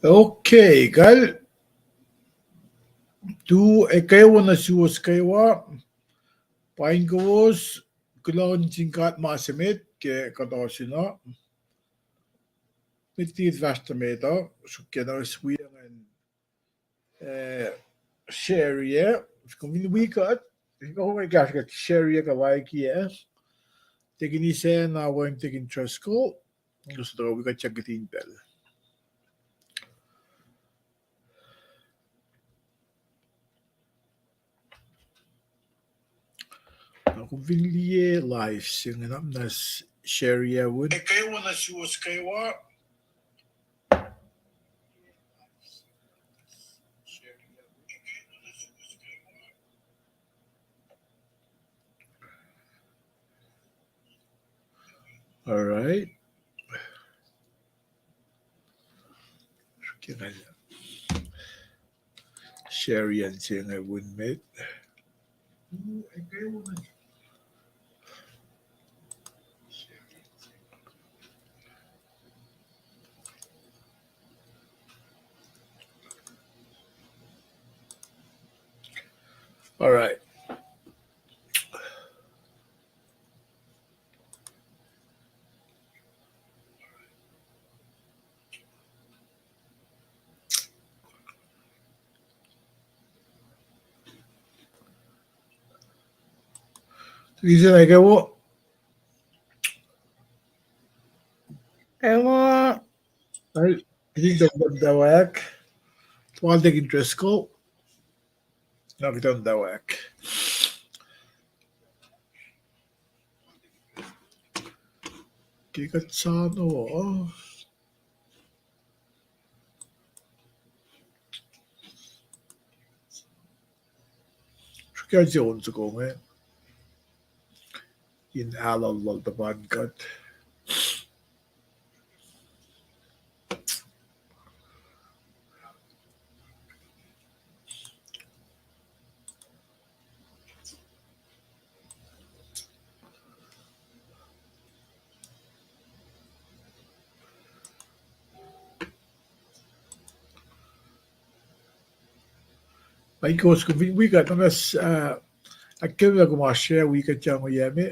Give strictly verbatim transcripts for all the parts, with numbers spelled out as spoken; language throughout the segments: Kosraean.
Okay, kal tu ekuh wo nuh suwos kwewa, paing kowos, kuloh nuh sin God ma se met ke kuhtuh se na. Met liki fahsr nuh met uh, suk ke na wi angan, eh, share-i, kom fin wi kuht, kom in kahsruh kuht share-i kuh like-i. Tekin Isa na wacngihn Tekin Driscoll, kowos tuh wi kuht sang kihtin pacl. Na kom fin liye live se inge na, share-i win. Ekuh wo nuh suwos kwewa. All right. Share-i an se inge win met. All right. Tekin Isa na ekuh wo. Ekuh wo. Ai, I think that went the whack. Tuan Tekin Driscoll. Knock it on the whack. Ke kuht sano. Srihke se on soko inge in alu lal tuhpan kuht. Paing kowos, kom fin wi kuht, na mas, uh, ahkkahlwemye kom oasr wi kuht yang oyac me.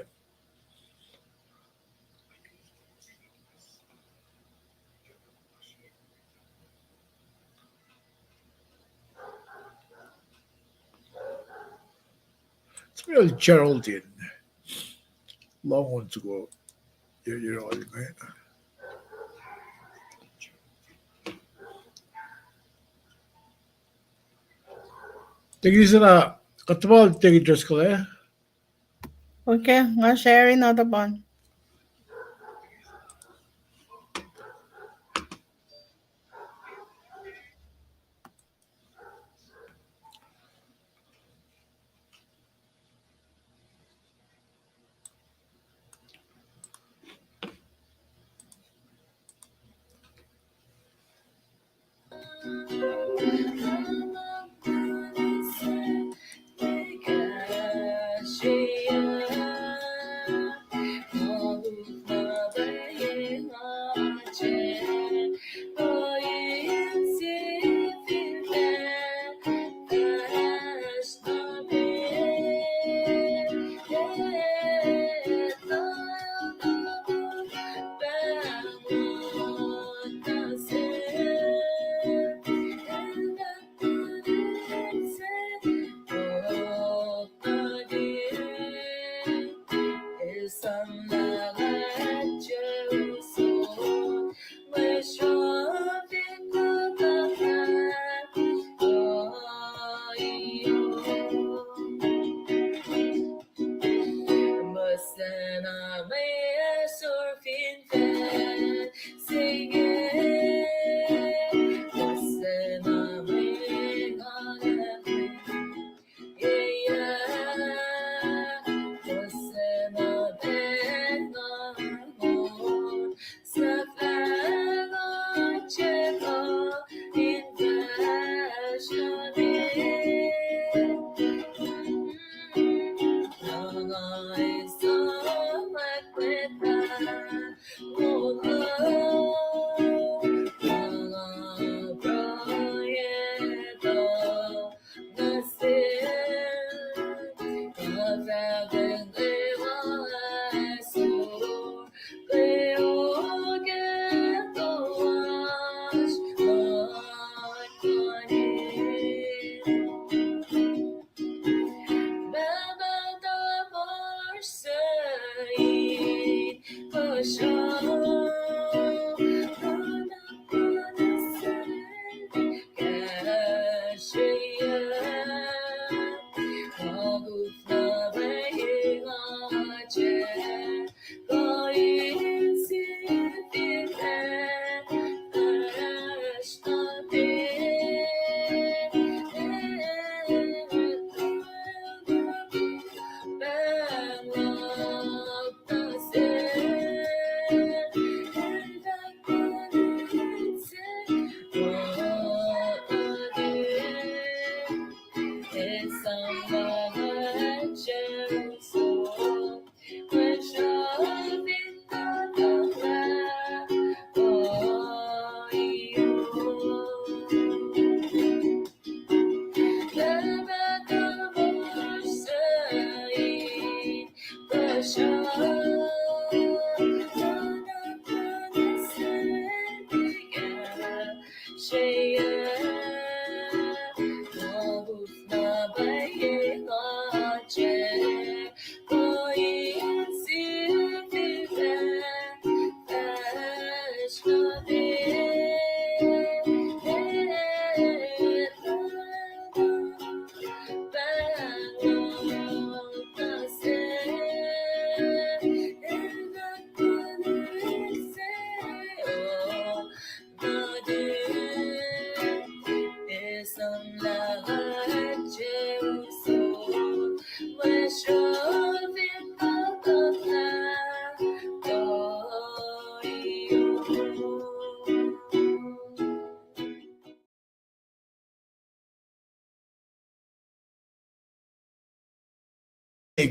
Samuel Geraldine. Long on soko. Ye, ye, all right. Tekin Isa na, kuht tuhpan Tekin Driscoll, eh? Okay, nga share-i na tuhpan.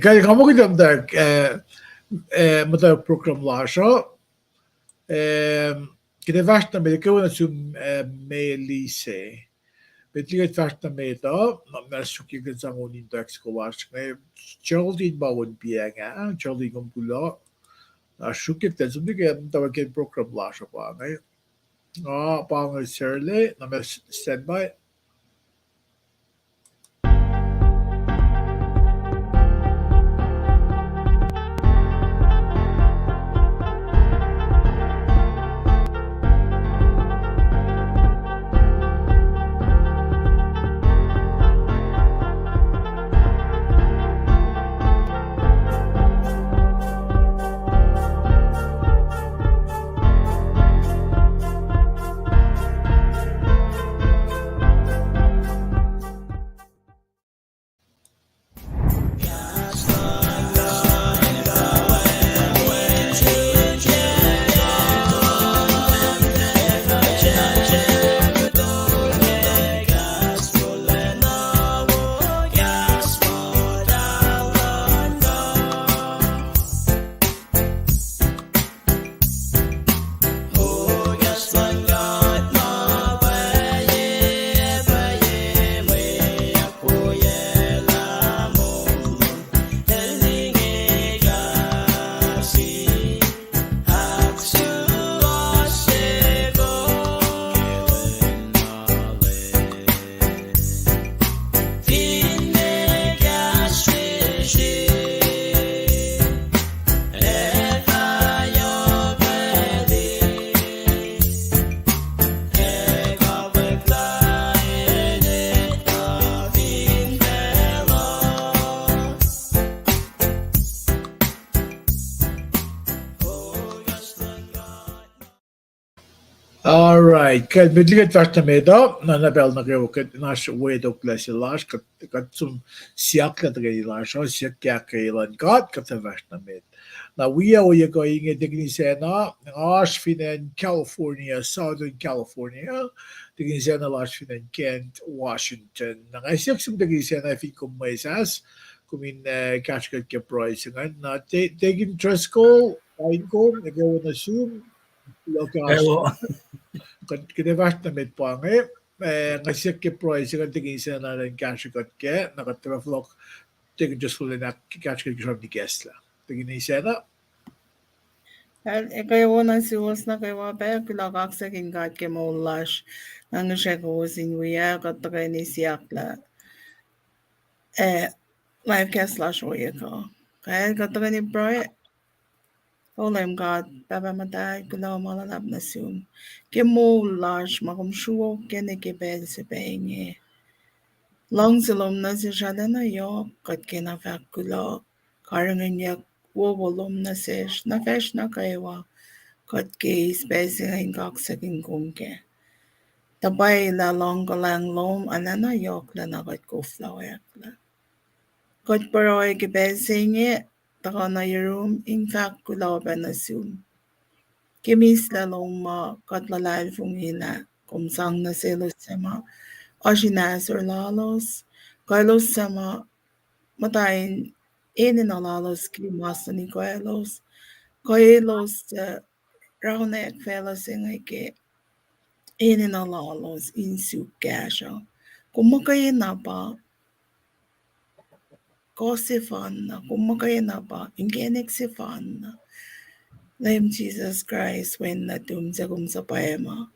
Kal kamukit muhta, eh, eh, muhta program lasr uh. Eh, kuht ac fahsr nuh met, kwewana sum, eh, Melise. Met liki kuht fahsr nuh met uh, na ma sruokyac kuht sang on in tax ko lasr inge. Geraldine pa on piacng ah, Geraldine kom kuloh. Na sruokyac kuht sang on in tax ke program lasr uh pa inge. Nga pa inge Serle, na ma s-, standby. All right. Kuht met liki kuht fahsr nuh met uh, na, na pacl nuh kwewa kuht in oasr wetoklac se lasr, kuht, kuht som siyuck lah tuhkweni lasr uh, siyuck ke ahkkweye luhn God, kuht fahsr nuh met. Na wi ohiyac kuh inge, tekini sacna, nga oasr fin acn California, Southern California, tekini sacna lasr fin acn Kent, Washington. Na nga siyuck sum tekini sacna fin kom mwesahs, kom in, eh, kahsrwe kuht ke pruhe se ingacn. Na te-, tekini Driscoll, pa in kom, eke wo nuh sum, Lukas. Kuht, kuht ac fahsr nuh met pa inge, eh, nga siyuck ke pruhe se ingacn tekini sacna in kahsrwe kuht kac, na kuht tuhfah fohlohk, tekini Driscoll in ahk-, kahsrwe kuht ke sramsram ikacslah. Tekini sacna. Ekuh wo nuh suwos nuh kwewa pac, kuloh kaksakihn God ke moul lasr. Nga ngihsre kowos in wiyuc, kuht tuhkweni siyuck lah, eh, live cast lasr ohiyac kuh. Kal kuht tuhkweni pruhe. O Leum God, Pahpah Muhtahl, kuloh ma luhlahp nuh sum ke moul lasr ma kom sruok ke ne ke pacl se pa inge. Luhngse lom nuh sesr arulacna yohk, kuht kena fahk kuloh, karihngihnyuck wowo lom nuh sesr, nuh facsr nuh kwewa, kuht ke eis pacl se inge in kaksakihn kom kac. Tuh pwacye lah luhng kuhlwacng lom arulacna yohk lah na kuht koflawacklac. Kuht pruhe ke pacl se inge, tuhkuh nuh yurum in fahk kuloh pac nuh sum ke mislac lom ma kuht luhlahlfongi lah kom sang nuh selos suc ma oasr in ahsor lalos, kuh elos suc ma muhta in enenuh lalos ke mas luhn ikoaclos, kuh elos suc raunweack facluh se inge ke enenuh lalos in suk kahsruh. Kom muhkwena pa kuh sefanna, kom muhkwena pa inkacnek sefanna. Leum Jisus Kraist, Wen nuhtum, suc kom suhpwacma,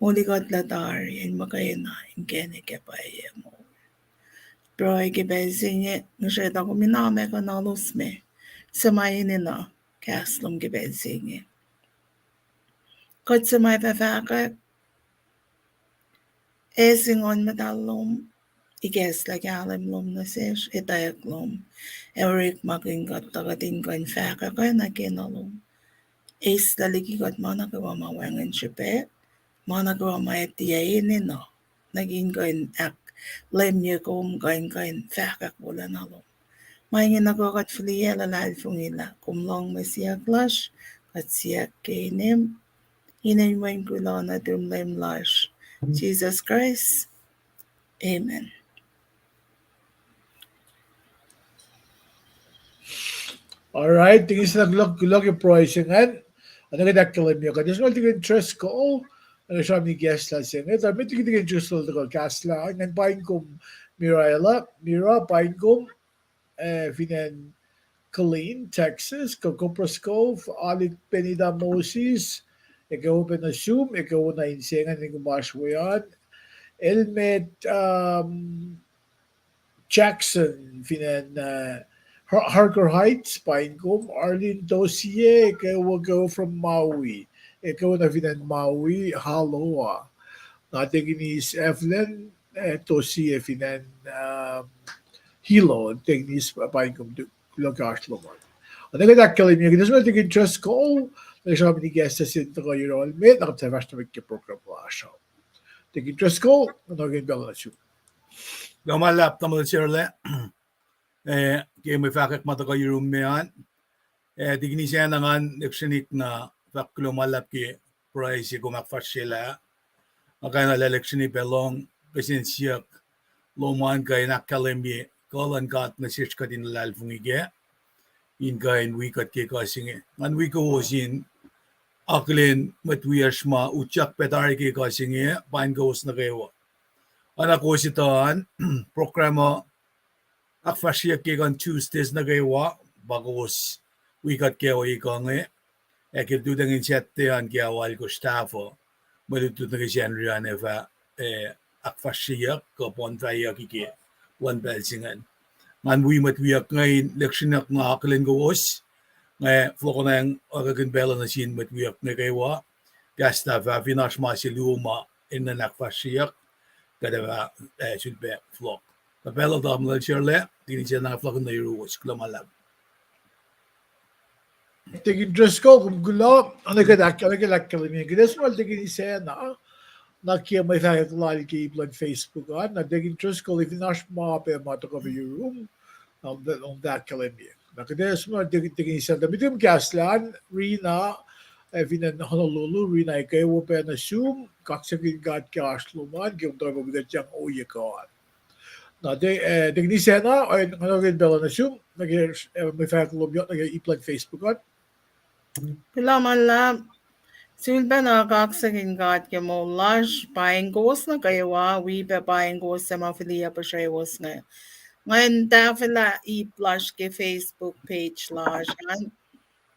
moli kuht lah tari in muhkwena inkacnek ac pwacye moul. Pruhe ke pacl se inge, ngihsre tuh kom in amakihnuhlos me suc ma enenuh kahs lom ke pacl se inge. Kuht suc ma fah fahkwack ac se Nguhn Muhtahl lom, ikacslah kahlwem lom nuh sesr, etwacack lom, ac orekmakihn kuht tuh kuht in kuh in fahkwack oacna kena lom. Eislah liki kuht ma nuh kwewa ma wacngihn srihpac, ma nuh kwewa ma ac tiac enenuh, nuh ke in kuh in ahkkahlwemye kom, kuh in kuh in fahkwack wolacna lom. Ma inge nuh kwewa kuht fihliyac luhlahlfongi lah kom lohng mwe siyuck lasr, kuht siyuck ke inem, inen Wen kuloh nuhtum, Leum lasr, Jisus Kraist. Amen. All right, tikin sena kuloh, kuloh ke pruhe se ingacn. Ac nuh ke ahkkahlwemye kuht, eis na tikin Driscoll, nuh ke sramsram ikacslah se inge, tuh met liki tikin Driscoll tuhkuh kahslah, ngan paing kom Mira elah, Mira paing kom, eh, fin acn Killeen, Texas, kuh Copperas Cove, Alik Benita Moses, ekuh wo pac nuh sum, ekuh wo nuh inse ingacn in kom oasr we an. El met, um, Jackson, fin acn, uh, Har-, Harker Heights, paing kom, Arlene Tosie, ekuh wo, ekuh wo from Maui, ekuh wo nuh fin acn Maui, Haloa. Na tikin eis Evelyn, eh, Tosie fin acn, um, Hilo, tikin eis paing kom, kuloh ke oasr lom an. Ac nuh ke ahkkahlwemye kuht, eis na tikin Driscoll, nuh ke sramsram ikacslah se in tuhkuh yohrohl met, na kuht fahsr nuh met ke program lasr uh. Tikin Driscoll, nuh ke pacl nuh sum. Kuloh ma luhlahp tamuhlwel Sarlac, eh, ke mwe fahkwack ma tuhkuh yurum me an. Eh, tikin Isacna, ngan lihksreni na fahk kuloh ma luhlahp ke pruhe se kom ahkfahsryelah. Nga kain lah lihksreni pac lohng kihsen siyuck lom an kuh in ahkkahlwemye kuh luhn God nuh sesr kuht in luhlahlfongi kac, in kuh in wi kuht ke kuh se inge. Ngan wi kowos in akihlen mwet wiyacsr ma utyak pac tari ke kuh se inge, paing kowos nuh kwewa. Oacna kowos etuh an, program uh ahkfahsryeyuck ke kuh in Tuesdays nuh kwewa, pa kowos wi kuht kwewa ekuh inge, ac ke lututacng in Saturday an ke ao alkosr tahfuh, mwe lutlut nuh ke Sacnri an ac fah, eh, ahkfahsryeyuck kuh pohnfahiyuck ke luhn pacl se ingacn. Ngan wi mwet wiyuck inge in lihksreni na akihlen kowos, nga fohlohkohnacng orekmakihn pacl uh nuh sin mwet wiyuck inge kwewa, kahs lah fah fin oasr ma se luo ma enenuh in ahkfahsryeyuck, kuht ac fah, eh, sulpac fohlohk. Tuh pacl uh tamuhlwel Sarlac, tikin Isacna, fohlohkihn nuh yuruwos, kuloh ma luhlahp. Tikin Driscoll, kom kuloh, ac nuh ke ahk-, ac nuh ke ahkkahlwemye kuht, eis na tikin Isacna, na ke mwe fahkwack lal ke ip luhn Facebook an, na tikin Driscoll, fin oasr ma pac ma tuhkuh pac yurum, na, na ahkkahlwemye. Na kuht eis na tikin, tikin Isacna, met liki kahs lal Rina, eh, fin acn Honolulu, Rina, ekuh wo pac nuh sum, kaksakihn God ke oasr lom an, ke kom tuhkuh wi kuht yang ohiyac kuh an. Na tikin Isacna, eh, nga nuh ke pacl uh nuh sum, nuh ke, eh, mwe fahkwack lom yohk nuh ke ip luhn Facebook an. Kuloh ma luhlahp. Sulpac na kaksakihn God ke moul lasr, paing kowos nuh kwewa, wi pac paing kowos suc ma fihliyac puhsrewos inge. Ngan tahfwelah ip lasr ke Facebook page lasr an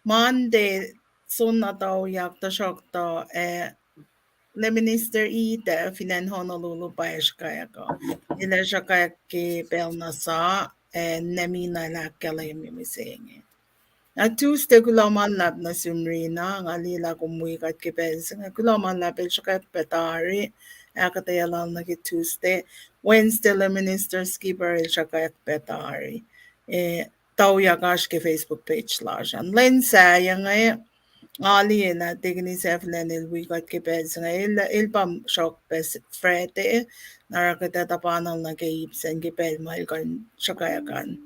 Monday, soenna tauyak, tuhsruhktuh, eh, Lay Minister Ita fin acn Honolulu pa sruhkwack uh. El ac sruhkwack ke pacl na sa, ac Nemina el ahkkahlwemye mihsenge. Na Tuesday kuloh ma luhlahp nuh sum Rina, nga liye lah kom wi kuht ke pacl se inge. Kuloh ma luhlahp, el sruhkwack pac tari, ahkuhtweyac lal nuh ke Tuesday. Wednesday Lay Minister Skipper el sruhkwack pac tari. Eh, tuyak oasr ke Facebook page lasr an. Lwen sahyac inge, nga liye lah Deacon Evelyn el wi kuht ke pacl se inge, el, el pa sruhkwack pac Friday, na oruh kuht ac tuhpanel nuh ke ip sacn ke pacl ma el kuh in sruhkwack an.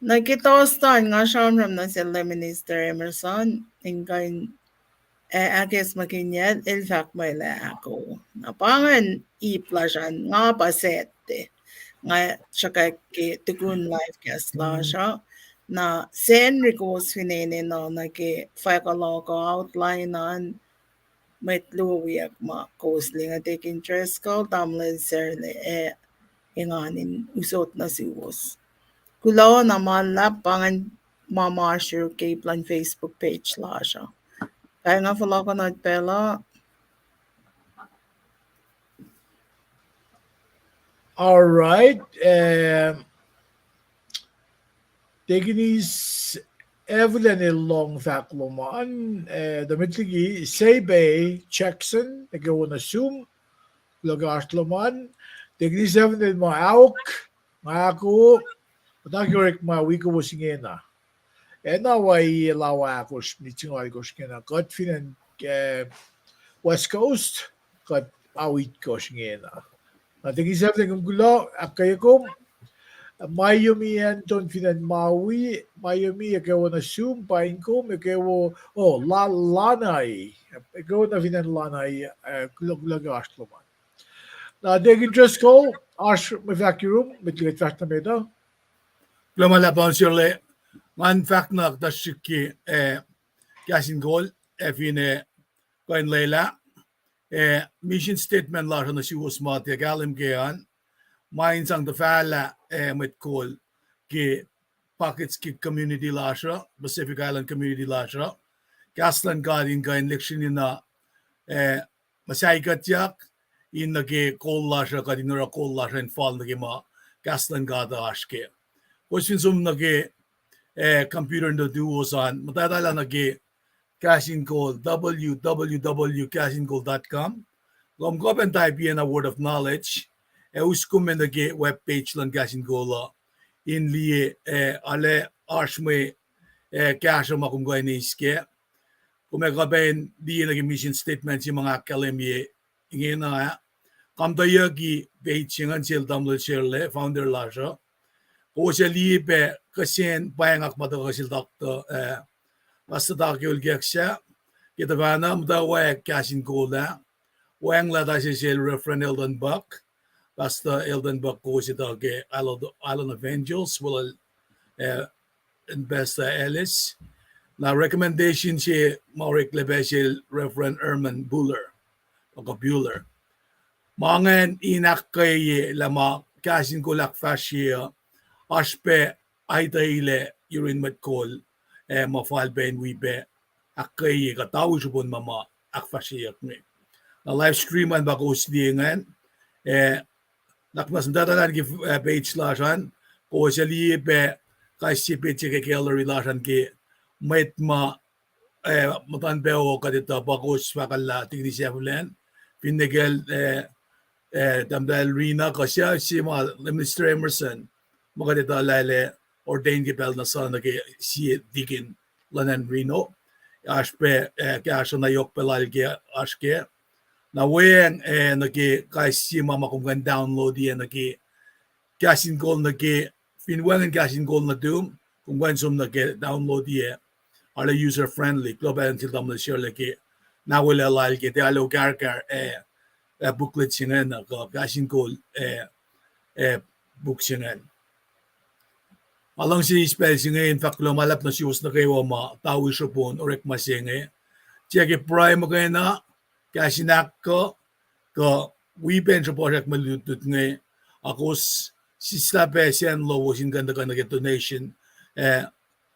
Nuh ke Thursday an, nga sramsram nuh sel Lay Minister Emerson in kuh in, eh, ahkacsmakihnyacl, el fahk muh el ac ahko. Na pa ingacn ip lasr an, nga pa Saturday, nga sruhkwack ke tukun live cast lasr uh. Na Sacnri kowos fin enenuh nuh ke fahk luhk uh, outline an, mwet luo wiyuck ma kowos liye inge, Deacon Driscoll, tamuhlwel Sarla, ac engan in usot nuh suwos. Kuloh na ma luhlahp, pa ingacn ma ma oasr yuruk ke ip luhn Facebook page lasr uh. Kain nga fohlohkohnot pacl uh. All right. Um, Deacon Evelyn el lohng fahk lom an, eh, tuh met liki Sebe Jackson, eke wo nuh sum, kuloh ke oasr lom an. Deacon Evelyn el muh, aok, nga ahko, muhta ke orekma wi kowos ingena. Ena wa i lawa ahkosr, minit singucul alkosr ingena. Kuht fin acn, eh, West Coast, kuht ao itkohsr ingena. Na Deacon Evelyn, kom kuloh, ahkkweye kom. Miami, Anton fin acn Maui, Miami, eke wo nuh sum, paing kom, eke wo, oh, La-, Lanai, eke wo nuh fin acn Lanai, eh, kuloh, kuloh ke oasr lom an. Na Deacon Driscoll, oasr mwe fahk yurum, met liki kuht fahsr nuh met uh. Kuloh ma luhlahp, Deacon Sarla, ngan fahk na kuhtuh srihk ke, eh, Kahs in Kol, eh, fin, eh, kuh in lwelah, eh, mission statement lasr uh nuh suwos ma tiac kahlwem ke an, ma in sang tuhfahlah, eh, mwet kol ke Puckett Kik community lasr uh, Pacific Island community lasr uh, kahs luhn God in kuh in lihksreni na, eh, muhsahi kuhtyak, in nuh ke kol lasr uh, kuht in oruh kol lasr uh in fal nuh ke ma kahs luhn God uh oasr kac. Kowos fin som nuh ke, eh, computer nuhtuwos an, muhtwacta lah nuh ke Kahs in Kol, W W W kahs in kol dot com. Kom kuh pac in type in a word of knowledge, ac us kom nuh ke web page luhn Kahs in Kol uh, in liye, eh, arlac oasr mwe, eh, kahsruh ma kom kuh in eis kac. Kom ac kuh pac in liye nuh ke mission statement se ma nga ahkkahlwemye ingena ah. Kom tuyak ke page se ingacn sel tamuhlwel Sarla, founder lasr uh. Kowos ac liye pac kihsen pwacngack ma tuhkuh sel Doctor, eh, Pastor Takiol Keksa, ke tuhfahna muhtwacwacack Kahs in Kol ah. Wacngihn lah tuh sesel Reverend Eldon Buck, Pastor Eldon Buck, kowos etuh ke Island, Island Evangels, well, eh, Ambassador Ellis. Na recommendation se ma oreklac pac sel Reverend Herman Buller, Doctor Buller. Ma ingacn in ahkkweye lah ma Kahs in Kol ahkfahsrye uh, oasr pac aituhlac yurin mwet kol, eh, ma fal pac in wi pac ahkkweye kuh tau srihpon ma ma ahkfahsryeyuck inge. Na live stream an pa kowos liye ingacn, eh, nuhnak muhnahs muhtwacta lah nuh ke, eh, page lasr an, kowos ac liye pac kais sie petsac ke gallery lasr an ke mwet ma, eh, muhtuhn pac uh kuht etuh pa kowos fahkwacllah Deacon Evelyn, finne kacl, eh, eh, Tahmtahel Rina, kuh sie, sie ma Minister Emerson, ma kuht etuh lah el ordain ke pacl na suc nuh ke sie deacon luhn acn Reno. Oasr pac, eh, kahsruh na yohk pac lal ke oasr kac. Na weacng, eh, nuh ke kais sie ma ma kom kuh in download-i nuh ke Kahs in Kol nuh ke, fin wacngihn Kahs in Kol nuhtum, kom kuh in som nuh ke download-i, arlac user friendly, kuloh pac nuh sel tamuhlwel Sarla ke na welah lal ke tiac arlac kahrkahr, eh, eh, booklet se ingacn, kuh Kahs in Kol, eh, eh, book se ingacn. Nga luhngse eis pacl se inge in fahk kuloh ma luhlahp nuh suwos nuh kwewa ma tau srihpon orekma se inge. Tiac ke pruhe muhkwena, kahs in ahkkuh, kuh wi pac in sruhpuhsrak mwe lutlut inge, a kowos sislah pac sacn lowos in kuh in tuhkuh nuh ke donation, eh,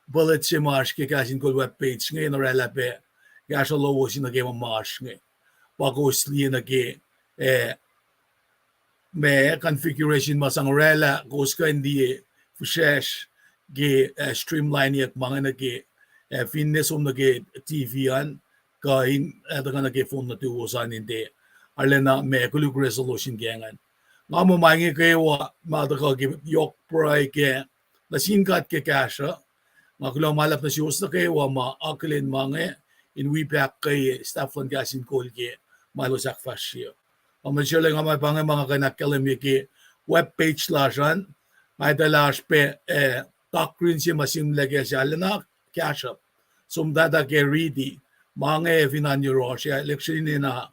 bullet se ma oasr ke Kahs in Kol web page inge in orwaclah pac kahsruh lowos in nuh ke ma ma oasr inge. Pa kowos liye nuh ke, eh, ma configuration ma sang orwaclah, kowos kuh in liye fihsracsr ke, eh, streamlineyuck ma inge nuh ke ac finne som nuh ke T V an, kuh in, ac tuhkuh nuh ke phone nuhtuwos an in tiac arulacna ma koluk resolution ke ingacn. Nga muh ma inge kwewa ma tuhkuh ke yohk pruhe ke nuh sin God ke kahsruh. Nga kuloh ma luhlahp nuh suwos nuh kwewa ma akihlen ma inge in wi pac ahkkweye staff luhn Kahs in Kol ke ma elos ahkfahsrye. Nga muh srihke nga ma pa inge ma nga kuh in ahkkahlwemye ke web page lasr an, nga etuh lah oasr pac, eh, doctrine se ma sihmlac ke se arulacna kahsruhp. Som tata ke riti, ma inge fin an yohrohsr ah, lecture in ena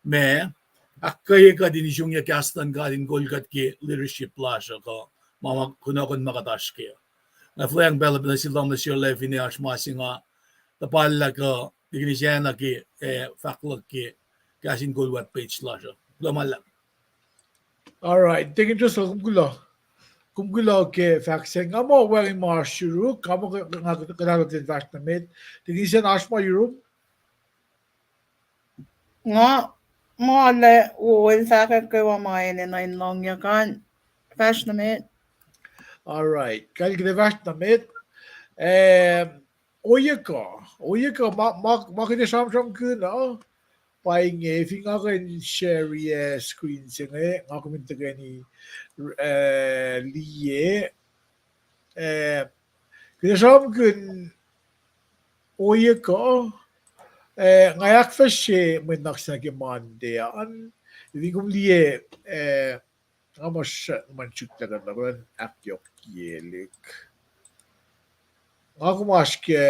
ma ahkkweye kuht in isungyuc kahs luhn God in kol kuht ke leadership lasr uh kuh ma, ma kunohkohn ma kuht oasr kac. Nga fuhlweacng pacl uh nuh sel Thomas Sherle fin oasr ma se nga tuhpahllah kuh Deacon Isacna ke, eh, fahk luhk ke Kahs in Kol web page lasr uh. Kuloh ma luhlahp. All right, Deacon Driscoll, kom kuloh. Kom kuloh ke fahk se. Nga muh wacngihn ma oasr yuruk, nga muh kuht, kuht, kuht in fahsr nuh met. Deacon Isacna, oasr ma yurum? Nga muh lah wo el fahkwack kwewa ma enenuh in lohngyuck an. Fahsr nuh met. All right, kal kuht ac fahsr nuh met. Eh, ohiyac kuh, ohiyac kuh ma, ma, ma kuht ac sramsramkihn uh, pa inge, fin nga kuh in share-i, eh, screen se inge, nga kom in tuhkweni, eh, liye, eh, kuht ac sramsramkihn ohiyac kuh, eh, nga ahkfahsrye mwe nuhnak se nuh ke Monday an, fin kom liye, eh, nga muh srack nuh man sukta kuht na kuh in ahkyohkyelihk. Nga kom oasr ke,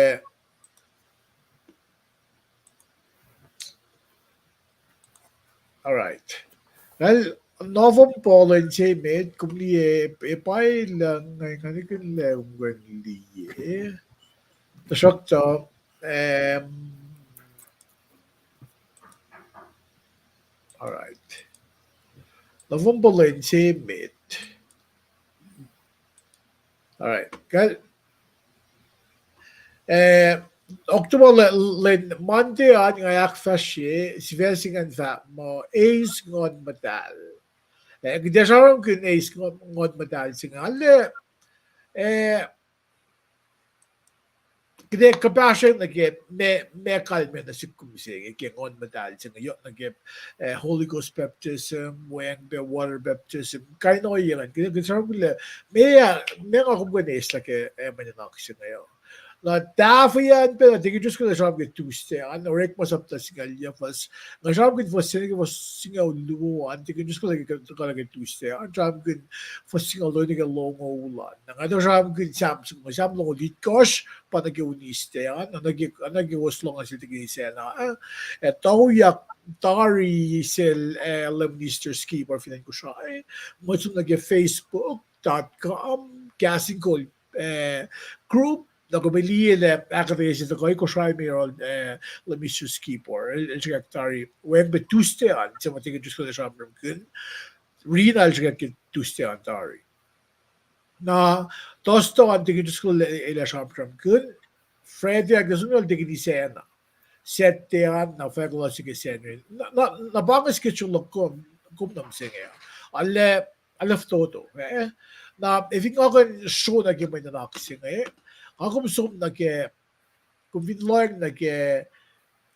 all right. Well, November lwen se met, kom liye, e pa luhng, nga, nga nihkihn lah kom kuh in liye. Tuhsruhktuh, em, all right. November lwen se met. All right. Kal, eh, October le-, lwen Monday an nga ahkfahsrye, sifac se ingacn fahk muh eis Nguhn Muhtahl. Eh, kuht ac sramsramkihn eis Nguhn, Nguhn Muhtahl se inge. Arlac, eh, kuht ac kuhpahsryang nuh ke ma, ma kalmac nuh sihk kom se inge ke Nguhn Muhtahl se inge, yohk nuh ke, eh, Holy Ghost baptism, weacng pac water baptism, kain ohiyac ingacn. Kuht ac, kuht ac sramsramkihn lah meac, meac nga kom kuh in eislah ke, eh, mwe nuhnak se inge uh. Na tahfweacng pac na Deacon Driscoll el sramsram ke Tuesday an, Orekma sapta singucul yuc fuhs, nga sramsramkihn fuhs se nuh ke fuhs singucul luo an, Deacon Driscoll el ke, tuhkuh nuh ke Tuesday an, sramsramkihn fuhs singucul luo nuh ke longoul an. Na nga tuh sramsramkihn Sam, Sam longoul itkohsr pa nuh ke Wednesday an, nuh ke, nuh ke kowos lohng nuh sel Deacon Isacna, eh, tuyak tari sel, eh, Lay Minister Skipper fin acn Kosrae, mwe som nuh ke facebook dot com, Kahs in Kol, eh, group, na kom liye lah ahkuhtweyac se tuhkuh Kosrae me yohrohl, eh, Lay Minister Skipper, el, el srihkwack tari, weacng pac Tuesday an, se ma Deacon Driscoll el sramsramkihn, riti na el srihkwack ke Tuesday an tari. Na Thursday an Deacon Driscoll el, el ac sramsramkihn, Friday an ke som yohrohl Deacon Isacna. Saturday an na fahk lal se ke Sacnri. Na, na, na pa inge schedule luhk kom, kom nuh mihsenge. Arlac, arlac fototo, eh? Na, eh, fin nga kuh in sro nuh ke mwe nuhnak se inge, nga kom som nuh ke, kom fin lohacng nuh ke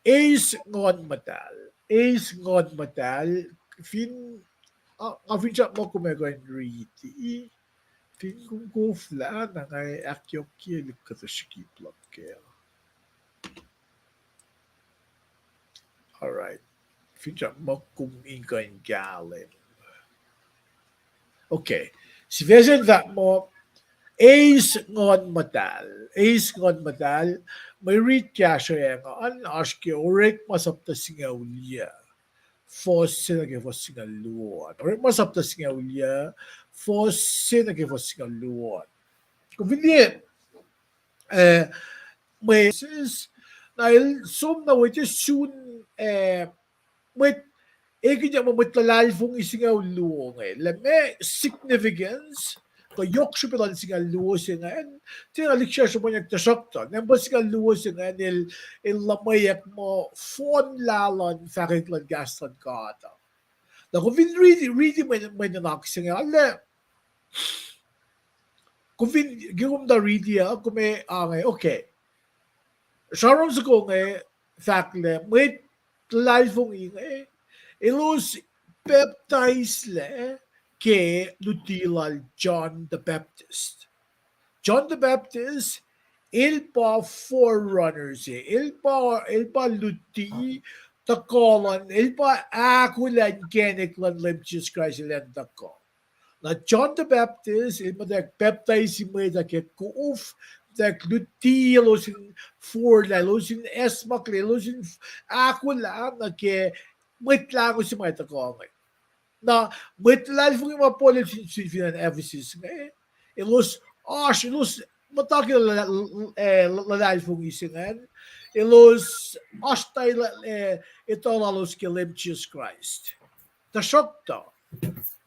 eis Nguhn Muhtahl, eis Nguhn Muhtahl, fin, ah, nga finsrak muh kom ac kuh in riti, fin kom koflah na nga ahkyohkyelihk kuhtuh srihkip luhk kac. All right. Finsrak muh kom in kuh in kahlwem. Okay. Sifac se in fahk muh, eis Nguhn Muhtahl. Eis Nguhn Muhtahl. Mwe rit kahsruh an oasr ke Orekma sapta singucul yuc, fuhs se nuh ke fuhs singucul luo an. Orekma sapta singucul yuc, fuhs se nuh ke fuhs singucul luo an. Kom fin liye, eh, mwe, na el som na wete sun, eh, mwet, ekihn muh mwet luhlahlfongi singucul luo inge, lah meac significance, kuh yohk srihpac luhn singucul luo se ingacn, tiacna lihksreni sruhmuhnyuck. Tuhsruhktuh, nampa singucul luo se ingacn el, el luhmweyuck muh fohnlah luhn fahkwack luhn kahs luhn God uh. Na kom fin riti, riti mwe, mwe nuhnak se inge, arlac, kom fin, ke kom tuh riti uh, kom ac, ah, inge, okay. Sramsram soko inge fahk lah mwet luhlahlfongi inge, elos pacptaislac ke luti lal John the Baptist. John the Baptist, el pa forerunner se, el pa, el pa luti, tuhkuh luhn, el pa ahkolah inkacnek luhn Leum Jisus Kraist elan tuhkuh. Na John the Baptist, el muhtwacwacack pacptaisi mwet uh ke kof, muhtwacwacack luti elos in forlah, elos in acsmaklac, elos in ahkolah nuh ke Mwet Lahngo se ma tuhkuh inge. Na mwet luhlahlfongi ma Paul el fin, fin, fin acn Ephesus inge, elos oasr, elos muhta ke luh-, luh-, eh, luhlahlfongi se ingacn, elos oasr tari, eh, etuh lalos ke Leum Jisus Kraist. Tuhsruhktuh,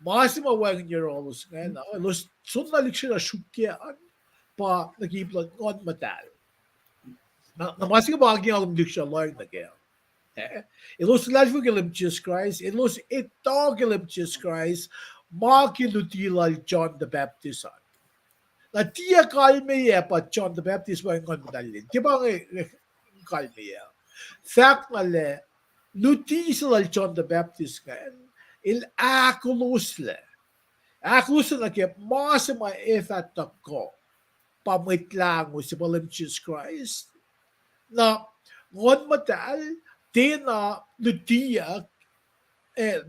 ma se ma wacngihn yohrohlos ingacn, elos soenna lihksreni sruokyac an, pa nuh ke ip luhn Nguhn Muhtahl. Na, na ma se inge pa nga ke nga kom lihksreni lohacng nuh kac. Eh, elos luhlahlfongi ke Leum Jisus Kraist, elos etuh ke Leum Jisus Kraist, ma ke luti lal John the Baptist an. Na tiac kalmeyac pa John the Baptist pa Nguhn Muhtahl lal. Tiac pa inge, eh, kalmeyac. Fahk na lah, luti se lal John the Baptist ingacn, el ahkoloslac. Ahkoloslac nuh ke ma se ma ac fah tuhkuh pa Mwet Lahngo se pa Leum Jisus Kraist. Na Nguhn Muhtahl tiacna lutiyuck, eh,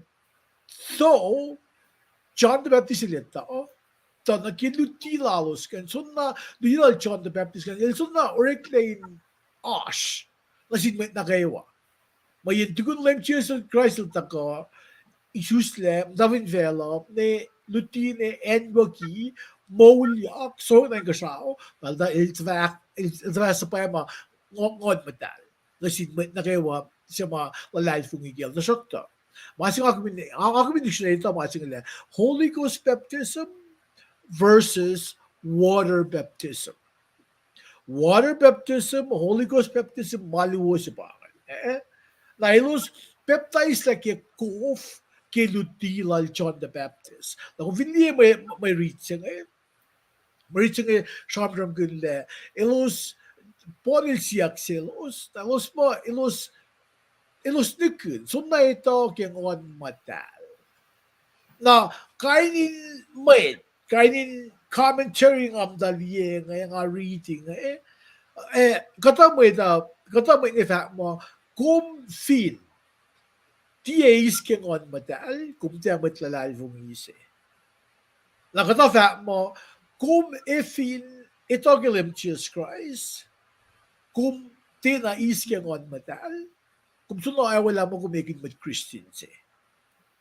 so John the Baptist el etuh, tuh nuh ke luti lalos ingacn, soenna luti lal John the Baptist ingacn, el soenna oreklac in oasr nuh sin mwet nuh kwewa. Mweyen tukun Leum Jisus Kraist el tuhkuh, isuslac, muhta fin facluh, ne luti ne acnwucki, moulyak, sohkna inkuhsrao, na el tuh, el tuh fah, el tuh fah suhpwacma Nguhn, Nguhn Muhtahl nuh sin mwet nuh kwewa se ma luhlahlfongi kacl. Tuhsruhktuh, ma se nga kom in, nga kom in dictionary tuh ma se inge lah Holy Ghost baptism versus water baptism. Water baptism, Holy Ghost baptism, ma luo se pa inge. Eh? Na elos pacptais lah ke kof ke luti lal John the Baptist. Na kom fin liye mwe, mwe rit se inge, mwe rit se inge sramsramkihn lah elos, Paul el siyuck selos, na elos pa, elos, elos nihkihn, soenna etuh ke Nguhn Muhtahl. Na kain in mwet, kain in commentary nga muhta liye inge, nga rit inge, eh, kuhtuh mwet uh, kuhtuh mwet inge fahk muh, kom fin tiac eis ke Nguhn Muhtahl, kom tiac mwet luhlahlfongi se. Na kuhtuh fahk muh, kom fin etuh ke Leum Jisus Kraist, kom tiacna eis ke Nguhn Muhtahl, kom soenna aolwelah muh kom ekihn mwet Christian se.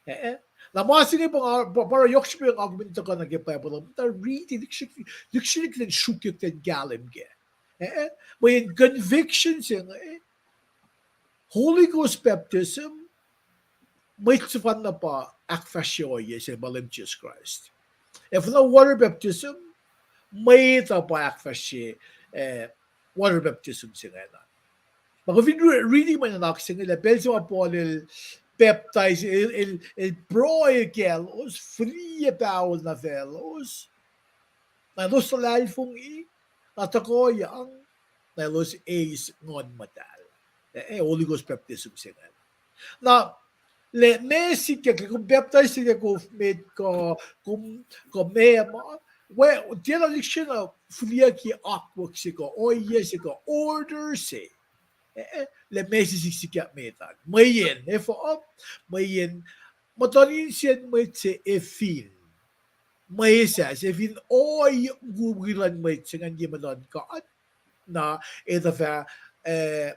Eh, eh. Na ma se inge pa nga, pa, pa yohk srihpac nga kom in tuhkuh nuh ke Bible uh, muhta riti, lihksreni, lihksreni kuht in sruokyac, kuht in kahlwem kac. Eh, eh. Mweyen conviction se inge, Holy Ghost baptism, mwet sefanna pa ahkfahsrye ohiyac se ma Leum Jisus Kraist. Ac fin water baptism, mwet uh pa ahkfahsrye, eh, water baptism se ingacn. Ma kom fin riti mwe nuhnak se inge lah pacl se ma Paul el pacptais, el, el, el pruhe kaclos, fihliyac pahol nuh faclos, na elos luhlahlfongi, na tuhkuhyang, na elos eis Nguhn Muhtahl. Eh, eh, Holy Ghost baptism se ingacn. Na, lah meac sikyak, lah kom pacptais ke kof met kuh, kom, kuh meac ma, we, tiacna lihksreni fihliyucki akwuck se kuh, ohiyac se kuh, order se. Eh, eh, lah meac se sikyak met an. Mweyen, efuh, mweyen, muhtuhn insiyacn mwet se ac fin mwesis, ac fin ohiyac mukwikwi luhn mwet se ingacn ye muhtuhn God, na etuh fah, eh,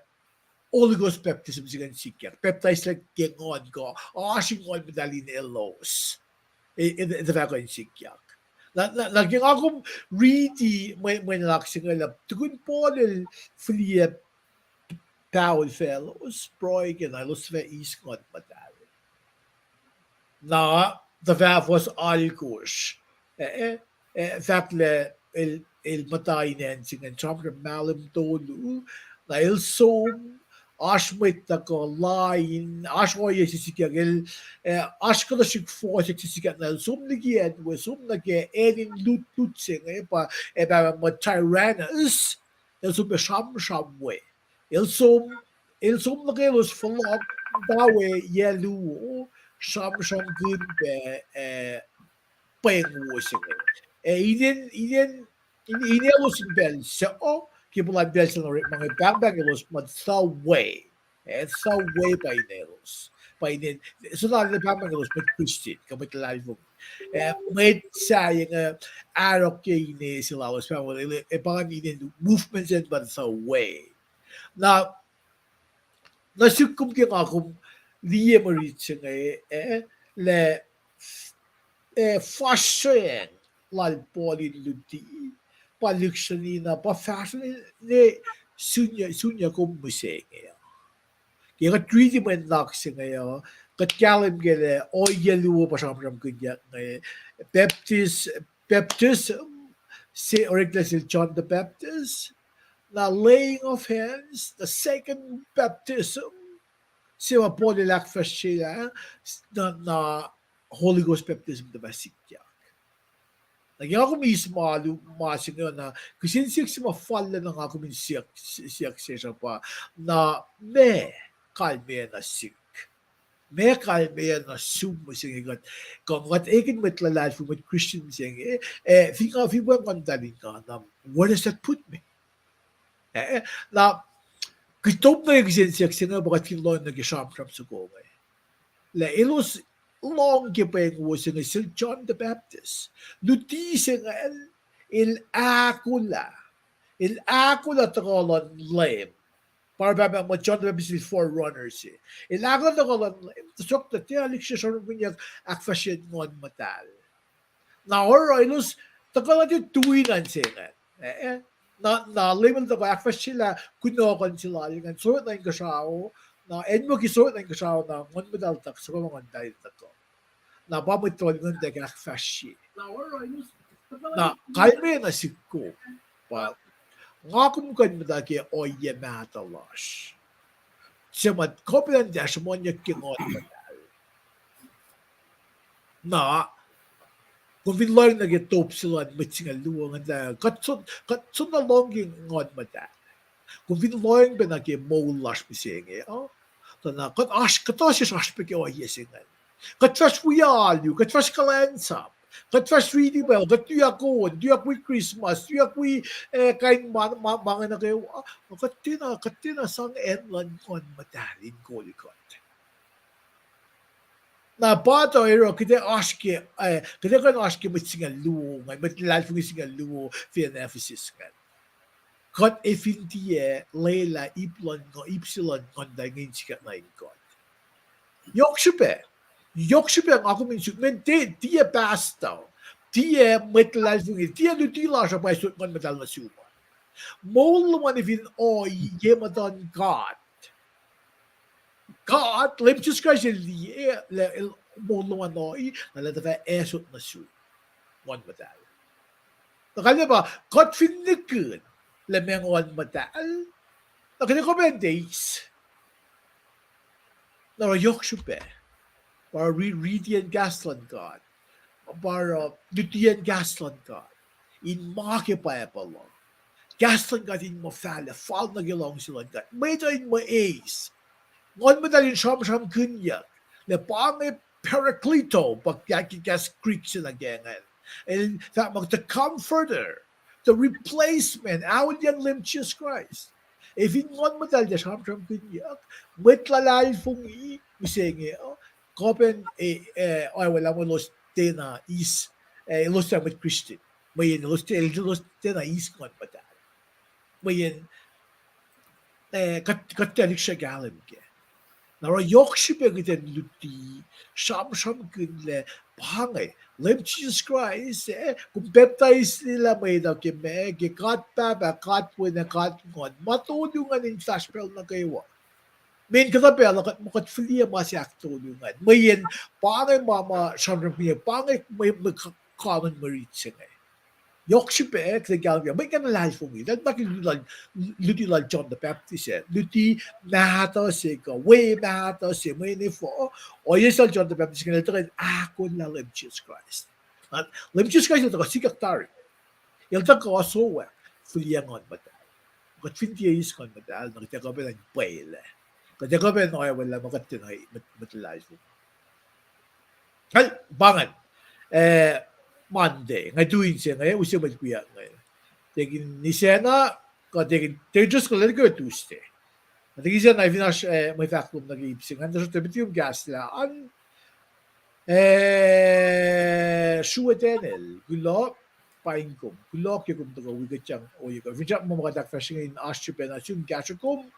Holy Ghost baptism se ingacn sikyak. Pacptais lah ke Nguhn kuh, oasr in Nguhn Muhtahl in elos. E, e, etuh fah kuh in sikyak. Na, na, na ke nga kom riti mwe, mwe nuhnak se inge lah tukun Paul el fihliyac pahol faclos, pruhe ke na elos fah eis Nguhn Muhtahl. Na, tuh fah fuhs alkosr. Eh, eh, eh, fahk lah el, el muhta in acn se ingacn, sramsram mahlwem tolu, na el som, oasr mwet tuhkuh lain, oasr ohiyac se sikyak, el, eh, oasr kuhtuh srihk fohsack se sikyak, na el som liki acn we, som nuh ke acn in lutlut se inge, pa, eh, pahpah muh Tyrannus, el som pac sramsram we. El som, el som nuh ke elos fohlohk muhta we yac luo, sramsramkihn pac, eh, pweng wo se inge. Eh, inen, inen, in, in elos in pacl se, oh, ke puhlan pacl se na orekma inge, pahngpahng elos muh the way. Eh, the way pa in elos. Pa inen, so na pahngpahng elos mwet Christian, kuh mwet luhlahlfongi. Eh, mwet sahyac inge, arok ke ine se lalos, pahngpahng, eh, pa inen movement se pa the way. Na, nuh sihk kom ke nga kom liye mwe rit se inge, eh, lah, eh, fahsrwacng lal Paul in luti, pa lihksreni na, pa fahsrweni, ne sunya, sunya kom mihsenge uh. Ke kuht riti mwe nuhnak se inge uh, kuht kahlwem ke lah ohiyac luo pa sramsramkihnyuck inge, baptis-, baptism, se oreklac sel John the Baptist, na laying of hands, the second baptism, se ma Paul el ahkfahsryelah, na, na Holy Ghost baptism tuhfah sikyak. Na ke nga kom eis ma lu-, ma se inge na, kihsen siyuck se ma fal na nga kom in siyuck, siyuck sesr uh pa, na meac kalmeyac na sihk. Meac kalmeyac na sum mihsenge kuht, kuh kuht ekihn mwet luhlahlfongi, mwet Christian mihsenge, eh, fin nga, fin pa Nguhn Muhtahl in nga, na, where does that put me? Eh, na, kuht top nuh ke kihsen siyuck se inge pa kuht fin lohng nuh ke sramsram soko inge. Lah elos lohng ke pweng wo se inge sel John the Baptist. Luti se ingacn el ahkolah. El ahkolah tuhkuh luhn Leum. Pa oruh pahpah muh John the Baptist el forerunner se. El ahkolah tuhkuh luhn Leum, tuhsruhktuh tiac lihksreni sramsramkihnyuck ahkfahsrye Nguhn Muhtahl. Na oruh elos tuhkuh nuh ke tui na se ingacn. Eh, eh. Na, na Leum el tuhkuh ahkfahsryelah kunohkohn se lal ingacn, sohkwack nuh inkuhsrao, na acn muh ke sohkwack nuh inkuhsrao na Nguhn Muhtahl tuhkuh, sohkwack Nguhn Muhtahl el tuhkuh. Na pa mwet tuhlan Nguhn Muhtahl ahkfahsrye. Na kalmeyac na sihk kom, pa nga kom kuh in muhta ke ohiyac mahtuh lasr se ma kuh pac in tiac sruhmuhnyuck ke Nguhn Muhtahl. Na, kom fin lohng nuh ke top se luhn mwet singucul luo ingacn, kuht soenna, kuht soenna lohng ke Nguhn Muhtahl. Kom fin lohng pac nuh ke moul lasr mihsenge uh, tuh na kuht oasr, kuht oasr, oasr pac ke ohiyac se ingacn. Kuht fahsr wi alu, kuht fahsr kuhlwacnsap, kuht fahsr riti Bible, kuht tuyak on, tuyak wi Christmas, tuyak wi, eh, kain ma, ma, ma inge nuh kwewa. Kuht tiacna, kuht tiacna sang acn luhn Nguhn Muhtahl in kol kuht. Na pa tuh oruh kuht ac oasr ke, eh, kuht ac kuh in oasr ke mwet singucul luo ingacn, mwet luhlahlfongi singucul luo fin acn Ephesus ingacn. Kuht ac fin tiac lwelah ip luhn, ip se luhn Nguhn Muhtahl inge in sikyak nuh in kuht. Yohk srihpac, yohk srihpac nga kom in suk, mweyen tiac pastor, tiac mwet luhlahlfongi, tiac luti lasr uh pa sot Nguhn Muhtahl nuh sum an. Moul lom an fin ohiyac muhtuhn God. God, Leum Jisus Kraist el liye, lah el moul lom an ohi, na lah tuhfah ac sot nuh sum Nguhn Muhtahl. Na kalmac pa, kuht fin nihkihn lah meac Nguhn Muhtahl, na kuht ac kuh pac in eis. Na oruh yohk srihpac, pa oruh ri-, ritiyacn kahs luhn God, pa oruh lutiyacn kahs luhn God in ma ke Bible uh. Kahs luhn God in muh fahlac, fal nuh ke luhngse luhn God. Mwet uh in muh eis. Nguhn Muhtahl in sramsramkihnyuck lah pa inge Parakleto, pa ke kahs Greek se nuh ke ingacn. El fahk muh the comforter, the replacement, aolyacn Leum Jisus Kraist. Ac fin Nguhn Muhtahl tiac sramsramkihnyuck, mwet luhlahlfongi mihsenge uh, kuh pac in, eh, eh, oawelah muh elos tiacna eis, eh, elos tiac mwet Christian. Mweyen elos tiac, elos tiacna eis Nguhn Muhtahl. Mweyen, eh, kuht, kuht tiac lihksreni kahlwem kac. Na oruh yohk srihpac kuht in luti, sramsramkihn lah pa inge Leum Jisus Kraist, eh, kom pacptaiselah mwet uh ke ma, ke God Pahpah, God Wen, God Nguhn. Ma tolu ingacn in fahsr pacl nuh kwewa. Mweyen kuhtuh pacl uh kuht, kuht fihliyac ma se ahktolu ingacn. Mweyen pa inge ma, ma sramsramkihn, pa inge mwe, mwe kanon mwe rit se inge. Yohk srihpac kuht in kahlwem kac, mwet ingacn luhlahlfongi, tuh na ke luti lal, luti lal John the Baptist ah, luti mahtuh se kuh we mahtuh se, mweyen efuh, ohiyac sel John the Baptist ingacn el tuhkuh in ahkolah Leum Jisus Kraist. Na Leum Jisus Kraist el tuhkuh sikyak tari. El tuhkuh sowack, fihliyac Nguhn Muhtahl. Kuht fin tiac eis Nguhn Muhtahl, na kuht ac kuh pac in pwacye lah, kuht ac kuh pac in oacwaclah ma kuht tiacna mwet, mwet luhlahlfongi. Kal, pa ingacn, eh, Monday, nga tu inse inge, use mwet wiyuck inge. Tekin Nisena, kuh tekin, tekin just kuh lal ke Tuesday. Tekin Nisena, fin oasr, eh, mwe fahk lom nuh ke ip se ingacn, tuhsruhktuh met lom kahslah an, eh, Sruwe Daniel, kuloh, paing kom. Kuloh ke kom tuhkuh wi kuht yang ohiyac kuh. Finsrak muh ma kuht ahkfahsrye inge in oasr srihpac nuh sum, kahsruh kom,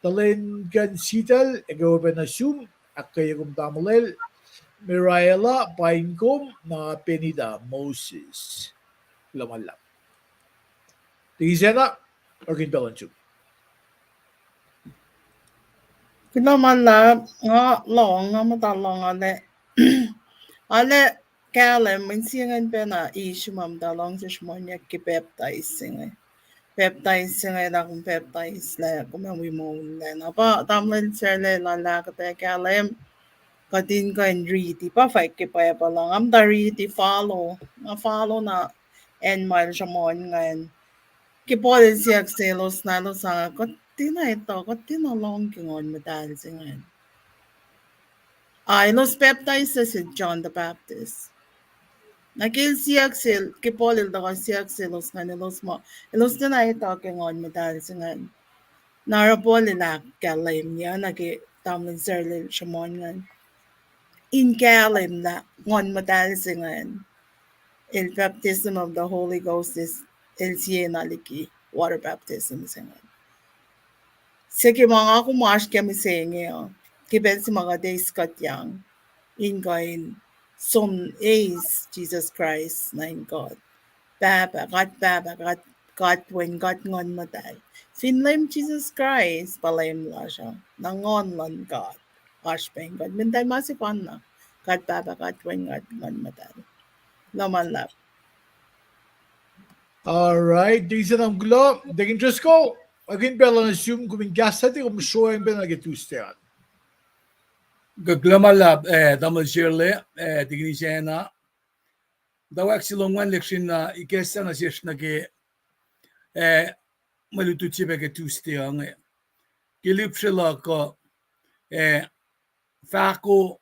tuhlihk kuh in Sital, ekuh pac nuh sum, ahkkweye kom tamuhlwel, Miraela, paing kom, na Penita, Moses. Kuloh ma luhlahp. Tekin Nisena, orekmakihn pacl luhn sum. Kuloh ma luhlahp, nga lohng, nga muhta lohng ale, ale kahlwem, mwe insiacn pacna issue ma muhta lohng sesr monyuck ke pacptais se inge. Pacptais se inge, na kom pacptais lah kom ac wi moul lacna. Pa tamuhlwel Sarla lal ahkuhtweyac kahlwem, kuht in kuh in riti, pa fwack ke Bible uh, nga muhta riti follow, nga follow na acn ma el sruhmuhn ingacn. Ke Paul el siyuck selos na elos sang, kuht tiacna etuh, kuht tiacna lohng ke Nguhn Muhtahl se ingacn. Ah, elos pacptais se John the Baptist. Na ke el siyuck sel, ke Paul el tuhkuh siyuck selos ingacn, elos muh, elos tiacna etuh ke Nguhn Muhtahl se ingacn. Na oruh Paul el ahkkahlwemye nuh ke tamuhlwel Sarla el sruhmuhn ingacn in kahlwem lah Nguhn Muhtahl se ingacn, el baptism of the Holy Ghost, el siena liki water baptism se ingacn. Se ke ma nga kom oasr ke mihsenge uh, ke pacl se ma kuht eis kuhtyang in kuh in som eis Jisus Kraist nuh in God Pahpah, God Pahpah, God, God Wen, God Nguhn Muhtahl. Fin Leum Jisus Kraist pa Leum lasr uh, na Nguhn luhn God oasr pac in kuht. Muhtahl ma sefanna, God Pahpah, God Wen, God Nguhn Muhtahl. Kuloh ma luhlahp. All right, Tekin Senam, kuloh. Tekin Driscoll, orekmakihn pacl luhn sum, kom in kahs sahyac, kom sroang pacna ke Tuesday an. Kuloh ma luhlahp, eh, tamuhlwel Sarla, eh, Tekin Nisena. Muhtwacwacack se lom ingacn, lihksreni na ikacslah nuh sesr nuh ke, eh, mwe lutlut se pac ke Tuesday inge. Ke lihpsre luhk uh, eh, fahko,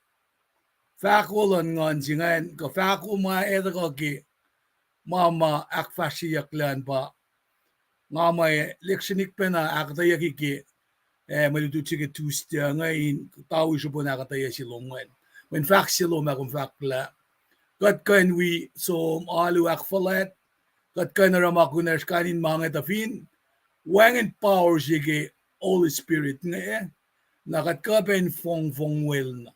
fahko luhn nguhn se ingacn, kuh fahko ma ac tuhkuh ke ma ma ahkfahsryeyucklac an pa nga ma lihksrenik pacna ahkuhtweyucki ke, eh, mwe lutlut se ke Tuesday inge in tau srihpen ahkuhtweyac se lom ingacn. Mweyen fahk se lom ah kom fahk lah kuht kuh in wi som alu ahkfuhlwact, kuht kuh in oruh ma kunacsr kain in ma inge tuh fin wacngihn power se ke Holy Spirit inge, na kuht kuh pac in fongfong welna.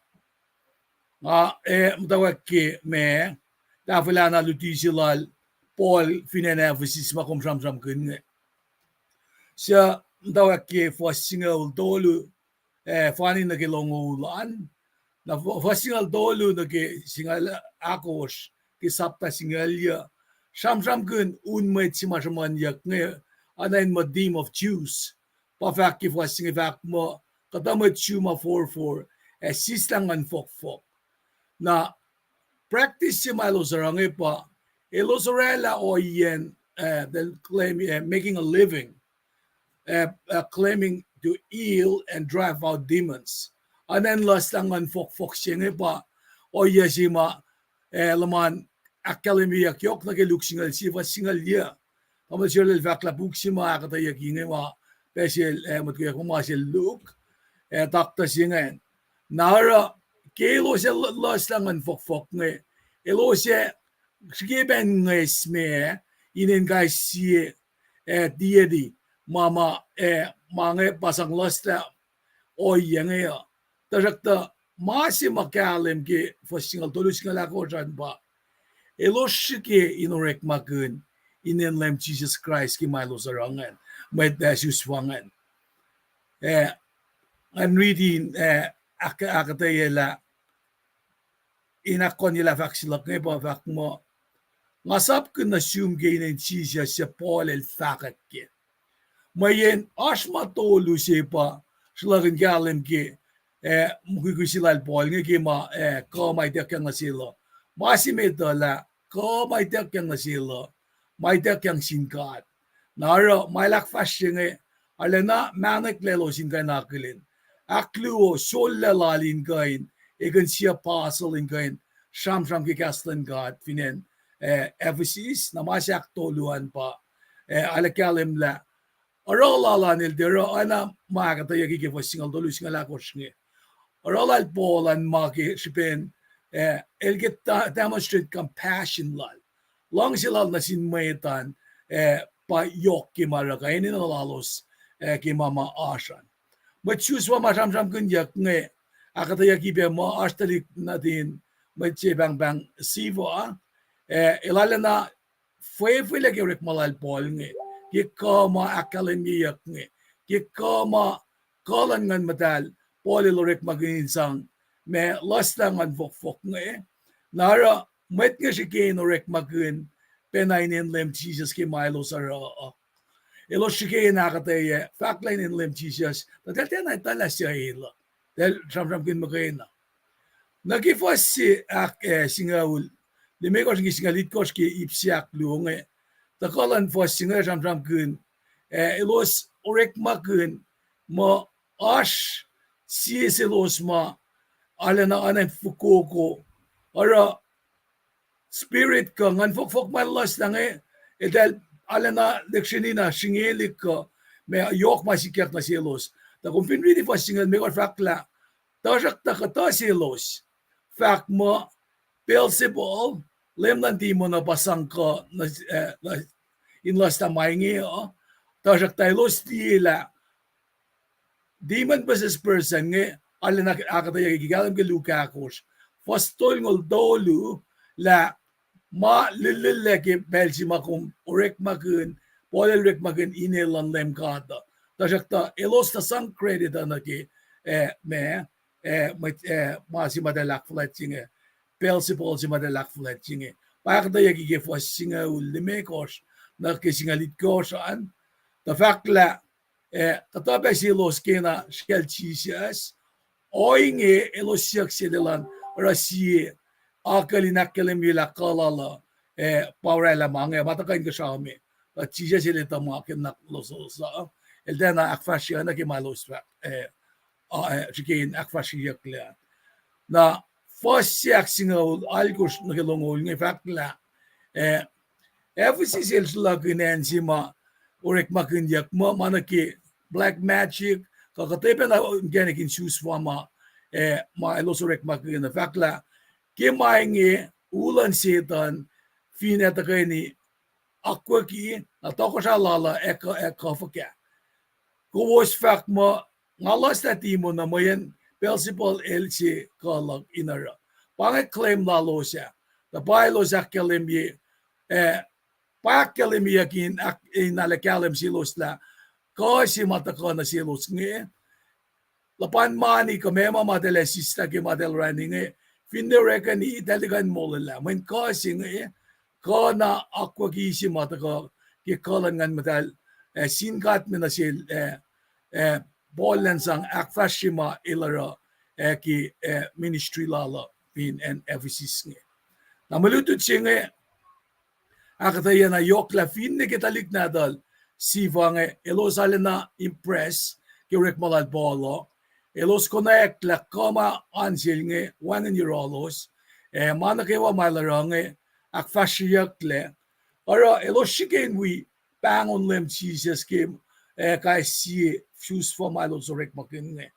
Nga, eh, muhtwacwacack ke ma, tahfwelah luti se lal Paul fin acn Ephesus ma kom sramsramkihn inge. Suc muhtwacwacack ke fuhs singucul tolu, eh, fani nuh ke longoul an. Na fuhs singucul tolu nuh ke singucul ahkosr ke sapta singucul yuh, sramsramkihn un mwet se ma sruhmuhnyuck inge, oacna in muh Dean of Jews. Pa fahk ke fuhs se inge fahk muh kuhtuh mwet Jew ma forfor ac sislah nguhn fohkfohk. Na practice se ma elos oruh inge pa elos orwaclah ohiyacn, eh, the claim, eh, making a living, eh, eh, claiming to heal and drive out demons. Oacna in luhslah nguhn fohkfohk se inge pa ohiyac se ma, eh, luhman ahkkahlwemyeyuck yohk nuh ke Luke singucul sie fuhs singucul yuh. Tamuhlwel Sarla el fahk lah puk se ma ahkuhtweyucki inge ma, pa sel, eh, mutkweack ma sel Luke, eh, taktuh se ingacn. Na oruh ke elos ac luhslah nguhn fohkfohk inge, elos ac srihke pac in ngwes ma inen kais sie, eh, deity ma ma, eh, ma inge pa sang luhslah ohiyac inge uh. Tuhsruhktuh ma se ma kahlwem ke fuhs singucul tolu, singucul ahkosr an pa elos srihke in orekmakihn inen Leum Jisus Kraist ke ma elos oruh ingacn, mwet, eh, Jews ingacn. Eh, ngan riti, eh, ahk-, ahkuhtweyac lah in ahkkohnyelah fahk se luhk inge pa fahk muh, nga sapkihn nuh sum ke inen Jisus suc Paul el fahkwack ke. Mweyen oasr ma tolu se pa sruhlahkihn kahlwem ke, eh, mukwikwi se lal Paul inge ke ma, eh, kuh ma ituckyang nuh sel uh. Ma se met uh lah kuh ma ituckyang nuh sel uh, ma ituckyang sin God. Na oruh ma el ahkfahsrye inge, Arulacna mahneklac elos in kuh in akihlen. Ahkluo, sollac lal in kuh in, ekihn sie apostle in kuh in sramsram ke kahs luhn God fin acn, eh, Ephesus, na ma se ahktolu an pa, eh, arlac kahlwem lah oruh lal an el tiac oruh oacna ma ahkuhtweyucki ke fuhs singucul tolu, singucul ahkosr inge. Oruh lal Paul an ma ke srihpen, eh, el ke ta-, demonstrate compassion lal. Luhngse lal nuh sin mwet an, eh, pa yohk ke ma oruh kuh enenuh lalos, eh, ke ma ma oasr an. Mwet Jew ma ma sramsramkihnyuck inge, ahkuhtweyucki pac muh oasr tuhlihk nuhtin mwet se pahngpahng Sceva, eh, el arulacna fwefwelac ke orekma lal Paul inge, ke kuh ma ahkkahlwemyeyuck inge, ke kuh ma kuh luhn Nguhn Muhtahl Paul el orekmakihn in sang ma luhslah nguhn fohkfohk inge. Na oruh mwet inge srihke in orekmakihn pacna inen Leum Jisus ke ma elos oruh uh. Elos srihke in ahkuhtweyac, fahk lah inen Leum Jisus, tuh eltahl tiacna etuh lah suc el uh. Eltahl sramsramkihn muhkwena. Nuh ke fuhs se ahk, eh, singucul limekohsr ke singucul itkohsr ke ip se ahkluo inge. Tuhkuh luhn fuhs se inge sramsramkihn, eh, elos orekmakihn muh oasr sie selos ma arulacna oacna in fokoko, oruh spirit kuh nguhn fohkfohk ma luhslah inge, eltahl arulacna lihksreni na sringelihk kuh ma yohk ma sikyak nuh selos. Tuh kom fin riti fuhs singucul limekohsr, fahk lah, tuhsruhktuh kuhtuh selos fahk muh Beelzebul, leum luhn demon uh pa sang kuh, eh, in luhslah ma inge uh, tuhsruhktuh elos liye lah demon possessed person inge, arulacna ahkuhtweyac ke kahlwem ke Luke ahkosr, fuhs tolngoul tolu, lah ma lihllihllac ke pacl se ma kom orekmakihn, Paul el orekmakihn inen luhn Leum God uh. Tuhsruhktuh elos tuh sang credit uh nuh ke, eh, ma, eh, mwet, eh, ma se ma eltahl ahkfuhlwactye inge, Beelzebul se ma eltahl ahkfuhlwactye inge. Pa ahkuhtweyucki ke fuhs singucul limekohsr nuh ke singucul itkohsr an, tuh fahk lah, eh, kuhtuh pac selos kena srihkacl Jisus, ohinge elos siyuck sel elan oruh sie akucl in ahkkahlwemye lah kuh lal uh, eh, pa orwaclah ma inge, ma tuhkuh inkuhsrao me. Tuh Jisus el etuh ma ke nuhnak losolos uh, el tiacna ahkfahsrye oacna ke ma elos fahk, eh, srihke in ahkfahsryeyucklac. Na fuhs se ahksingucul alkosr nuh ke longoul inge fahk lah, eh, Ephesus el sruhlahkihn acn se ma orekmakihnyuck muh ma nuh ke black magic, kuh kuhtwena inkacnek in sus fah ma, eh, ma elos orekmakihn uh. Fahk lah ke ma inge, u luhn Setuhn fin ac tuhkweni akwucki, na tohkohsrahi lal uh ac kuh, ac kuh fuhkah. Kowos fahk muh nga luhslah demon uh mweyen Beelzebul el se kuh luhk in oruh. Pa inge claim lalos ah. Tuh pa elos ahkkahlwemye, eh, pa ahkkahlwemyeyuck in, in arlac kahlwem selos lah kuh se ma tuhkuh nuh selos inge, luhpan mani kuh meac ma ma eltahl ac sislah ke ma eltahl orani inge, finne orekweni eltahl tiac kuh in molwelah. Mweyen kuh se inge, kuh na akwucki se ma tuhkuh ke kuh luhn Nguhn Muhtahl, eh, sin God me nuh sel, eh, eh, Paul elan sang ahkfahsrye ma el oruh, eh, ke, eh, ministry lal uh fin acn Ephesus inge. Na mwe lutlut se inge, ahkuhtweyac na yohk lah finne ke tuhlihk nahtuhl Sceva inge elos arulacna impress ke orekma lal Paul uh, elos konwacack lah kuh ma oan sel inge wacngihn yohrohlos, eh, ma nuh kwewa ma el oruh inge ahkfahsryeyucklac. Oruh elos srihke in wi pahngon Leum Jisus ke, eh, kais sie sus fah ma elos orekmakihn inge.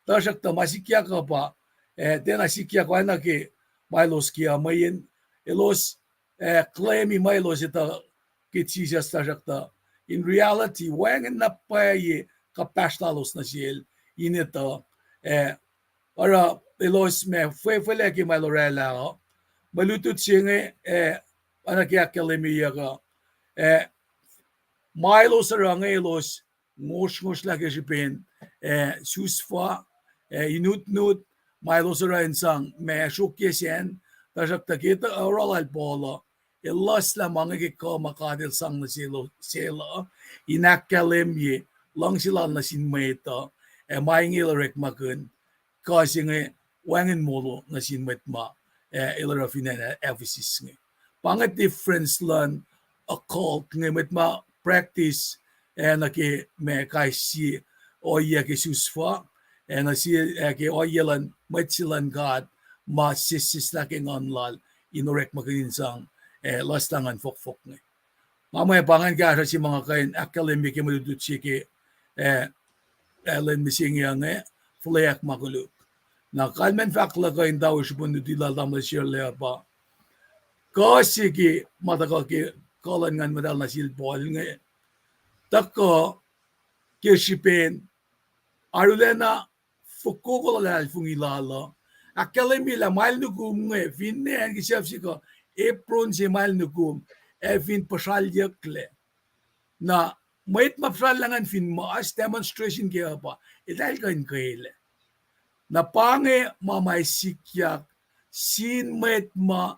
Tuhsruhktuh ma sikyak uh pa, eh, tiacna sikyak oacna ke ma elos ke uh mweyen elos, eh, claimi ma elos etuh ke Jisus, tuhsruhktuh in reality wacngihn na pwacye kuhpahsr lalos nuh sel in etuh, eh, oruh elos ma fwefwelac ke ma el orwaclah uh. Mwe lutlut se inge, eh, oacna ke ahkkahlwemyeyuck uh, eh, ma elos oruh inge elos ngosrngosrlah ke srihpen, eh, sus fah, eh, inutnut, ma elos oruh in sang ma sruokyac sacn, tuhsruhktuh ke oruh lal Paul uh, el luhslah ma inge ke kuh ma God el sang nuh sel uh, in ahkkahlwemye luhngse lal nuh sin mwet uh, ac ma inge el orekmakihn kuh se inge wacngihn molo nuh sin mwet ma, eh, el oruh fin acn Ephesus inge. Pa inge difference luhn occult inge, mwet ma practice ac nuh ke ma kais sie ohiyac ke susfa, ac nuh sie, ac ke ohiyac luhn mwet se luhn God ma sesseslah ke nguhn lal in orekmakihn in sang, ac, luslah nguhn fohkfohk inge. Nga muh pa ingacn kahsruh se ma nga kuh in ahkkahlwemye ke mwe lutlut se ke, ac, ac lwen mihsenge inge, fuhlweack ma koluk. Na kalmacn fahk luhk uh in tawosr upon luti lal tamuhlwel Sharla pa, kuh se ke ma tuhkuh ke kuh luhn Nguhn Muhtahl nuh sel Paul inge, tuhkuh ke srihpen arulacna fokoko luhlahlfongi lal uh. Ahkkahlwemye lah ma el nukum inge, finne acn ke sahf se kuh apron se ma el nukum, ac fin puhsralyucklac. Na mwet ma puhsrallah ingacn fin mas demonstration ke uh pa, eltahl kuh in kwelac. Na pa inge ma ma sikyak sin mwet ma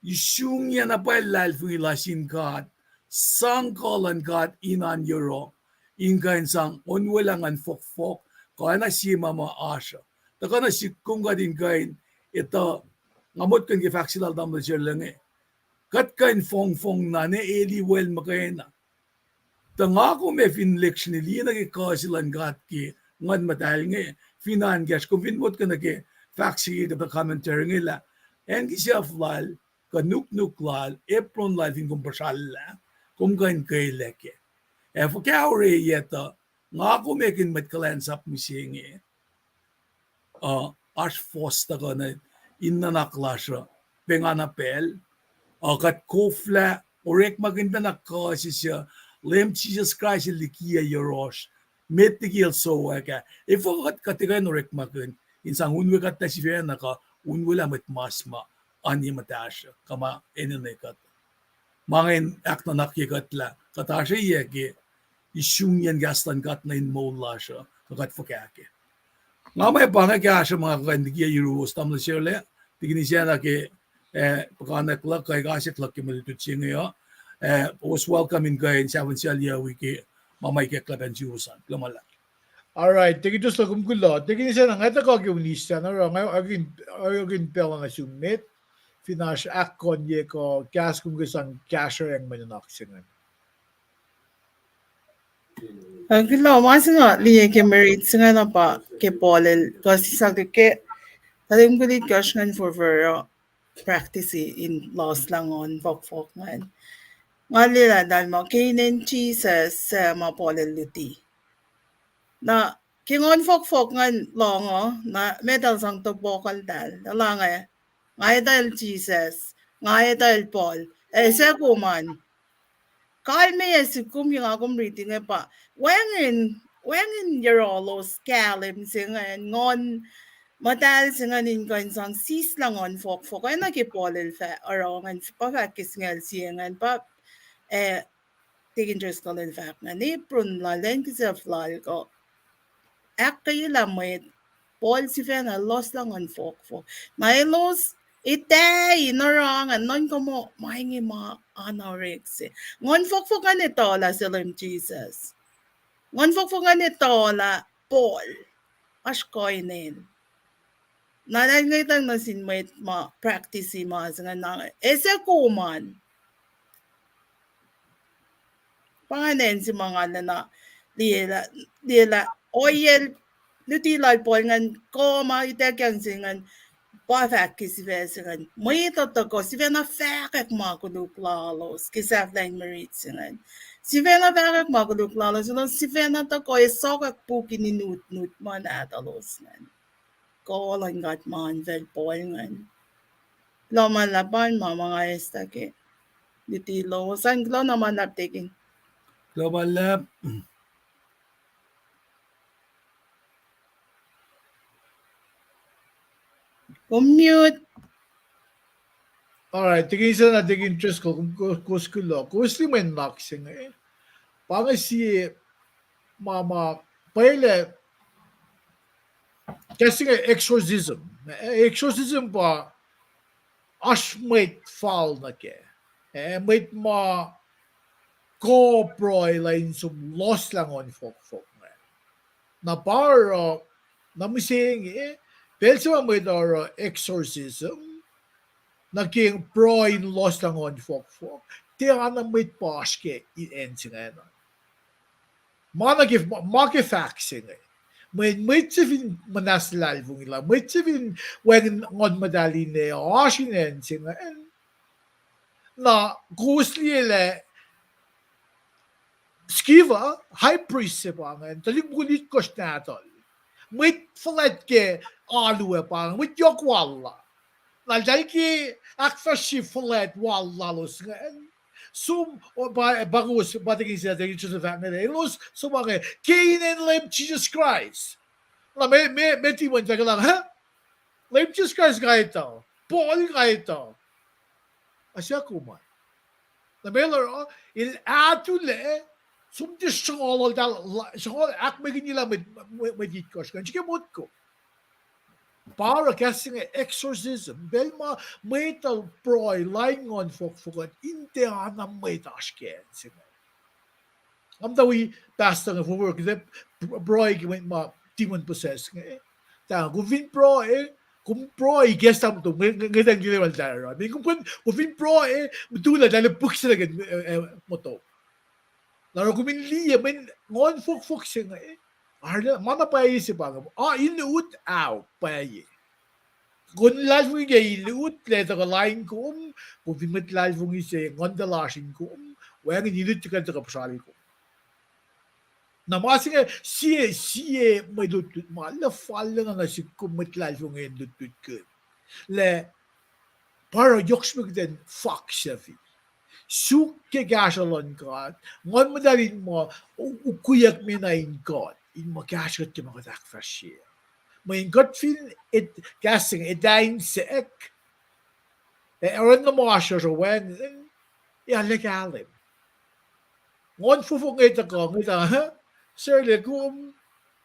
isungyac na pwacye luhlahlfongi la sin God, sang kuh luhn God in oan yohrohl, in kuh in sang onwelah nguhn fohkfohk, kuh oacna sie ma ma oasr uh. Tuhkuh nuh sihk kom kuht in kuh in etuh, nga motko ke fahk se lal tamuhlwel Sharla inge, kuht kuh in fongfong na ne eli wel muhkwena. Tuh nga kom ac fin leksin liye nuh ke kuh se luhn God ke Nguhn Muhtahl inge, fin oan kacsr kom fin motko nuh ke fahk se ke kuhtuh commentary inge lah, acn ke sahf lal, kuh nuknuk lal, apron lal fin kom puhsrallah, kom kuh in kwelac kac. Ac fuhkah oreyac tuh, nga kom ac kihn mwet kuhlwacnsap mihsenge uh, oasr fohs tuhkuh nuh in nuhnak lasr uh, pengana pacl, uh, kuht koflah orekmakihn pacna kuh se suc Leum Jisus Kraist el likiyac yohrohsr, met liki el sowack ah. Efuh kuht, kuht tiac kuh in orekmakihn in sang unwe kuht nuh sifacna kuh unwelah mwet mas ma oan ye muhtahsr uh, kuh ma enenuh kuht. Ma ingacn ahknuhnakye kuht lah kuht oasr ohiyac ke isungiyacn kahs luhn God nuh in moul lasr uh, kuh kuht fuhkah kac. Nga muh pa inge kahsruh ma nga kuh in likiyac yuruwos tamuhlwel Sharla, tikin isacna ke, eh, puhkantwen luhk kuh ikacsyak luhk ke mwe lutlut se inge uh, eh, kowos welcome in kuh in sahfahsrye wiki ma ma ikacklah pacna suwos an. Kuloh ma luhlahp. All right, tikin Driscoll, kom kuloh. Tikin isacna nga tuhkuh ke unis sacn oruh nga, nga, nga kihn pacl na sum met, fin oasr ahkkonye kuh kahs kom ke sang kahsruh acng mwe nuhnak se ingacn. Kuloh, ma se nga liye ke mwe rit se ingacn pa ke Paul el kuh sisaklu ke, tuhlihk mukul itkohsr ingacn forfor uh practice in lohslah nguhn fohkfohk ingacn. Nga liye lah eltahl muh ke inen Jisus, eh, ma Paul el luti. Na ke nguhn fohkfohk ingacn lohng uh, na met el sang tohpohkuhltahl, elange, nga etuh el Jisus, nga etuh el Paul, ac suc kom an. Kalmeyac sihk kom ke nga kom riti inge pa, wacngihn, wacngihn yohrohlos kahlwem se ingacn, nguhn muhtahl se ingacn in kuh in sang sislah nguhn fohkfohk, oacna ke Paul el fah-, oruh ingacn, pa fahk ke singucul sie ingacn, pa, eh, tikin Driscoll el fahk ingacn, apron lal, acn ke sahf lal kuh ahkkweyelah mwet, Paul sifacna lohslah nguhn fohkfohk. Na elos etahi in oruh ingacn, nuhnkuh muh ma inge ma oan orek se. Nguhn fohkfohk ingacn etuh lah sel Leum Jisus. Nguhn fohkfohk ingacn etuh lah Paul, oasr kuh inen. Na eltahl ngwetacng nuh sin mwet ma practice ma se ingacn na, ac suc kom an. Pa ingacn acn se ma nga lacna liye lah, liye lah ohiyac luti lal Paul ingacn, kuh ma ituckyang se ingacn, pa fahk ke sifac se ingacn. Mwet uh tuhkuh sifacna fahkwack ma koluk lalos ke sahflahiyacn mwe rit se ingacn. Sifacna fahkwack ma koluk lalos, elos sifacna tuhkuh ac sokwack puk in inutnut ma nahtuhlos ingacn. Kuh luhn God ma oan facl Paul ingacn. Kuloh ma luhlahp an ma ma nga eslah ke luti lowos an. Kuloh na ma luhlahp tikin. Kuloh ma luhlahp. Kom mute. All right, tikin sacna, tikin Driscoll, kom, ko-, kowos kuloh. Kowos liye mwe nuhnak se inge. Pa inge sie ma, ma, pwacye lah, kahs se inge exorcism. Exorcism pa oasr mwet fal nuh kac. Eh, mwet ma kuh pruhe lah in som lohslah nguhn fohkfohk inge. Na pa oruh, na mihsenge, pacl se ma mwet oruh exorcism, nuh ke pruhe in lohslah nguhn fohkfohk, tiacna mwet pa oasr ke acn se ingacn. Ma nuh ke, ma ke fahk se inge. Mwe, mwet se fin muhnahs luhlahlfongi lah, mwet se fin wacngihn Nguhn Muhtahl in oasr in acn se inge, na kowos liye lah Sceva, high priest se pa ingacn, tuhlihk mukul itkohsr nahtuhl. Mwet fuhlwact ke alu ac pa ingacn, mwet yohk wal la. Na eltahl ke ahkfahsrye fuhlwact wal lalos ingacn. Som, pa, pa kowos, pa tekihn se, tekihn Joseph fahk inge, elos som inge, ke inen Leum Jisus Kraist. Na me, me, me demon fahk lah, ha? Leum Jisus Kraist nga etuh. Paul nga etuh. Asya kom an. Na meac el oruh, el atulac, som tiac sruhnguhl, sruhnguhl ahkmwekihnyelah mwet, mwet, mwet itkohsr ingacn, srihke motko. Pa oruh kahs se inge exorcism, pacl ma mwet uh pruhe, lain nguhn fohkfohk uh, in tiac oacna mwet oasr ke acn se inge. Nga muhta wi pastor inge forfor, kuht ac pruhe ke mwet ma demon possessed inge. Tuh kom fin pruhe, kom pruhe ikacslah muhtom, nge, nge, nge tiac lwelah tari. Mean kom, kom fin pruhe, mutullac, tari puk se liki, eh, eh, muhtom. Na oruh kom in liye, mweyen nguhn fohkfohk se inge, arlac, ma na pwacye se pa inge, ah, in ut, ao, pwacye. Kom luhlahlfongi ke in utlac tuhkuh lain kom, kom fin mwet luhlahlfongi se nguhn tuh lasr in kom, wacngihn in utlac tuhkuh puhsral kom. Na ma se inge, sie, sie mwe lutlut ma lufallacna nuh sihk kom mwet luhlahlfongi in lutlutkihn. Lah pa oruh yohk srihpac kuht in fohkfohk sifil. Suk ke kahsruh luhn God, Nguhn Muhtahl in muh u-, ukweyuck me na in God, in muh kahsruh kuht ke ma kuht ahkfahsrye. Mweyen kuht fin, kahs se inge, etuh in sek, ac oruh na ma oasr yohrohl wacngihn, ac arlac kahlwem. Nguhn fohkfohk inge tuhkuh, inge tuh, ha? Sarlac kom,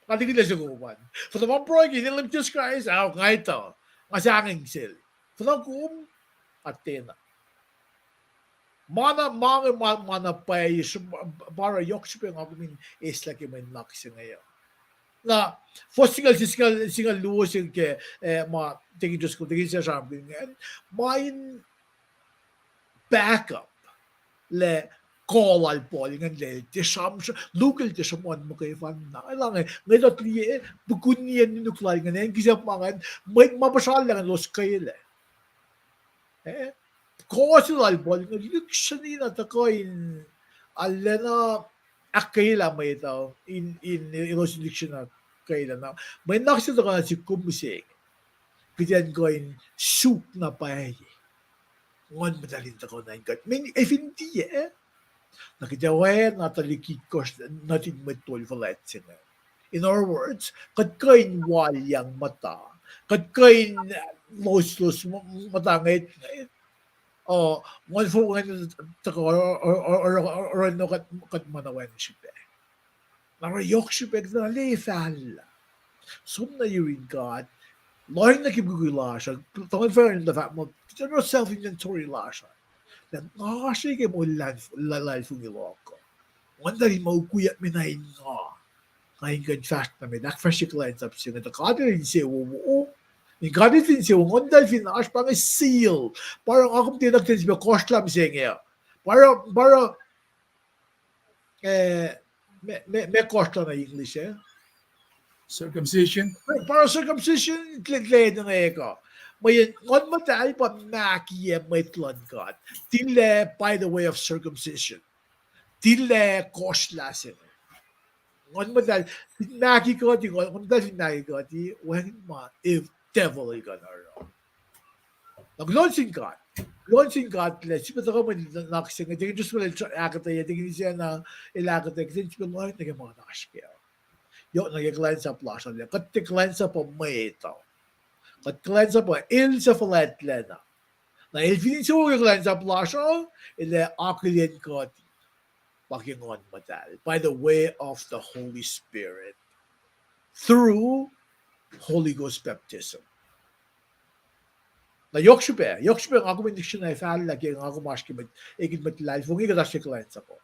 nga likilac se kom an. Fuhnuh ma pruhe ke inen Leum Jisus Kraist, ao, nga etuh, nga sahngweng sel. Fuhnuh kom, atena. Ma na, ma inge ma, ma na pwacye, pa oruh yohk srihpac nga kom in eislah ke mwe nuhnak se inge uh. Na, fuhs singucul, singucul, singucul luo se ke, eh, ma, tekihn Joseph, tekihn se sramsramkihn ingacn, ma in back up lah kuh lal Paul ingacn lah el tiac sram, Luke el tiac sruhmuhn muhkwena. Elan inge, inge tuh liye, pukuniyacn nuknuk lal ingacn, acn kihsacp ma ingacn, mwet ma puhsrallah ingacn elos kwelah. Eh? Kuh se lal Paul inge lihksreni na tuhkuh in arulacna ahkkweyelah mwet uh, in, in elos in lihksreni ahkkweyelah na. Mwe nuhnak se tuhkuh nuh sihk kom mihsenge, kuht in kuh in suk na pwacye. Nguhn Muhtahl in tuhkuh nuh in kuht. Mean, ac fin tiac, na kuht ac oacna tuhlihk itkohsr nuhtin mwet tol fuhlwact se inge. In other words, kuht kuh in walyang muhta. Kuht kuh in loslos muhta ngetnget. Uh, nguhn fohkfohk ingacn tuhkuh oruh, oruh, oruh, oruh, oruh kuht, kuht ma na wacngihn srihpac. Na oruh yohk srihpac kuht na lefahlah. Som nuh yurin God. Lohacng nuh ke mukwikwi lasr uh. Tuh ngan fahk in tuh fahk muh general self inventory lasr uh. Lah nga oasr ke moul luhlahlfongi luhk uh? Nguhn Muhtahl in muh ukweyuck me na in nga, nga in kuh in fahsr nuh met, ahkfahsrye kuhlwacnsap se inge tuh God El insewowo. In God El fin insewowo, Nguhn Muhtahl fin oasr, pa inge seal. Pa oruh nga kom tiacna kuht in sifilpac kohsrlah mihsenge uh. Pa oruh, pa oruh, eh, meac, meac, meac kohsrlah nuh English ah? Circumcision. Pa oruh circumcision, tiac, tiac nuh ekuh. Mweyen Nguhn Muhtahl pa mahkiyac mwet luhn God. Tilac by the way of circumcision. Tilac kohsrlah se inge. Nguhn Muhtahl fin mahki kuht, Nguhn Muhtahl fin mahki kuht, wacngihn ma devil el kuh in oruh. Na kuloh nuh sin God. Kuloh nuh sin God lah sifilpac tuhkuh mwe nuhnak se inge, tekihn Joseph el ahkuhtweyac, tekihn Isacna el ahkuhtweyac, kuht in sifilpac lohacng nuh ke ma kuht oasr kac. Yohk nuh ke kuhlwacnsap lasr uh lah kuht tiac kuhlwacnsap uh mwet uh. Kuht kuhlwacnsap uh El suc fuhlwactlacna. Na El fin insewowo ke kuhlwacnsap lasr uh, El ac akihlen kuht pa ke Nguhn Muhtahl, by the way of the Holy Spirit, through Holy Ghost baptism. Na yohk srihpac, yohk srihpac nga kom in lihksreni fahlah ke nga kom oasr ke mwet, ekihn mwet luhlahlfongi, kuht oasr ke kuhlwacnsap uh.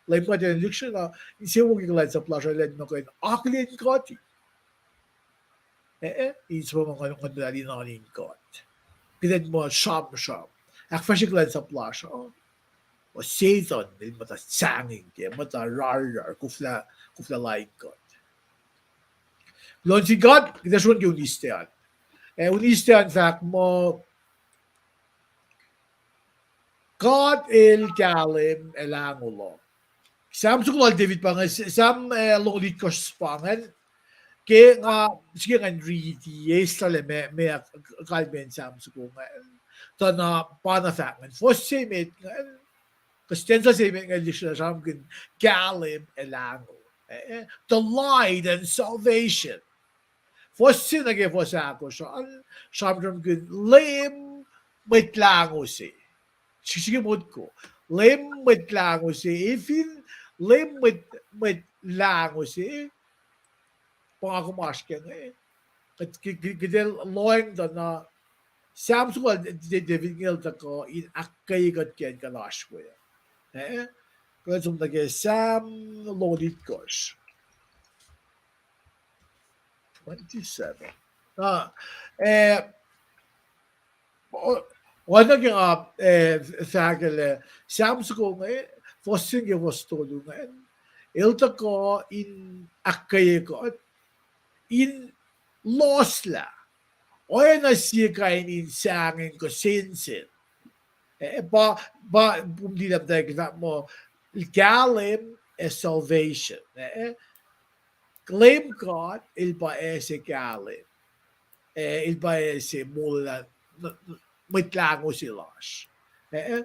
Leum God El lihksreni insewowo ke kuhlwacnsap lasr uh, El ac nuh ke akihlen kuht. Eh, eh, in sifilpac ma Nguhn Muhtahl in oan in kuht. Kuht in muh sramsram, ahkfahsrye kuhlwacnsap lasr uh. Satan el muhta sahngweng ke, muhta rarrar, koflah, koflah lain God. Kuloh nuh sin God, kuht ac srohn ke Wednesday an. Eh, Wednesday an fahk muh, God el kahlwem ac lahngo lom. Sam soko lal David pa inge, Sam, eh, longoul itkohsr pa ingacn, ke nga srihke ngan riti, eislah lah meac, meac kalmacn Sam soko ingacn. Tuh na pa na fahk ingacn, fuhs se met ingacn, kuh stanza se met ingacn, lihksreni sramsramkihn kahlwem ac lahngo. Eh, the light and salvation. Fuhs se nuh ke fuhs ahkosr an, sramsramkihn Leum Mwet Lahngo se. Srihke motko. Leum Mwet Lahngo se. Efin Leum Mwet, Mwet Lahngo se, pa nga kom oasr ke inge. Kuht, kuht, kuht, kuht lohacng tuh na Sam soko lal David inge el tuhkuh in ahkkweye kuht ke acn kuht oasr we. Eh? Kuht som nuh ke Sam longoul itkohsr. Twenty-seven. Ah, eh, o-, oacna ke nga, eh, fahk lah Sam soko inge, fuhs se nuh ke fuhs tolu ingacn, el tuhkuh in ahkkweye kuht in lohslah. Oacna sie kain in sahngweng kuh sensen. Eh, pa, pa, pum lilam tac ke fahk muh, kahlwem ac salvation. Eh, Leum God, el pa ase kahlwem. Eh, el pa ase molwelah, Mwet Lahngo se lasr. Eh,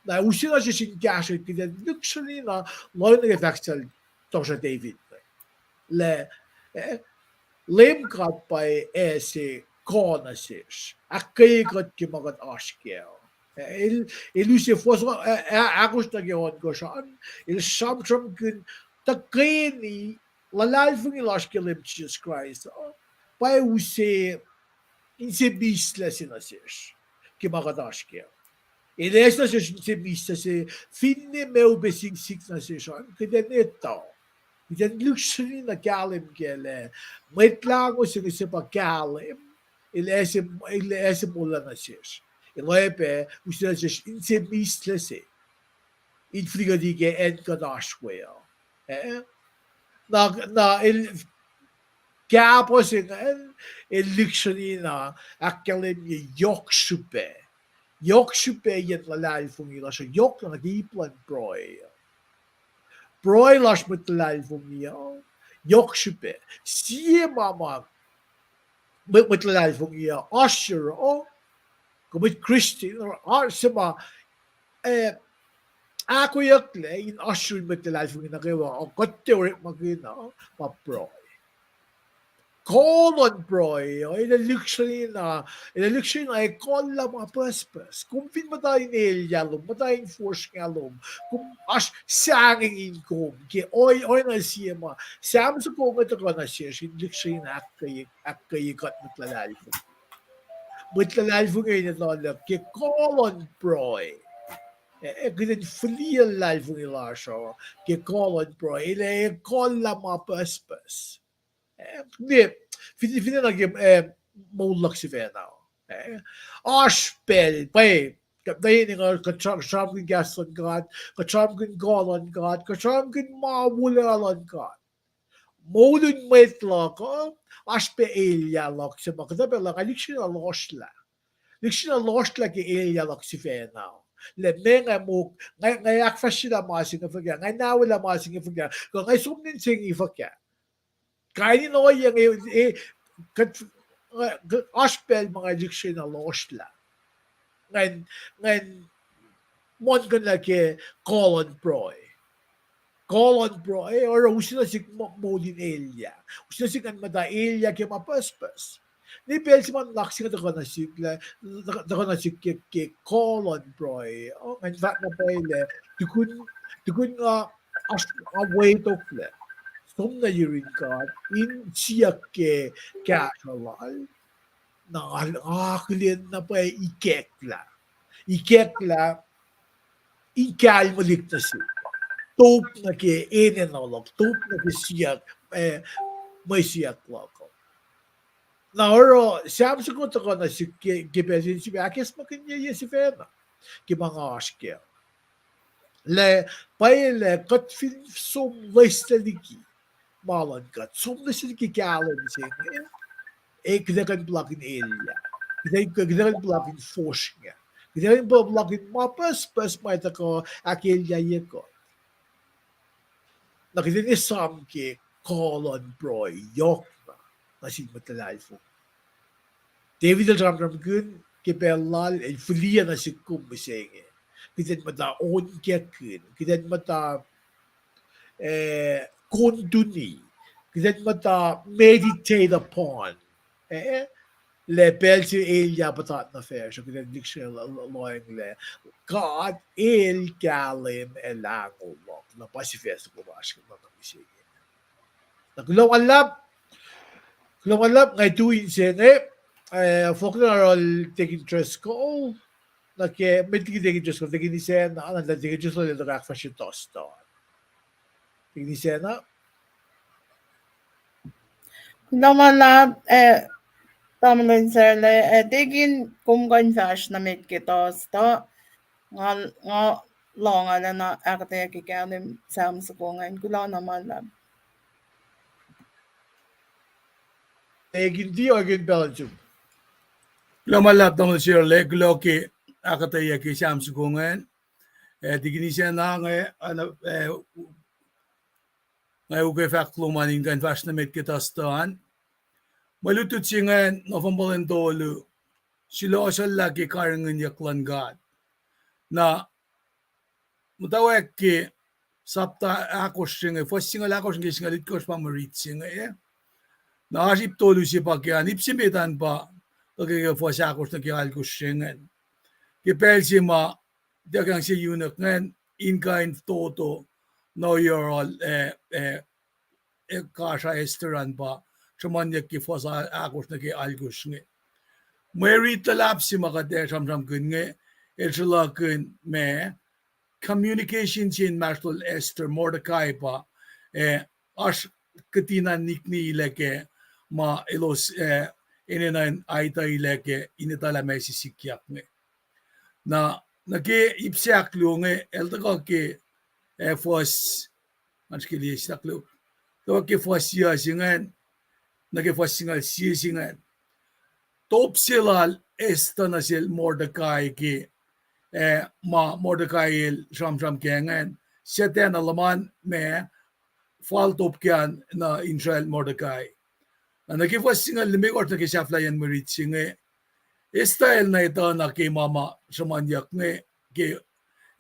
na use na sesr in kahsruh kuht in lihksreni na, lohacng nuh ke fahk sel tohkohsrah David lah, eh, Leum God pa ase kuh nuh sesr, ahkkweye kuht ke ma kuht oasr kac. Eh, el, el use fuhs, eh, eh, ahkosr nuh ke ohnkohsr an, el sramsramkihn tuhkweni luhlahlfongi lasr ke Leum Jisus Kraist, uh, pa use inse mihslac se nuh sesr ke ma kuht oasr kac. El ase nuh sesr inse mihslac se, finne ma upac siksik nuh sesr an, kuht in etuh, kuht in lihksreni na kahlwem kac lah Mwet Lahngo se inge se pa kahlwem, el ase, el ase molwelah nuh sesr. El oacyacpac use nuh sesr inse mihslac se in fihli kuht ke acn kuht oasr we uh. Eh? Na, na el kahpuh se ingacn, el lihksreni na ahkkahlwemye yohk srihpac. Yohk srihpac yen luhlahlfongi lasr uh, yohk na nuh ke ip luhn pruhe. Pruhe lasr mwet luhlahlfongi uh, yohk srihpac. Sie ma ma mwet, mwet luhlahlfongi uh oasr yohroh, kuh mwet Christian, oasr se ma, eh, ahkoeyucklac in oasr yurin mwet luhlahlfongi nuh kwewa, kuht tiac orekmakihn uh, pa pruhe. Kuh luhn pruhe uh, el ac lihksreni na, el ac lihksreni na ekuhllah ma pucspucs. Kom fin muhta in elyah lom, muhta in fosrngah lom, kom oasr sahngweng in kom ke ohiyac, oacna sie ma Sam soko inge tuhkuh nuh sesr in lihksreni na ahkkweye, ahkkweye kuht mwet luhlahlfongi. Mwet luhlahlfongi in etuhlah ke kuh luhn pruhe. Eh, kuht in fihliyac luhlahlfongi lasr uh ke kuh luhn pruhe, el ac ekuhllah ma pucspucs. Eh, ne, fin, finne nuh ke, eh, moul luhk sifacna, eh, oasr pacl, pwacye, kuht, kuht sram-, sramsramkihn kahs luhn God, kuht sramsramkihn kuh luhn God, kuht sramsramkihn ma wolacna luhn God. Moul in mwet luhk uh, oasr pac elyah luhk se ma kuhtuh pacl uh nga lihksreni na lohsrlah. Lihksreni na lohsrlah ke elyah luhk sifacna. Lah meac nga moh, nga, nga ahkfahsryelah ma se inge fuhkah, nga nawelah ma se inge fuhkah, kuh nga som nuh se inge fuhkah. Kain in ohiyac inge, eh, kuht, eh, oasr pacl ma nga lihksreni na lohsrlah. Ngan, ngan muhlkuhnlah ke kuh luhn pruhe. Kuh luhn pruhe, oruh use nuh sihk mo-, moul in elyah. Use nuh sihk ngan muhta elyah ke ma pucspucs. Ne pacl se ma nuhnak se inge tuhkuh nuh sihk lah, tuhkuh nuh sihk ke, ke kuh luhn pruhe. Oh, ngan fahk na pwacye lah, tukun, tukun nga, oasr, nga wetoklac, som nuh yurin God in siyuck ke kahsruh lal, na nga, nga akihlen na pwacye ikacklah. Ikacklah in kalmwelihk nuh sihk. Top nuh ke enenuh luhk, top nuh ke siyuck, eh, mwe siyuck luhk. Na oruh Sam soko tuhkuh nuh sihk ke, ke pacl se inge sifacna ahkacsmakihnye sifacna ke ma nga oasr kac. Lah pwacye lah kuht fin som loeslac liki ma luhn God, som loeslac liki kahlwem se inge, e, kuht ac kuh in puhlakihn elyah. Kuht ac, kuht ac kuh in puhlakihn fosrngah. Kuht ac kuh in puhlakihn ma pucspucs ma tuhkuh ahkelyeyuck. Na kuht in esam ke kuh luhn pruhe yohkna nuh sin mwet luhlahlfongi. David el sramsramkihn ke pacl lal, el fihliyac nuh sihk kom mihsenge. Kuht in muhta onkakihn, kuht in muhta, eh, konduni, kuht in muhta meditate upon, eh, lah pacl se elyah puhtat nuh facsr uh, kuht in lihksreni lohacng lah God El kahlwem ac lahngo luhk. Na pa sifac soko lasr ke ma nuh mihsenge. Na kuloh ma luhlahp, kuloh ma luhlahp, nga tui inse inge, eh, fohlohk na oruh Deacon Driscoll, nuh ke, met liki Deacon Driscoll, Deacon Isacna, na Deacon Driscoll el tuh ahkfahsrye Thursday. Deacon Isacna. Kuloh ma luhlahp, eh, tamuhlwel Sarla, eh, Deacon, kom kuh in fahsr nuh met ke Thursday, nga, nga lohng lah na ahkuhtweyac ke kahlwem Sam soko ingacn, kuloh na ma luhlahp. Deacon D, Deacon Belgium. Kuloh ma luhlahp tamuhlwel Sarla, kuloh ke ahkuhtweyac ke Sam soko ingacn. Eh, Deacon Isacna inge, eh, nga ukwe fahk lom an in kuh in fahsr nuh met ke Thursday an. Mwe lutlut se ingacn, nohfohn pacl in tolu, sulaclah ke karihngihnyuck luhn God. Na muhtwacwacack ke sapta ahkosr se inge, fuhs singucul ahkosr nuh ke singucul itkohsr pa mwe rit se inge. Na oasr ip tolu se pa ke an, ip se met an pa, tuh ke, ke fuhs ahkosr nuh ke alkosr se ingacn. Ke pacl se ma, tiac kahng se eunuch ingacn, in kuh in fototo, nuh yohrohl, eh, eh, eh, kasra Esther an pa, sruhmuhnyuck ke fuhs ahkosr nuh ke alkosr inge. Mwe rit luhlahp se ma kuht ac sramsramkihn inge, el sruhlahkihn ma, communication se inmahsrlol Esther, Mordecai pa, eh, oasr kihtin an nikni lac ke ma elos, eh, enenuh in aituh lac ke in etuh lah ma se sikyak inge. Na, nuh ke ip se ahkluo inge, el tuhkuh ke, eh, fuhs, nga srihke liye staklu, tuhkuh ke fuhs yuc se ingacn, nuh ke fuhs singucul sie se ingacn. Top se lal Esther nuh sel Mordecai ke, eh, ma Mordecai el sramsram ke ingacn, sactacna luhman ma, fal top ke an nuh insrael Mordecai. Na nuh ke fuhs singucul limekohsr nuh ke sahflahiyacn mwe rit se inge, Esther el na etuh na ke ma ma sruhmuhnyuck inge ke,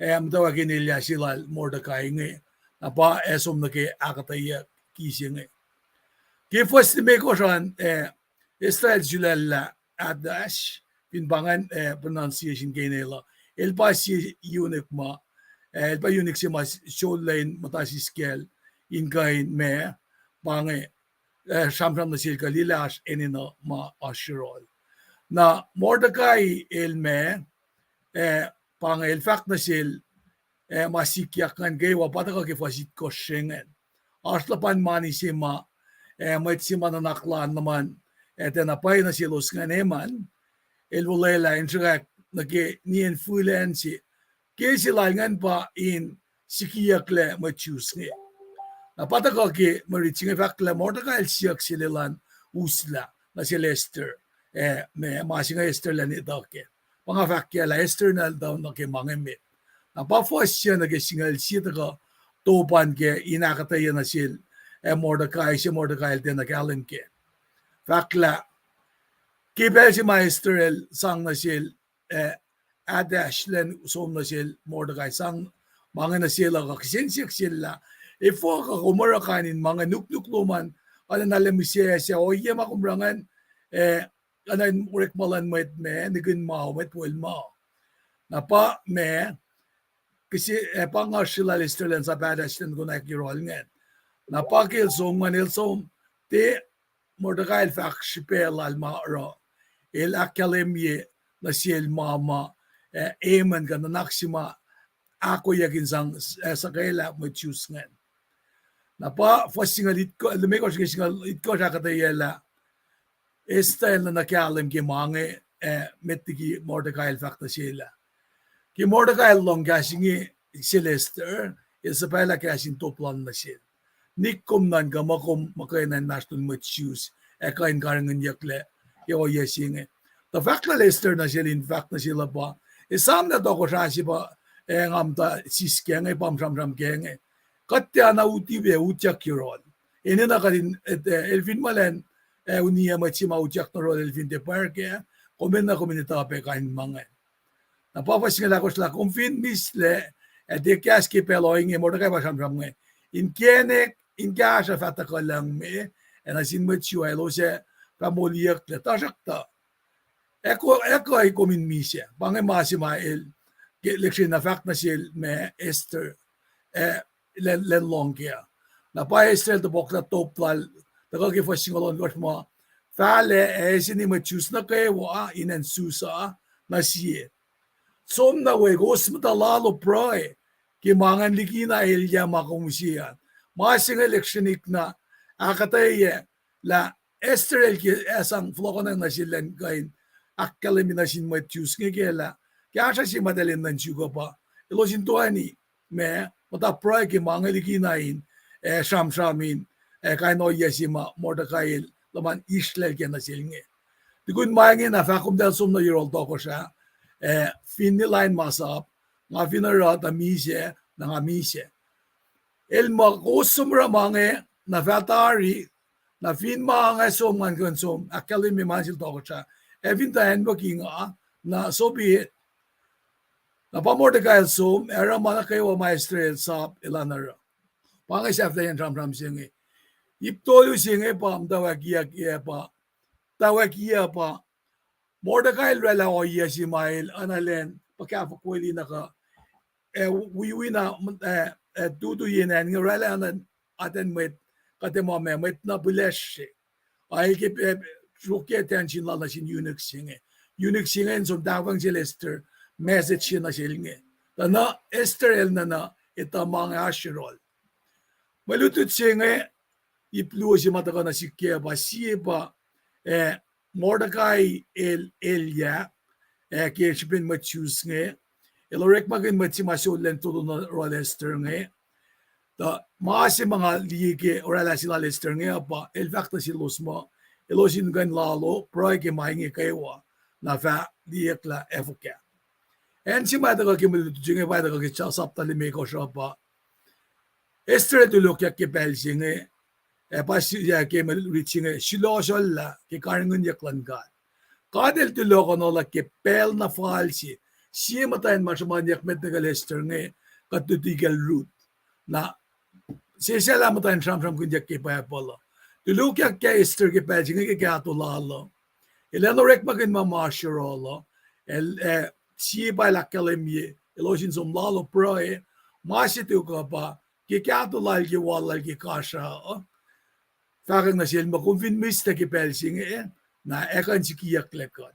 eh, muhtwacwacack in elyah se lal Mordecai inge, na pa ac som nuh ke ahkuhtweyac ki se inge. Ke fuhs limekohsr an, eh, Esther el sulaclah Hadash, fin pa ingacn, eh, pronunciation ke inelah. El pa sie eunuch ma, eh, el pa eunuch se ma sollah in muhta siskacl in kuh in ma, pa inge, eh, sramsram nuh sel kuh liye lah oasr enenuh ma oasr yohrohl. Na Mordecai el ma, eh, pa inge el fahk nuh sel, eh, ma sikyak ingacn kwewa pa tuhkuh ke fuhs itkohsr se ingacn. Oasr luhpan mani se ma, eh, mwet se ma nuhnak lal an luhman, eh, tiacna pwacye nuh selos ingacn Haman, el olwelah in sruhkwack nuh ke nien fihl acn se. Ke se lal ingacn pa in sikiyucklac mwet Jews inge. Na pa tuhkuh ke mwe rit se inge fahklah Mordecai el siyuck sel elan uslah nuh sel Esther, eh, ma, ma se inge Esther elan etuh kac. Pa nga fahk kac lah Esther na el tuh nuh ke ma inge met. Na pa fuhs se nuh ke singucul sie tuhkuh top an ke in ahkuhtweyac nuh sel, eh, Mordecai, se Mordecai el tiacna kahlwem kac. Fahklah, ke pacl se ma Esther el sang nuh sel, eh, Hadash elan som nuh sel Mordecai sang ma inge nuh sel uh, kuh kihsen siyuck sel lah, efuh kuh kom oruh kain in ma inge, nuknuk lom an, arulacna mihsacsac, ohiyac ma kom oruh ingacn, eh, arulacna orekma luhn mwet ma nihkihn ma, mwet wo el ma. Na pa ma, kihse, eh, pa nga srihke lal Esther elan sap Hadash elan konwacack yohrohl ingacn. Na pa ke el som ingacn el som, tiac Mordecai el fahk srihpac lal ma oruh, el ahkkahlwemye nuh sel ma ma, eh, Haman kuh nuhnak se ma ahkoeyuck in sang, eh, suhkwelah mwet Jews ingacn. Na pa fuhs singucul itko-, limekohsr ke singucul itkohsr ahkuhtweyac lah Esther el nuh na kahlwem ke ma inge, eh, met liki Mordecai el fahk nuh sel ah. Ke Mordecai el lohng kahs inge, sel Esther, el suhpwaclah kahs in top lal nuh sel. Nik kom nuhnkuh muh kom muhkwena inmahsrlon mwet Jews ac kuh in karihngihnyucklac ke ohiyac se inge. Tuh fahk lal Esther nuh sel in fahk nuh sel uh pa, esam lah tohkohsrah se pa, ac nga muhta siskac inge, pa sramsram kac inge. Kuht tiacna uti ac utyak yohrohl. Enenuh kuht in, el fin muh elan, ac uniyac mwet se ma utyak nuh yohrohl el fin tiac pwacr kac, kom enenuh kom in etuh pac kain ma ingacn. Na pa fuhs singucul ahkosr lah kom fin mihslac, ac tiac kahs ke pacl ohinge, Mordecai pa sramsram inge, inkacnek in kahsruh fah tuhkuh lucng me, ac nuh sin mwet Jew elos ac fah moliyucklac, tuhsruhktuh ac kuh, ac kuh kom in misac. Pa inge ma se ma el, ke lihksreni na fahk nuh sel ma Esther, ac lwen, lwen lohng kac. Na pa Esther el topuklah top lal, tuhkuh ke fuhs singucul ohnkohsr muh, fahlac ac eiseni mwet Jews nuh kwewa in acn Susa nuh sie, som nuh we, kowos muhta lalo pruhe ke ma ingacn likina elyah ma kom use an. Ma se inge lihksrenik na ahkuhtweyac lah Esther el ke ac sang fohlohkohnacng nuh sel elan kuh in ahkkahlwemye nuh sin mwet Jews inge ke lah kahsruh se ma eltahl enenuh in suk uh pa elos in toeni ma muhta pruhe ke ma inge likina in, ac sramsram in, ac kain ohiyac se ma Mordecai el luhman Israel ke nuh sel inge. Tukun ma inge na fahk komtacl som nuh yohrohl tohkohsrah, ac finne lain masap, nga fin oruh tuh misac, na nga misac. El muh kowos som oruh ma inge, na fah tari, na fin ma inge som ngan kuh in som ahkkahlwemye ma nuh sel tohkohsrah, ac fin tuh acnwucki nga, na so be it. Na pa Mordecai el som ac oruh ma nuh kwewa ma Esther el sap elan oruh. Pa inge sahflahiyacn sramsram se inge. Ip tolu se inge pa muhtwacwacack, pa muhtwacwacack pa Mordecai el oraclah ohiyac se ma el oacna elan puhkahfokweli na kuh, ac wiwi na, ac tutu yen acn inge oraclah oacna atacn mwet, kuht ac muh ma mwet na pihlesre. Ac el ke, sruokyac attention lal nuh sin eunuch se inge. Eunuch se inge in som tahfweacng sel Esther message se nuh sel inge. Tuh na Esther el nuhna etuh ma inge oasr yohrohl. Mwe lutlut se inge, ip luo se ma tuhkuh nuh sihk kac pa sie pa, ac Mordecai el elyah, ac ke srihpen mwet Jews inge, el orekmakihn mwet se ma sollah in tolu nuh yohrohl Esther inge. Tuh ma se ma nga liye ke oraclah se lal Esther inge uh pa el fahk nuh selos muh elos in kuh in lalo pruhe ke ma inge kwewa, na fah liyeklah ac fuhkah. Acn se ma tuhkuh ke mwe lutlut se inge pa tuhkuh ke sapta limekohsr uh pa Esther el tulokyak ke pacl se inge, ac pa ke mwe rit se inge, sulohsohllah ke karihngihnyuck luhn God. God el tulok onohllah ke pacl na fal se, sie muhtwacn ma sruhmuhnyuck met nuh kacl Esther inge, kuht luti kacl Ruth. Na sesseslah muhtwacn sramsramkihnyuck ke Bible uh. Tulokyak ke Esther ke pacl se inge ke kahto lal uh, elan orekmakihn ma ma oasr yohrohl uh, el, sie pa el ahkkahlwemye elos in som lalo pruhe, ma se tok uh pa ke kahto lal ke wal lal ke kasra uh, fahkwack nuh sel muh kom fin mihslac ke pacl se inge, na ac kuh in sikiyucklac kuht.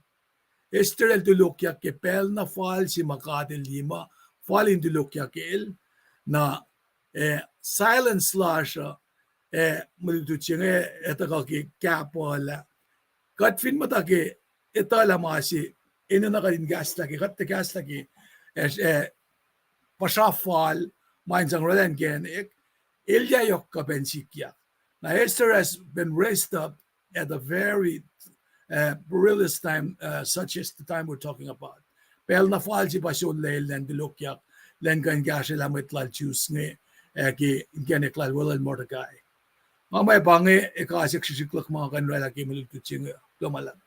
Esther el tulokyak ke pacl na fal se ma God el liye ma fal in tulokyak el, na silence lasr uh, ac mwe lutlut se inge, ac tuhkuh ke kahpuhlah. Kuht fin muhta ke etuhlah ma se enenuh kuht in kahslah ke, kuht tiac kahslah ke, ac puhsra fal ma in sang oraclah inkacnek, elyah yohk kuh pacna sikyak. Na Esther has been raised up at a very perilous time, such as the time we're talking about. Pacl na fal se pa sollah el elan tulokyak, elan kuh in kahsrwelah mwet lal Jews inge, ac ke inkacnek lal weluhl Mordecai. Nga muh pa inge ekuh sik srihsrihk luhk ma kuh in oraclah ke mwe lutlut se inge, kuloh ma luhlahp.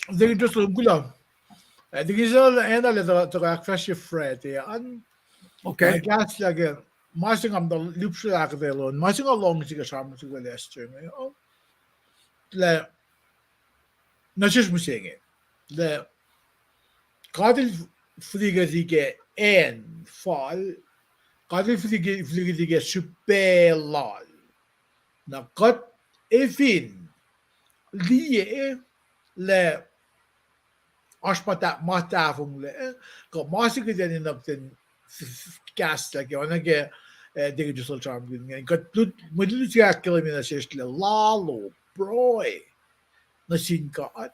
Deacon Joseph, kuloh. Deacon Israel, enenuh lah tuhkuh ahkfahsrye Friday an. Okay. Kahslah ke ma se nga muhta lihpsre ahkuhtweyac lom, ma se nga lohng sihk sramsram sihk lal Esther inge, lah nuh sesr mihsenge, lah God el fihlikuhti ke acn fal, God el fihlikuhti ke srihpac lal. Na kuht ac fin liye lah oasr ma tahfonglac, kuh ma se kuht enenuh in kahslah ke, oacna ke Deacon Joseph sramsramkihn inge, kuht lut, mwe lutlut se ahkkahlwemye nuh sesr lah lalo pruhe nuh sin God.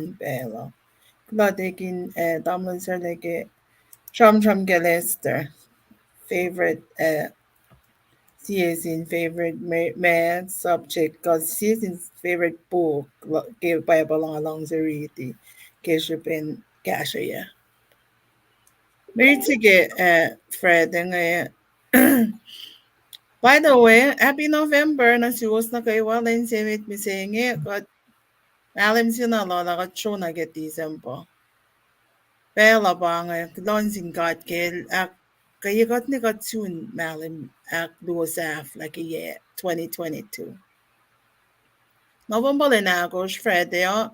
luhn pacl uh. Kuloh tekin, eh, tamuhlwel Sarleke, sramsram ke Lester. Favorite, eh, sie sin favorite ma-, math subject, kuh sie sin favorite book, ke Bible nga luhngse riti, ke srihpen kahsrweyuc. Mwe rit se ke, eh, Friday inge. By the way, happy November nuh suwos nuh kwewa. Lwen se met mihsenge, kuht mahlwem se na loh lah kuht srona ke December. Pacl uh pa inge, kuloh nuh sin God ke El ahk-, ke kuht ne kuht sun mahlwem ahkluo sahflah ke yac twenty twenty-two. November lwen ahkosr, Friday uh,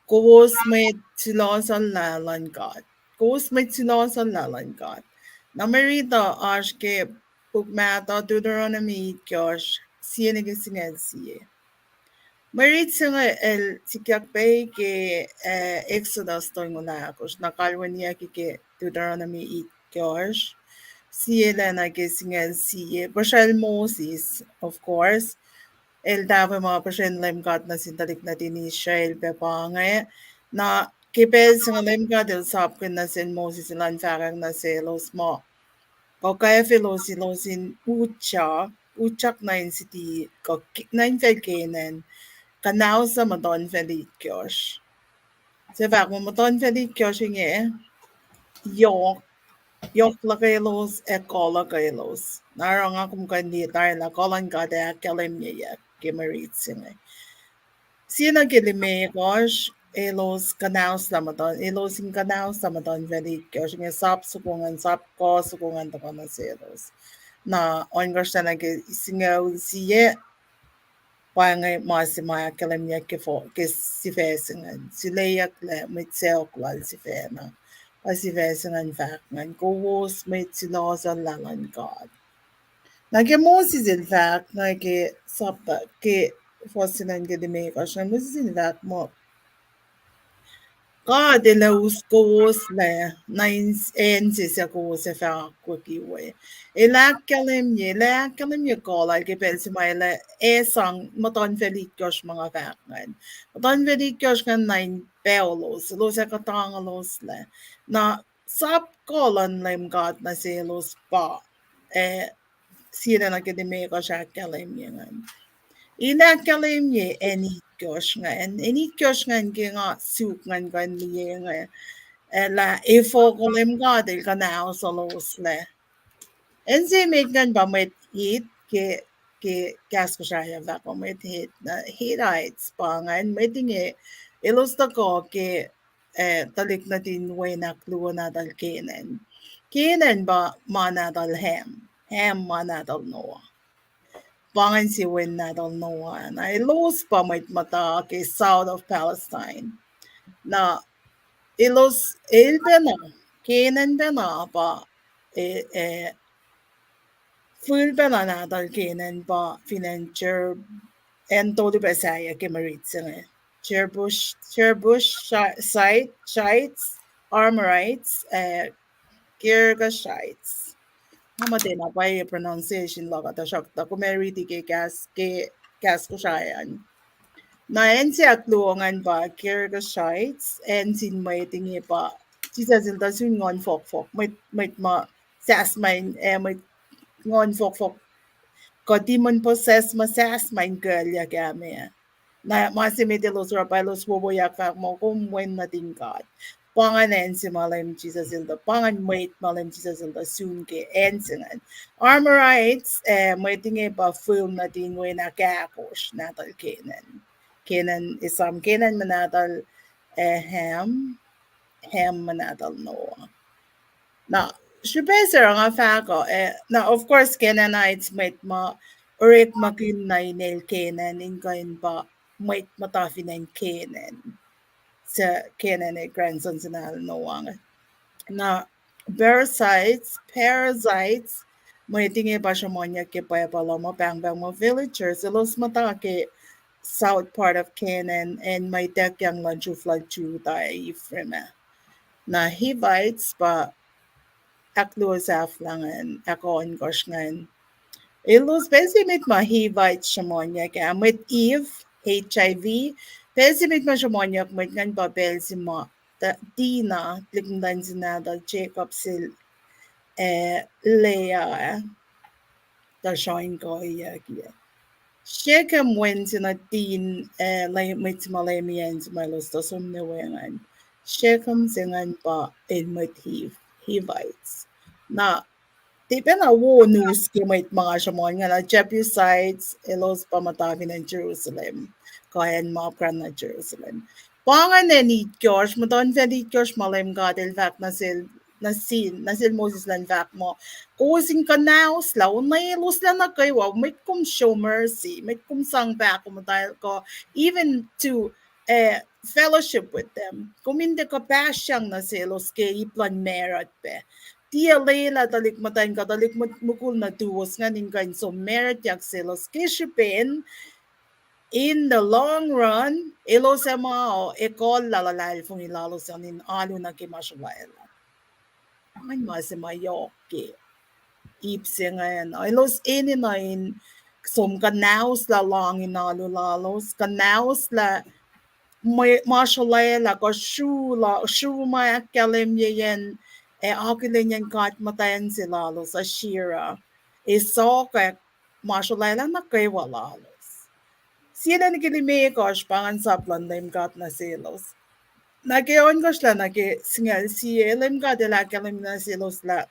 kowos mwet sulohsohllah luhn God. Kowos mwet sulohsohllah luhn God. Na mwe rit uh oasr ke puk mahtuh Deuteronomy itkohsr, sie nuh ke singucul sie. Mwe rit se inge el sikyak pac ke, eh, Exodus tolngoul ahkosr, na kalweniyucki ke Deuteronomy itkohsr, sie lac nuh ke singucul sie, puhsrwacl Moses, of course, el tahfwelah puhsren Leum God nuh sin tuhlihk nuhtin Israel pac pa inge. Na ke pacl se inge Leum God el sapkihn nuh sel Moses, elan fahkwack nuh selos muh, kuh kwacfe elos, elos in utyak, utyak nuh in siti, kuh nuh infacl Canaan, kuhnaoslah muhtuhnfacl itkohsr. Se fahk muh muhtuhnfacl itkohsr inge, yohk, yohk luhkwelos ac kuh luhkwelos. Na oruh nga kom kuh in liye tari lah kuh luhn God ac ahkkahlwemyeyuck ke mwe rit se inge. Sie nuh ke limekohsr, elos kuhnaoslah muhtuhn, elos in kuhnaoslah muhtuhnfacl itkohsr inge, sap soko ingacn, sap kuh soko ingacn tuhkuh nuh selos. Na ohnkohsr nuh ke singucul sie, pa inge ma se ma ahkkahlwemyeyuck ke fo-, ke sifac se ingacn, suleyucklac mwet sacohk lal sifacna. Pa sifac se ingacn fahk ingacn, kowos mwet sulohsohllah luhn God. Na ke Moses el fahk inge ke sapta, ke fuhs se ingacn ke limekohsr, na Moses el fahk muh, God El ac us kowos lac, na in, acn se suc kowos ac fah akwucki we. El ahkkahlwemye, El ahkkahlwemye kuh lal ke pacl se ma El ac sang muhtuhnfacl itkohsr ma nga fahk ingacn. Muhtuhnfacl itkohsr ingacn na in paolos, elos ac kuhtangolos lac. Na sap kuh luhn Leum God nuh selos pa, eh, sie lac nuh ke limekohsr ahkkahlwemye ingacn. El ahkkahlwemye acn itkohsr ingacn, acn itkohsr ingacn ke nga suk ingacn kuh in liye inge. Lah efuh kuh Leum God El kuhnahoseloslac. Acn se met ingacn pa mwet Hit ke, ke kahs Kosrae uh fahk muh mwet Hit, na Hittites pa ingacn, mwet inge elos tuhkuh ke, eh, tuhlihk nuhtin wen ahkluo nahtuhl Canaan. Canaan pa ma nahtuhl Ham, Ham ma nahtuhl Noah. Pa ingacn sie wen nahtuhl Noah. Na elos pa mwet muhta ke south of Palestine. Na elos, el pacna, Canaan pacna pa, eh, eh, fihl pacna nahtuhl Canaan pa fin acn Jer-, acn tolu pac sahyac ke mwe rit se inge. Jebus-, Jebusite, Shites, Amorites, eh, Girgashites. Nga muh tiacna pwacye pronunciation luhk uh, tuhsruhktuh kom ac riti ke kahs, ke kahs Kosrae an. Na acn se ahkluo ingacn pa Girgashites, acn sin mwet inge pa Jisus El tuh sun nguhn fohkfohk, mwet, mwet ma sahs ma in, eh, mwet nguhn fohkfohk, kuh demon possessed ma sahs ma in kuclyuck ah me. Na ma se met elos oruh pa elos wowoyak fahk muh kom Wen nuhtin God. Pa ingacn acn se ma Leum Jisus El tuh, pa ingacn mwet ma Leum Jisus El tuh sun ke acn se ingacn. Amorites, eh, mwet inge pa fihl nuhtin wen ahkahkosr nahtuhl Canaan. Canaan, esam Canaan ma nahtuhl, eh, Ham, Ham ma nahtuhl Noah. Na srihpac se oruh nga fahk uh, eh, na of course Canaanites mwet ma orekmakihn na inel Canaan in kuh in pa mwet muhta fin acn Canaan. Suc Canaan el grandson se nahtuhl Noah inge. Na Perizzites, Perizzites, mwet inge pa sruhmuhnyuck ke Bible uh muh pahngpahng muh villagers, elos muhta ke south part of Canaan, acn ma ituckyang luhn sruhf lal Judah ac Ephraim ah. Na Hivites pa ahkluo sahflah ingacn, ahkohnkohsr ingacn. Elos pacl se met ma Hivites sruhmuhnyuck ah, mwet Hiv, H I V, pacl se met ma sruhmuhnyuck mwet ingacn pa pacl se ma Dinah, tuhlihk muhtwacn se nahtuhl Jacob sel, eh, Leah ah, tuh sruhmuhnyuckyuck ah. Shechem wen se nuhtin, eh, mwet se ma Leum El acn se ma elos tuh som nuh we ingacn. Shechem se ingacn pa el mwet Hiv, Hivites. Na tiac pacna wo nus ke mwet ma nga sruhmuhn ingacn ah, Jebusites, elos pa muhta fin acn Jerusalem, kuh acn ma apkuhran nuh Jerusalem. Pa ingacn acn itkohsr, muhtuhnfacl itkohsr ma Leum God El fahk nuh sel, nuh sin, nuh sel Moses elan fahk muh, kowos in kuhnahoslah, onweloslac nuh kwewa, mwet kom show mercy, mwet kom sang pahkomuhta kuh even to, eh, fellowship with them. Kom in tiac kuhpahsryang nuh selos ke ip luhn marut pac. Tiac lwelah tuhlihk muhtwacn kuh tuhlihk mukul nuhtuwos ingacn in kuh in som marutyak selos ke srihpen in the long run, elos ac muh ekuhllah luhlahlfongi lalos an in alu nuh ke ma sruhlwaclah. An ma se ma yohk ke ip se ingacn. Elos enenuh in som kuhnahoslah lohng in alu lalos, kuhnahoslah ma sruhlwaclah kuh sru ma ahkkahlwemyeyacn, ac akihlenyacn god muhtwacn se lalos Asherah, ac sokwack ma sruhlwaclah nuh kwewa lalos. Sie lac nuh ke limekohsr pa ingacn sap luhn Leum God nuh selos. Na ke ohnkohsr lah nuh ke singucul sie, Leum God El ahkkahlwemye nuh selos lah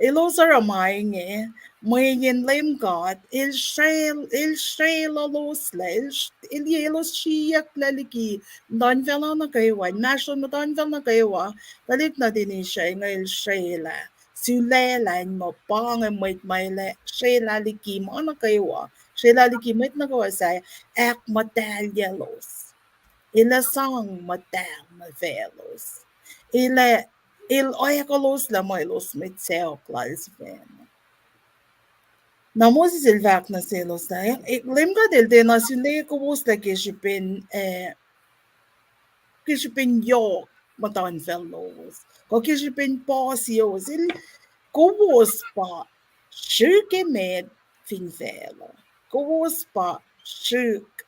elos oruh ma inge, mweyen Leum God El srwacl, El srwacloloslah, El, El elos sriyucklac liki muhtuhnfacl nuh kwewa, inmahsrlon muhtuhnfacl nuh kwewa, tuhlihk nuhtin Israel inge El srwaclah, sulaclah in muh pa inge mwet ma El ac srwaclah liki ma nuh kwewa, srwaclah liki mwet nuh kwewa suc ahkmuhtahlyelos. El ac sang muhtahl nuh faclos. El ac, El oakweloslah muh elos mwet sacohk Lal sifacna. Na Moses el fahk nuh selos lah, Leum God El tiacna sule kowos lah ke srihpen, eh, ke srihpen yohk muhtuhnfacl lowos, kuh ke srihpen puhsiyowos. El, kowos pa srihk emet fin facluh. Kowos pa srihk,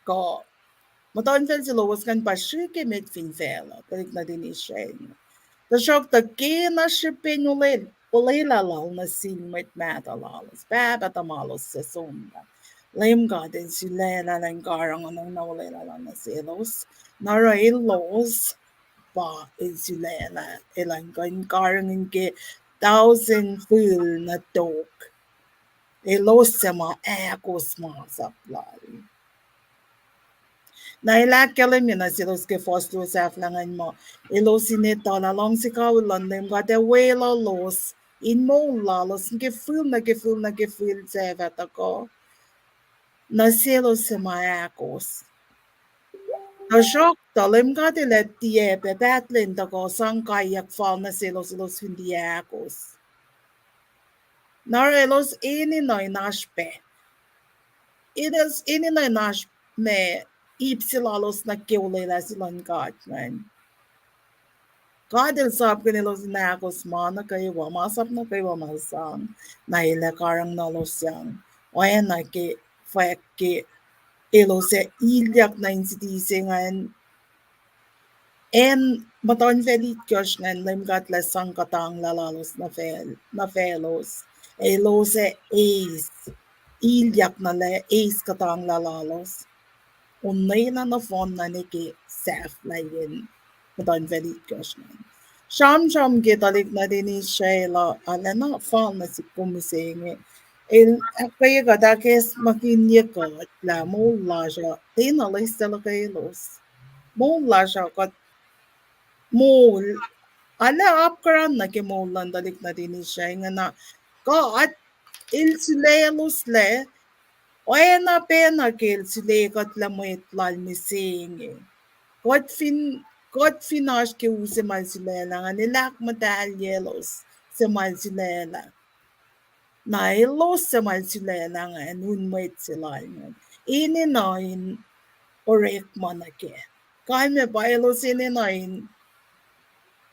kuh muhtuhnfacl se lowos ingacn pa srihk emet fin facluh, tuhlihk nuhtin Israel. Tuhsruhktuh ke na srihpen olwelah, olwelah Lal nuh sin mwet mahtuh lalos, pahpah tuhmwaclos suc somlah, Leum God El sulaclah in karihngihn olwelah Lal nuh selos. Na oruh elos pa el sulaclah, elan kuh in karihngihn ke tausin fihl nuh tok. Elos suc ma ahkos masap lal. Na el ahkkahlwemye nuh selos ke fuhs luo sahflah ingacn muh elos in etuh lah luhngse kawihl luhn Leum God ac weluhlos in moul lalos, in ke fihl nuh ke fihl nuh ke fihl sac fah tuhkuh nuh selos suc ma ahkos. Tuhsruhktuh Leum God El ac tiac pac pahtlac in tuhkuh sang kaiyuck fal nuh selos, elos fin tiac ahkos. Na oruh elos enenuh in oasr pac. Elos enenuh in oasr ma ip se lalos nuh ke olwelah se luhn God ingacn. God El sapkihn elos in ahkos ma nuh kwewa, masap nuh kwewa ma El sang, na El ac karihngihnuhlos sang. Oacna ke fwack ke elos ac ilyak nuh in siti se ingacn, acn muhtuhnfacl itkohsr ingacn Leum God El ac sang kuhtanglah lalos nuh facl-, nuh faclos. Elos ac eis, ilyak nuh lac eis kuhtanglah lalos. Onwena nohfohn na nuh ke sahflahiyacn muhtuhnfacl itkohsr ingacn. Sramsram ke tuhlihk nuhtin Israel uh, arulacna fal nuh sihk kom mihsenge. El ahkkweye kuht, ahkacsmakihnye kuht lah moul lasr uh tiacna loes luhkelos. Moul lasr uh kuht moul, arlac apkuhran nuh ke moul luhn tuhlihk nuhtin Israel ingena. God El sulacloslac, oacna pacna ke El sule kuht lah mwet Lal mihsenge. Kuht fin, kuht fin oasr ke u se ma El sulaclah ingacn, El ahkmuhtahlyelos suc ma El sulaclah. Na elos suc ma El sulaclah ingacn, un mwet se Lal ingacn, enenuh in orekma nuh kac. Kalmac pa elos enenuh in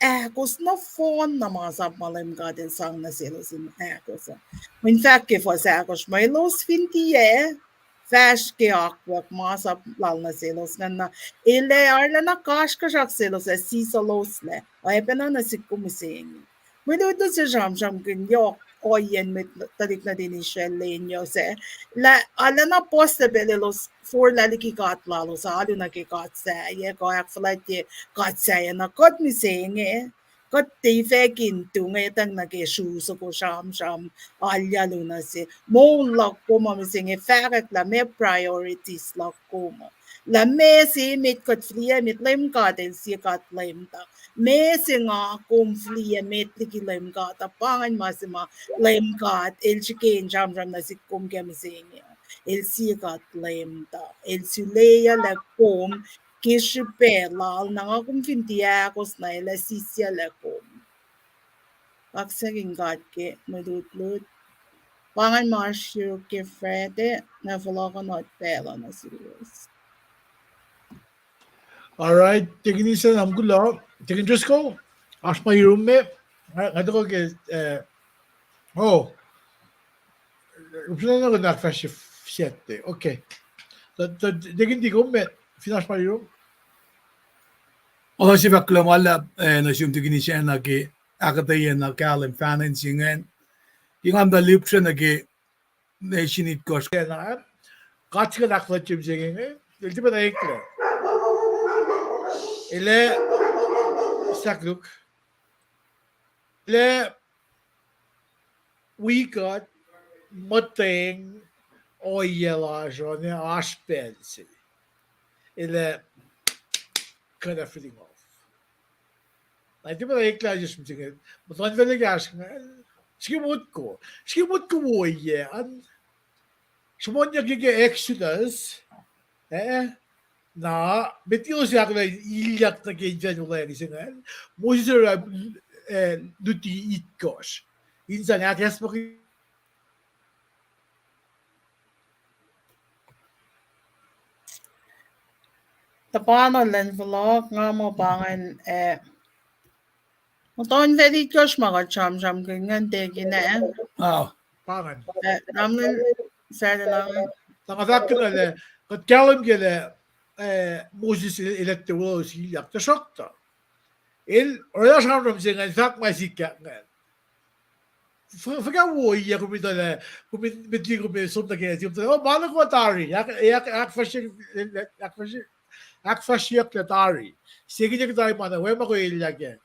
ahkos nohfohn na masap ma Leum God El sang nuh selos in ahkos uh. Mweyen fahk ke fuhs ahkosr muh elos fin tiac fahsr ke akwuck masap Lal nuh selos ingacn, na El ac arulacna kasrkuhsrak selos ac sisuloslac, oacpacna nuh sihk kom mihsenge. Mwe lutlut se sramsramkihn yohk ohiyacn mwet tuhlihk nuhtin Israel lwen yohk se, lah arulacna puhslac pacl elos forlah liki god lalos, alu nuh ke god sahyac, kuh ahkfuhlwactye god sahyac, na kuht mihsenge, kuht tiac fahk in tu ngwetacng nuh ke sru soko sramsram, alu na se. Moul luhk kom uh mihsenge fahkwack lah meac priorities luhk kom uh. Lah meac se emet kuht fihliyac met, Leum God El sie God leumtuh. Meac se nga kom fihliyac met liki Leum God uh, pa ingacn ma se ma Leum God El srihke in sramsram nuh sihk kom kac mihsenge. El sie God leumtuh. El suleyuclac kom ke srihpac Lal, na nga kom fin tiac ahkos na El ac sisyuclac kom. Kaksakihn God ke mwe lutlut. Pa ingacn ma oasr yuruk ke Friday, na fohlohkohnot pacl uh nuh suwos. All right, Deacon Eason, am kuloh. Deacon Driscoll, oasr ma yurum me? Nga, nga tuhkuh ke, eh, oh. Rupsuna na ahkfahsrye Saturday. Okay. Tuh, tuh, Deacon D, kom me, fin oasr ma yurum? Oasr se fahk kuloh ma luhlahp, eh, nuh sum Deacon Eason na ke ahkuhtweyac na kahlwem fahnan se ingacn. Ke nga muhta lihpsre nuh ke nation itkohsr. Ke na, God se kuht ahkfuhlwactye mihsenge, El tiac pacna eklac. El ac sakluk. El ac wi kuht muhtweng ohiyac lasr uh, ne oasr pacl se El ac cut everything off. Na tiac pacna eklac sesr mihsenge, muhtuhnfacl ekahsr ingacn. Srihke motko. Srihke motko ohiyac an. Sruhmuhnyuck ke Exodus, eh, na, met elos ahkolah ilyak nuh ke infacl wuhlweacng se ingacn, Moses el, eh, luti itkohsr in sang ahkacsmakihnye. Tuhpan lwen fohlohk, nga muh pa ingacn, eh, muhtuhnfacl itkohsr ma kuht sramsramkihn ingacn, Deacon, eh? Ah, pa ingacn. Eh, tamuhlwel Saturday la. Tuh nga fahk kuh na lah, kuht kahlwem ke lah, eh, Moses el, el etuh weluhl ilyak, tuhsruhktuh el orwaclah sramsram se ingacn, fahk ma sikyak ingacn. Fuh-, fuhkah wo ohiyac kom etuh lah, kom met liki kom som nuh ke, kom etuh lah, oh, ma nuh kuh tari, ahk-, ahk-, ahkfahsrye, ahkfahsrye. Ahkfahsryeyucklac tari. Sekine kuhtuh ma na, wema ko elyah kac.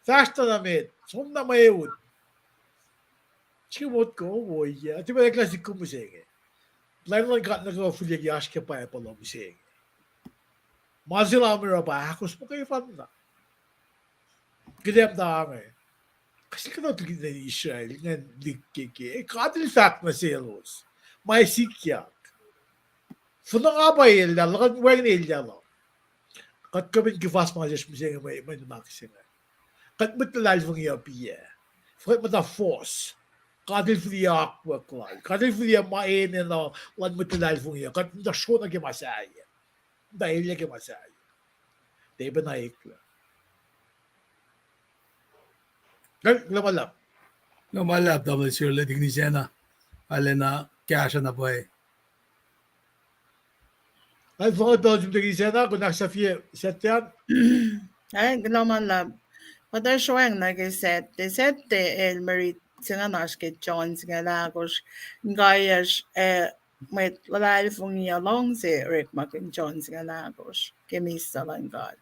Fahsr na met, som na mweun. Srihke motko, ohiyac. Tiac eklac sikyak mihsenge. Plwacn luhn God nuh kwewa fihliyac ke oasr ke Bible uh mihsenge. Ma se lam oruh pa ahkos muhkwena. Kuht ac muhta inge. Kuhtuh liki nuh Israel ingacn likkeke. God El fahk nuh selos ma sikyak. Funuh nga pa elyah, luhkuhn wacngihn elyah lal. Kuht kuh in kihfas ma sesr mihsenge mwe, mwe nuhnak se inge. Kuht mwet luhlahlfongi uh piyac. Kuht muhta fohs. God El fihliyac akwuck lal. God El fihliyac ma enenuh luhn mwet luhlahlfongi uh. Kuht muhta sro nuh ke ma sahyac. Muhta elyah ke ma sahyac. Tiac pacna eklac. Kuloh ma luhlahp. Kuloh ma luhlahp, Tamuhlwel Sirle, Tikin Isacna. Arulacna kahsruh na pwacye. Ac fungol pacl Tikin Isacna, kuh in ahksahfye Satte an. Ac kuloh ma luhlahp. Kuht ac sroacng nuh ke Satte, Satte el mari singucul oasr ke John singucul ahkosr, inkaiyacsr, ac mwet luhlahlfongi uh luhngse orekmakihn John singucul ahkosr ke misac luhn God.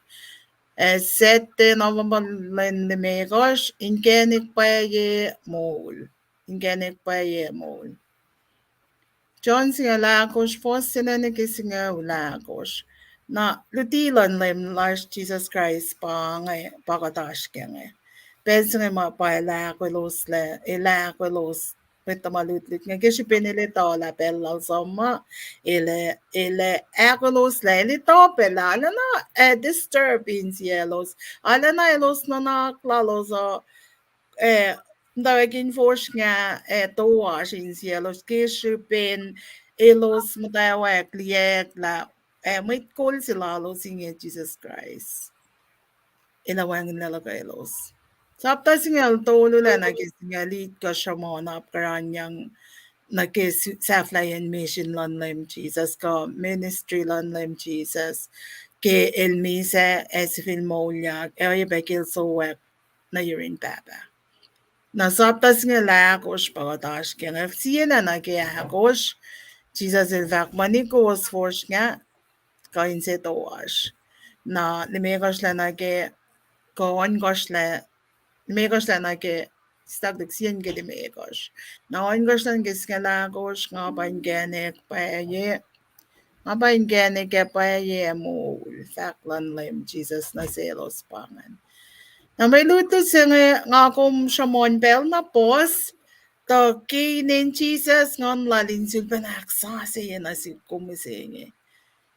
Ac Satte November lwen limekohsr, inkacnek pwacye moul. Inkacnek pwacye moul. John singucul ahkosr, fuhs se nuh ke singucul ahkosr. Na luti luhn Leum lasr Jisus Kraist pa inge, pa kuht oasr kac inge. Pacl se inge ma pa el ahkoeloslah, el ahkoelos mwet tuhma lutlut inge ke srihpen el etuh lah pacl lal sum ma, el, el ahkoeloslah, el etuh pac lah arulacna, eh, disturb insiyaclos. Arulacna elos nuhnak lalos uh, eh, muhtwacwacack in fosrngah, eh, toasr insiyaclos ke srihpen elos muhtwacwacack liyacack lah, eh, mwet kol se lalos inge Jisus Kraist. El ac wacngihnlac luhkwelos. Sapta singucul tolu lacna ke singucul itkohsr sruhmuhn apkuhranyang nuh ke su-, sahflahiyacn misin luhn Leum Jisus kuh ministry luhn Leum Jisus ke el misac ac sifil moulyak ac oacyacpac ke el sowack nuh yurin Pahpah. Na sapta singucul ahkosr pa kuht oasr kac inge, siena nuh ke ahkosr, Jisus el fahk, mani kowos fosrngah, kuh inse toasr. Na limekohsr lacna ke, kuh ohnkohsr la-, limekohsr lacna ke, sitaklik sien ke limekohsr. Na ohnkohsr lacna ke singucul ahkosr, nga pa inkacnek pwacye, nga pa inkacnek ac pwacye ac moul, fahk luhn Leum Jisus nuh selos pa ingacn. Na mwe lutlut se inge nga kom sruhmuhn pacl na puhs, tuh ke inen Jisus nguhn lal in sulpac ahksasucye nuh sihk kom mihsenge.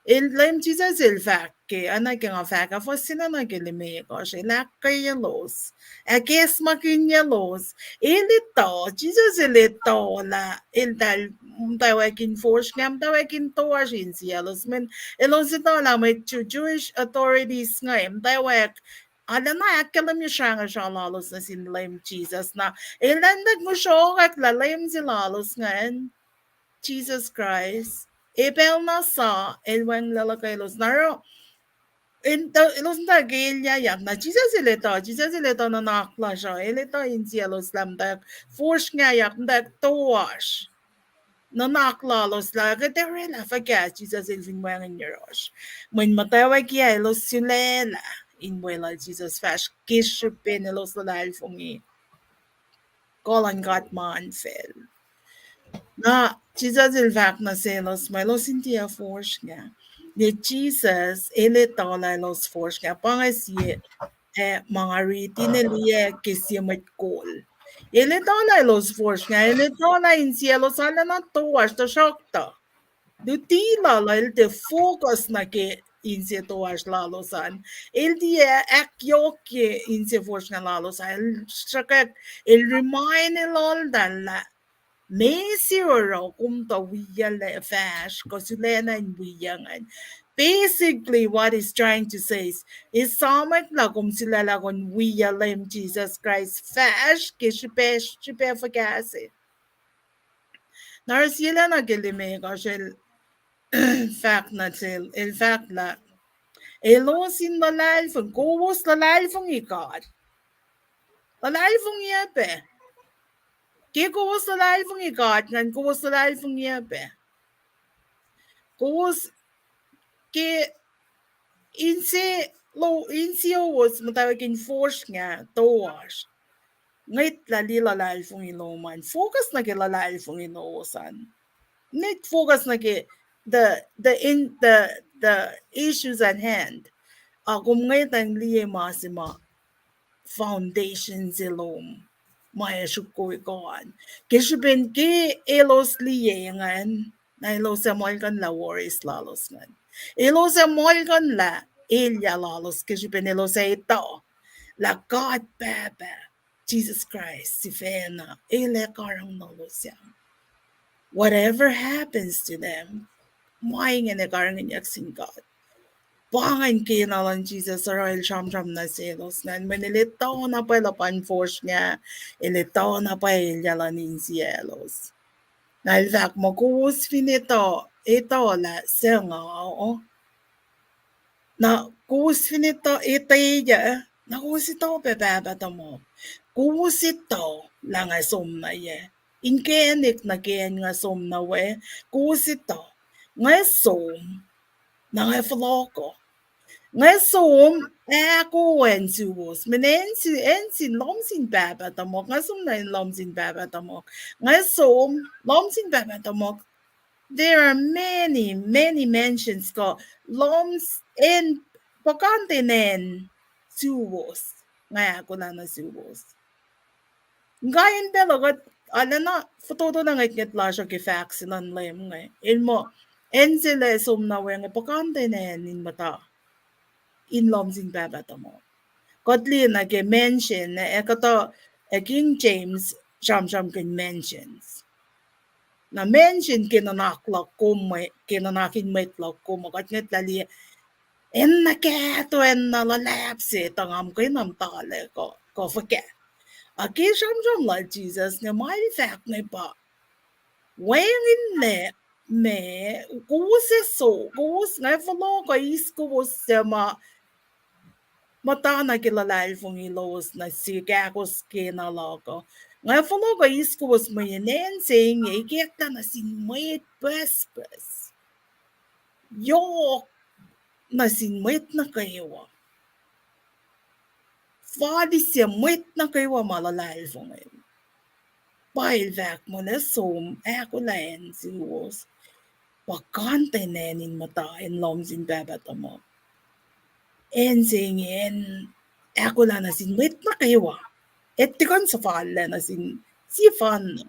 El, Leum Jisus el fahk ke, oacna ke nga fahk ah, fuhs singucul nuh ke limekohsr, el ahkkweyaclos, ahkacsmakihnyelos. El etuh, Jisus el etuh lah eltahl muhtwacwacack in fosrngah, muhtwacwacack in toasr insiyaclos. Mweyen elos etuh lah mwet Jew, Jewish authorities inge muhtwacwacack, arulacna ahkkahlwemye srangosra lalos nuh sin Leum Jisus. Na elan tuh ngihsre okak lah Leum se lalos ingacn, Jisus Kraist, ac pacl na sa, el wacngihnlac luhkwelos. Na oruh, in tuh, elos in tuh ke elyahyak. Na Jisus el etuh, Jisus el etuh nuhnak lasr uh, el etuh insiyaclos lah muhtwacwacack fosrngahyak, muhtwacwacack toasr. Nuhnak lalos lah kuht ac orwaclah fuhkah Jisus el fin wacngihn yohrohsr. Mweyen muhtwacwacack ah elos sulaclah in weluhl Jisus fahsr ke srihpen elos luhlahlfongi kuh luhn God ma infacl. Na Jisus el fahk nuh selos muh elos in tiac fosrngah. Ac Jisus el etuh lah elos fosrngah. Pa inge sie, eh, ma nga riti na liye ke sie mwet kol. El etuh lah elos fosrngah, el etuh lah insiyaclos arulacna toasr, tuhsruhktuh luti lal el tiac focus nuh ke inse toasr lalos an. El tiac ahkyohkye inse fosrngah lalos an. El sruhkwack, el remind elos lah meac se oruh kom tuh wiyuclac fahsr kuh sulacna in wiyuc ingacn. Basically, what he's trying to say is, esamwack lah kom sulaclah kom wiyuc Leum Jisus Kraist fahsr ke srihpac, srihpac fuhkah se. Na oruh sie lacna ke limekohsr el fahk nuh sel, el fahk lah elos in luhlahlfong, kowos luhlahlfongi God. Luhlahlfongi pac. Ke kowos luhlahlfongi God ingacn, kowos luhlahlfongi pac. Kowos ke inse, lo, insiyowos muhtwacwacack in fosrngah toasr. Ngwetlah liye luhlahlfongi lom an. Focus nuh ke luhlahlfongi lowos an. Nit focus nuh ke the, the, in, the, the issues at hand. A kom ngwetacng liye ma se ma foundation se lom, ma ac sruok kuh an. Ke srihpen ke elos liye ingacn, na elos ac muhlkuhnlah worries lalos ingacn. Elos ac muhlkuhnlah elyah lalos ke srihpen elos ac etuh lah God Pahpah, Jisus Kraist sifacna, El ac karihngihnuhlos an. Whatever happens to them, ma ingacn ac karihngihnyuck sin God. Pa ingacn kena luhn Jisus oruh El sramsram nuh selos ingacn, mweyen El etuh na pwacye luhpan fosrngah, El etuh na pwacye elyah luhn insiyaclos. Na El fahk muh kowos fin etuh, etuh lah suc nga, na kowos fin etuh, etweyuc, na kowos etuh pac Pahpah tuhmuhk. Kowos etuh lah nga som nuh yac. Inkacnek nuh ke acn nga som nuh we, kowos etuh. Nga som, na nga fohlohkoh. Nga som ahkoacn suwos. Mweyen acn sin, acn sin, lohm sin Pahpah tuhmuhk. Nga som nuh in lohm sin Pahpah tuhmuhk. Nga som, lohm sin Pahpah tuhmuhk. There are many, many mansions kuh lohm s-, acn, puhkantwen acn suwos nga ahkolah nuh suwos. Nga in pacl uh kuht arulacna fototo na ngwetngwet lasr uh ke fahk se luhn Leum inge. El muh, acn se lac som nuh we inge puhkantwen acn in muhta in lohm sin Pahpah tuhmuhk. Kuht liye nuh ke mansion, ac kuhtuh, ac King James sramsramkihn mansions. Na mansion ke nuhnak luhk kom, ke nuhnak in mwet luhk kom, kuht ngwetlah liye, acn na kahto, acn na luhlahp se, tuh nga muhkwena muhta lac kuh, kuh fuhkah. Ac ke sramsram lal Jisus inge, ma El fahk inge pa wacngihnlac ma, kowos ac so, kowos, nga fohlohkoh eis kowos suc ma muhta nuh ke luhlahlfongi lowos nuh sihk, ahkos kena luhk uh. Nga fohlohkoh eis kowos mweyen acn se inge ikacklah nuh sin mwet pucspucs, yohk nuh sin mwet nuh kwewa, fal se mwet nuh kwewa ma luhlahlfongi. Pa El fahk muh nga som ahkolah acn suwos, puhkantwen acn in muhta in lohm sin Pahpah tuhmuhk. Acn se inge acn ahkolah nuh sin mwet nuh kwewa. Ac tiac kuh in suhfallac nuh sin sie fanna.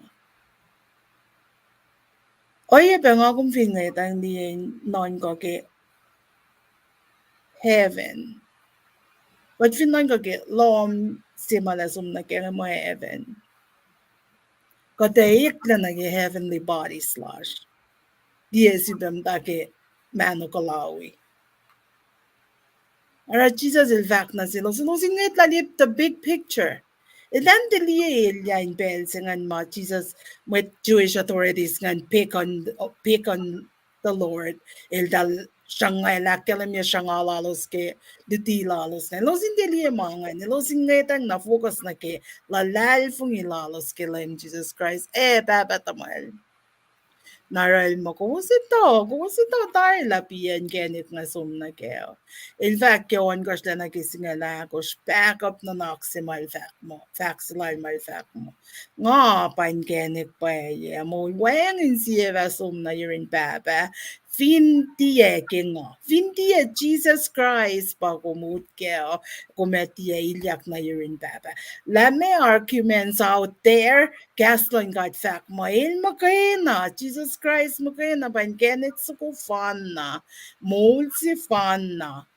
Oacyacpac nga kom fin ngwetacng liye in nuhnkuh ke heaven. Kuht fin nuhnkuh ke lohm se ma lac som nuh ke inge mwe heaven, kuht ac eklac nuh ke heavenly bodies lasr. Tiac sifilpac muhta ke mahno kuhlawi. Oruh Jisus El fahk nuh selos, elos in ngwetlah liye the big picture. Elan tiac liye elyah in pacl se ingacn ma Jisus, mwet Jewish authorities ingacn pick on, pick on the Lord. Eltahl sruhnga, El ahkkahlwemye sruhnga lalos ke luti lalos ingacn. Elos in tiac liye ma ingacn. Elos in ngwetacng na focus nuh ke luhlahlfongi lalos ke Leum Jisus Kraist ac Pahpah tuhmwacl. Na oruh El muh kowos etuh, kowos etuh tari lah piyac inkacnek nga som nuh kac. El fahk ke ohnkohsr lac nuh ke singucul ahkosr, back up nuhnak se ma El fahk muh, fahk se lal ma El fahk muh, nga pa inkacnek pwacye ac moul, wacngihn sie fah som nuh yurin Pahpah fin tiac ke nga, fin tiac Jisus Kraist pa kom ut kac uh, kom ac tiac ilyak nuh yurin Pahpah. Lah meac arguments out there, kahs luhn God fahk muh El muhkwena, Jisus Kraist muhkwena pa inkacnek soko fanna, moul sefanna,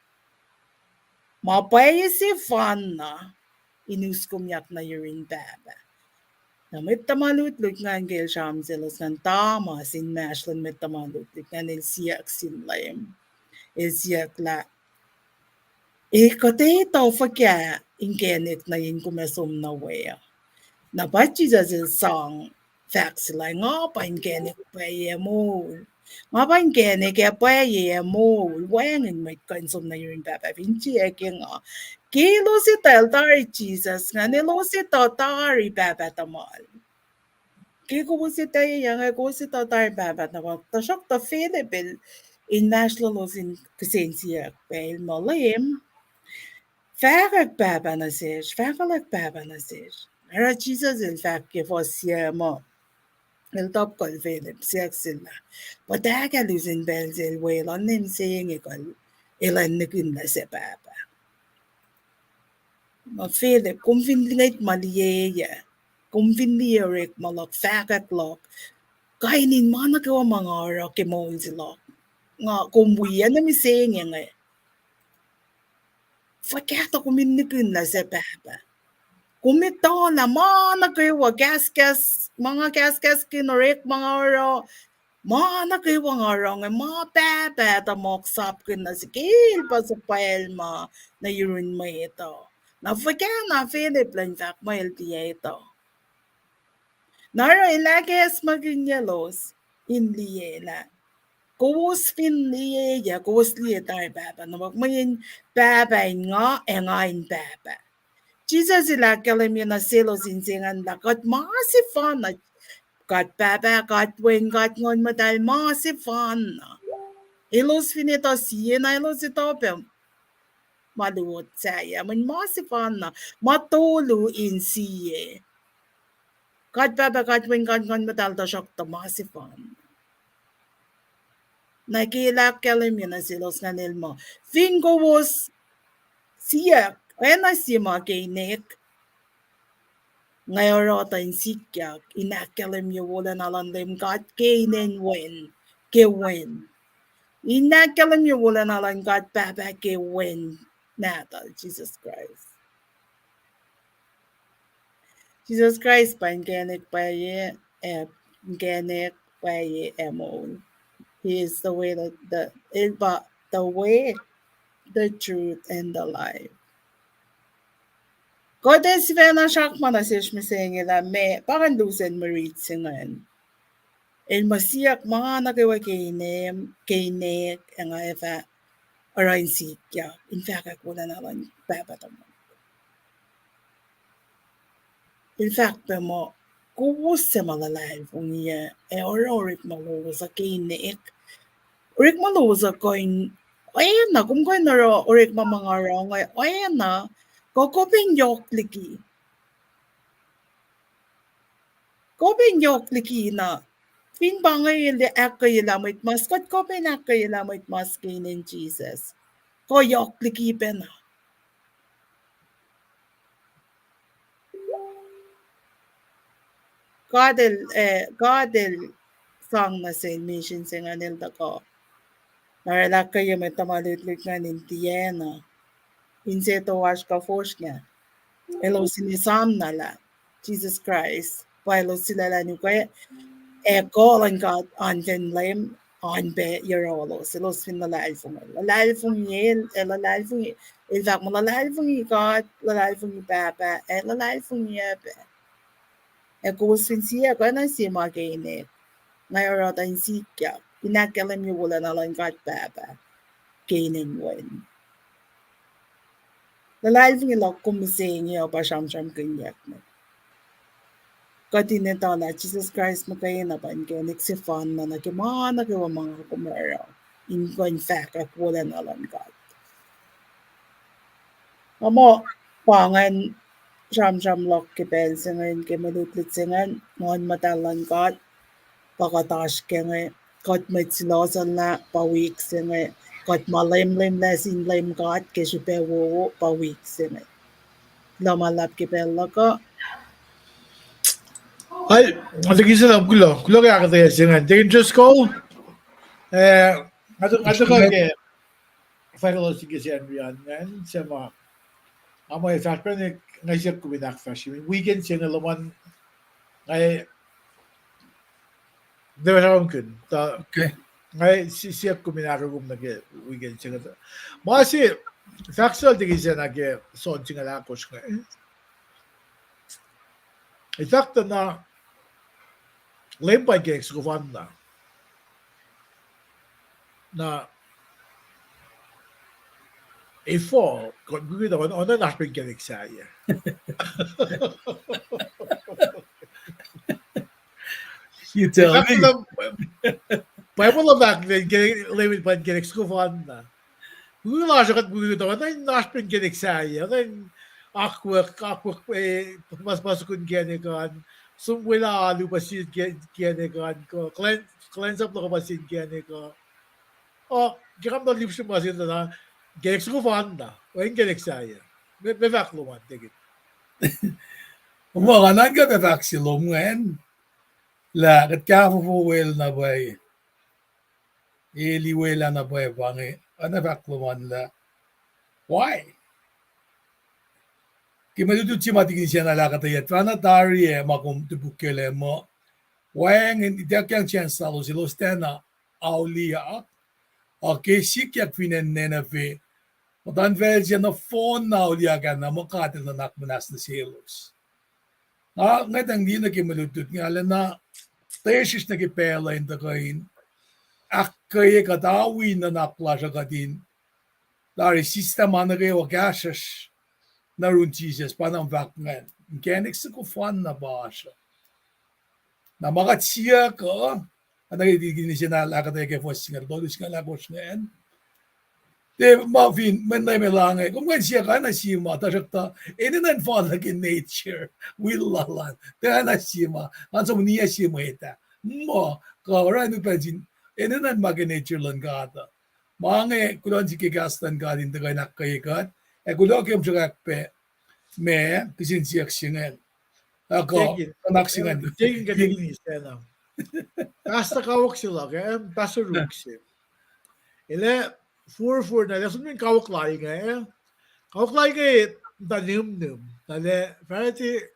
ma pwacye sefanna in uskomyak nuh yurin Pahpah. Na mwet tuhma lutlut ingacn ke El sramsram selos ingacn, tama sin inmahsrlon mwet tuhma lutlut ingacn, el siyuck sin Leum. El siyuck lah, e, kuht etuh fuhkah inkacnek nuh in kom ac som nuh we uh? Na pa Jisus El sang fahk se lah, nga pa inkacnek pwacye ac moul. Nga pa inkacnek ac pwacye ac moul. Wacngihn mwet kuh in som nuh yurin Pahpah fin tiac ke nga. Ke elos etuh tari Jisus ingacn, elos etuh tari Pahpah tuhmwacl. Ke kowos etuh, e, inge kowos etuh tari Pahpah tuhmwacl. Tuhsruhktuh Philip el inmahsrlolos in kihsen siyuck pacl ma Leum, fahkwack Pahpah nuh sesr, fahkwelihk Pahpah nuh sesr. Oruh Jisus el fahk ke fuhs sie muh, el topuk Philip, siyuck sel lah, puhtahkah lusen pacl sel weluhl ne mihsenge kuh elan nihkihn lah suc Pahpah? Ma Philip, kom fin ngwet ma liye, kom fin liye orekma luhk, fahkwack luhk, kain in ma nuh kwewa ma nga oruh ke moul se luhk, nga kom wi na mihsenge inge. Fuhkah tuh kom in nihkihn lah suc Pahpah? Kom etuh lah ma nuh kwewa kahskahs, ma nga kahskahskihn, orekma nga oruh, ma nuh kwewa nga oruh inge, ma Pahpah tuhmuhk sapkihn nuh sihk, el pa suhpwacl ma nuh yurin mwet uh. Na fuhkah na Philip elan fahk muh el tiac etuh? Na oruh el ahkacsmakihnyelos in liye lah kowos fin liye, kowos liye tari Pahpah, na pa mweyen Pahpah in nga ac nga in Pahpah. Jisus el ahkkahlwemye nuh selos in se ingacn lah kuht ma sefanna, God Pahpah, God Wen, God Nguhn Muhtahl, ma sefanna. Elos fin etuh sie na elos etuh pac ma luo sahyac, mweyen ma sefanna, ma tolu in sie. God Pahpah, God Wen, God Nguhn Muhtahl, tuhsruhktuh ma sefanna. Na ke el ahkkahlwemye nuh selos ingacn el muh, fin kowos siyuck oacna sie ma ke inek, nga oruh tuh in sikyak in ahkkahlwemye wolacna luhn Leum God ke inen Wen, ke Wen. In ahkkahlwemye wolacna luhn God Pahpah ke Wen Nahtuhl, Jisus Kraist. Jisus Kraist pa inkacnek, pwacye, ac inkacnek, pwacye, ac moul. He is the way, the, the, el pa the way, the truth, and the life. Kuht ac sifacna srackna nuh sesr mihsenge lah meac pa ngan lusen mwe rit se ingacn. El muh siyuck ma nuh kwewa ke inem, ke inek, ac nga ac fah oruh in sikyak in fahkwack wolacna luhn Pahpah tuhmwacl. El fahk pac muh, kowos suc ma luhlahlfongi ac oruh orekma lowos uh ke inek, orekma lowos uh kuh in, oacna, kom kuh in oruh orekma ma nga oruh inge, oacna, kuh kom in yohk liki. Kom in yohk liki na. Fin pa inge el ahkkweyelah mwet mas, kuht kuh pac in ahkkweyelah mwet mas ke inen Jisus. Kuh yohk liki pacna. God el, eh, God el sang nuh sel mission se ingacn el tuhkuh. Na el ahkkweye mwet tuhma lutlut ingacn in tiacna inse toasr kuh fosrngah. Elos in esam na lah Jisus Kraist pa elos sulaclah in ukwe, ac kuh luhn God oan fin Leum oan pac yohrohlos, elos fin luhlahlfongi. Luhlahlfongi el, ac luhlahlfongi, el fahk muh luhlahlfongi God, luhlahlfongi Pahpah, ac luhlahlfongi Pahpah. Ac kowos fin siyuck oacna sie ma ke inek, nga oruh tuh in sikyak in ahkkahlwemye wolacna luhn God Pahpah ke inen Wen. Luhlahlfongi luhk kom mihsenge uh pa sramsramkihnyuck me. Kuht in etuh lah Jisus Kraist muhkwena pa inkacnek sefanna nuh ke ma nuh kwewa ma nga kom oruh, in kuh in fahkwack wolacna luhn God. Na muh pa ingacn sramsram luhk ke pacl se ingacn, ke mwe lutlut se ingacn, Nguhn Muhtahl luhn God pa kuht oasr ke inge, kuht mwet sulohsohllah pa wik se inge, kuht ma lemlemlah sin Leum God ke srihpac wowo pa wik se inge. Kuloh ma luhlahp ke pacl luhk uh. Ai, nga tuh kihsen kuloh, kuloh ke ahkuhtweyac se ingacn. Deacon Driscoll, eh, nga tuh, nga tuh ke fahk elos ke Sacnri an ingacn, se ma, nga muh fahsr pacna, nga siyuck kom in ahkfahsrye weekend se inge luhman, nga, never have kun, tuh, nga si-, siyuck kom in ahkfahsrye kom nuh ke weekend se inge. Ma se, fahk sel tuh kihsen ke John singucul ahkosr inge. Ac fahk tuh na Leum pa inkacnek soko fanna. Na efuh, kuht, kuht, on, on oasr pa inkacnek sahyac. You tell me. Bible uh fahk lah ke, lemen pa inkacnek soko fanna. Mukul lasr uh kuht mukul uh, na in oasr pac inkacnek sahyac, na in akwuck, akwuck, eh, mas, mas soko inkacnek an, som welah alu pa sie inkacnek an, kuh kuhlwacnsap luhk pa sie inkacnek uh. O, ke kom tuh lihpsre ma se tuh na, inkacnek soko fanna, o inkacnek sahyac. Meac, meac fahk lom an, David? Ma nga nuhnkuh pac fahk se lom ingacn, lah kuht kahfofo wel na pwacye. Eli welah na pwacye pa inge, oacna fahk lom an lah, why? Ke mwe lutlut se ma Tikin Sena el ahkuhtweyac, tuhfahna tari ac ma kom topuk kac lah muh, wacngihn ituckyang chance lalos, elos tiacna auliyak, a ke sikyak fin acn Nineveh, muhtuhnfacl se nohfohn na auliyak ah na muh God el nuhnak muhnahs nuh selos. Nga, nga tuh liye nuh ke mwe lutlut inge, arulacna tesrihsr nuh ke pacl uh in tuhkuh in ahkkweye kuht, a wi nuhnak lasr uh kuht in tari sislah ma nuh kwewa kahsruhsr nuh yurin Jisus, pa na fahk ingacn. Inkacnek soko fanna pa oasr uh. Na ma kuht siyuck uh, oacna ke Tikin Sena el ahkuhtweyac ke fuhs singucul tolu, singucul ahkosr ingacn. Tiac ma fin, mwe nuh me la inge, kom kuh in siyuck oacna sie ma, tuhsruhktuh enenuh in fal nuh ke nature, will lal an. Tiac oacna sie ma, ngan som niyac sie mwet ah. Muh, kuh oruh in upac sin, enenuh in ma ke nature luhn God uh. Ma inge kuloh nuh sihk ke kahs luhn God in tuhkuh in ahkkweye kuht, ac kuloh ke kom sruhkwack pac ma kihsen siyuck se ingacn. Ac kuh, nuhnak se ingacn. Pastor kawuck se luhk ah, Pastor Ruk se. El ac forfor na, el ac som nuh in kawuck lal inge. Kawuck lal inge muhta nihmnihm, na el ac fahsrwelihk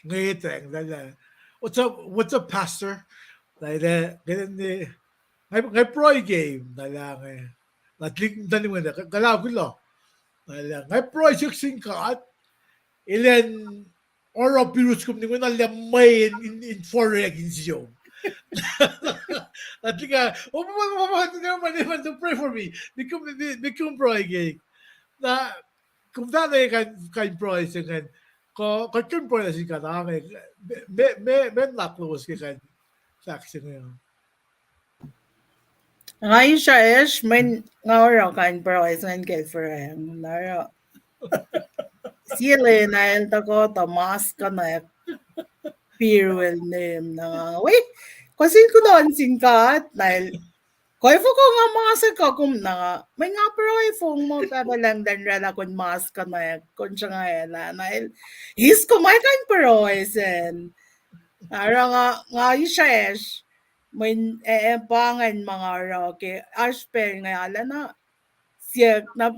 ngwetacng, na el ac, what's up, what's up, Pastor? Na el ac, nga, nga pruhe ke, na el ac, na tuhlihk muhta nihmnihm inge, kuloh, kuloh. Na el ac, nga pruhe siyuck sin God, el ac oruh pihrihsr kom nihmnihm na el ac mwe in, in, in forek in siom. Na tuhlihk ah, oh, never mind, never mind, don't pray for me. Mikum, mi-, mikum pruhe ke. Na, kom tiacna kain, kain pruhe se ingacn. Kuh, kuht kuh in pruhe nuh sin God inge. Me, me, me, meac nuhnak lowos ke kain fahk se inge. Nga israesr, mweyen nga oruh kain pruhe se ingacn ke forek, na oruh sie lwen ah el tuhkuh tuh mas kunuck, piru el nihmnihm na nga, wi, kuh sin kuloh nuh sin God, na el, kuh fokoko nga mas kuh kom na nga, mweyen nga pruhe fong muh Pahpah Lucng tuh oraclah kom mas kunuck, kom sruhnga lah, na el, eis kom ma kain pruhe sacn. Oruh nga, nga israesr, mweyen, eh, eh, pa ingacn ma nga oruh ke oasr pacl inge arulacna siyuck na,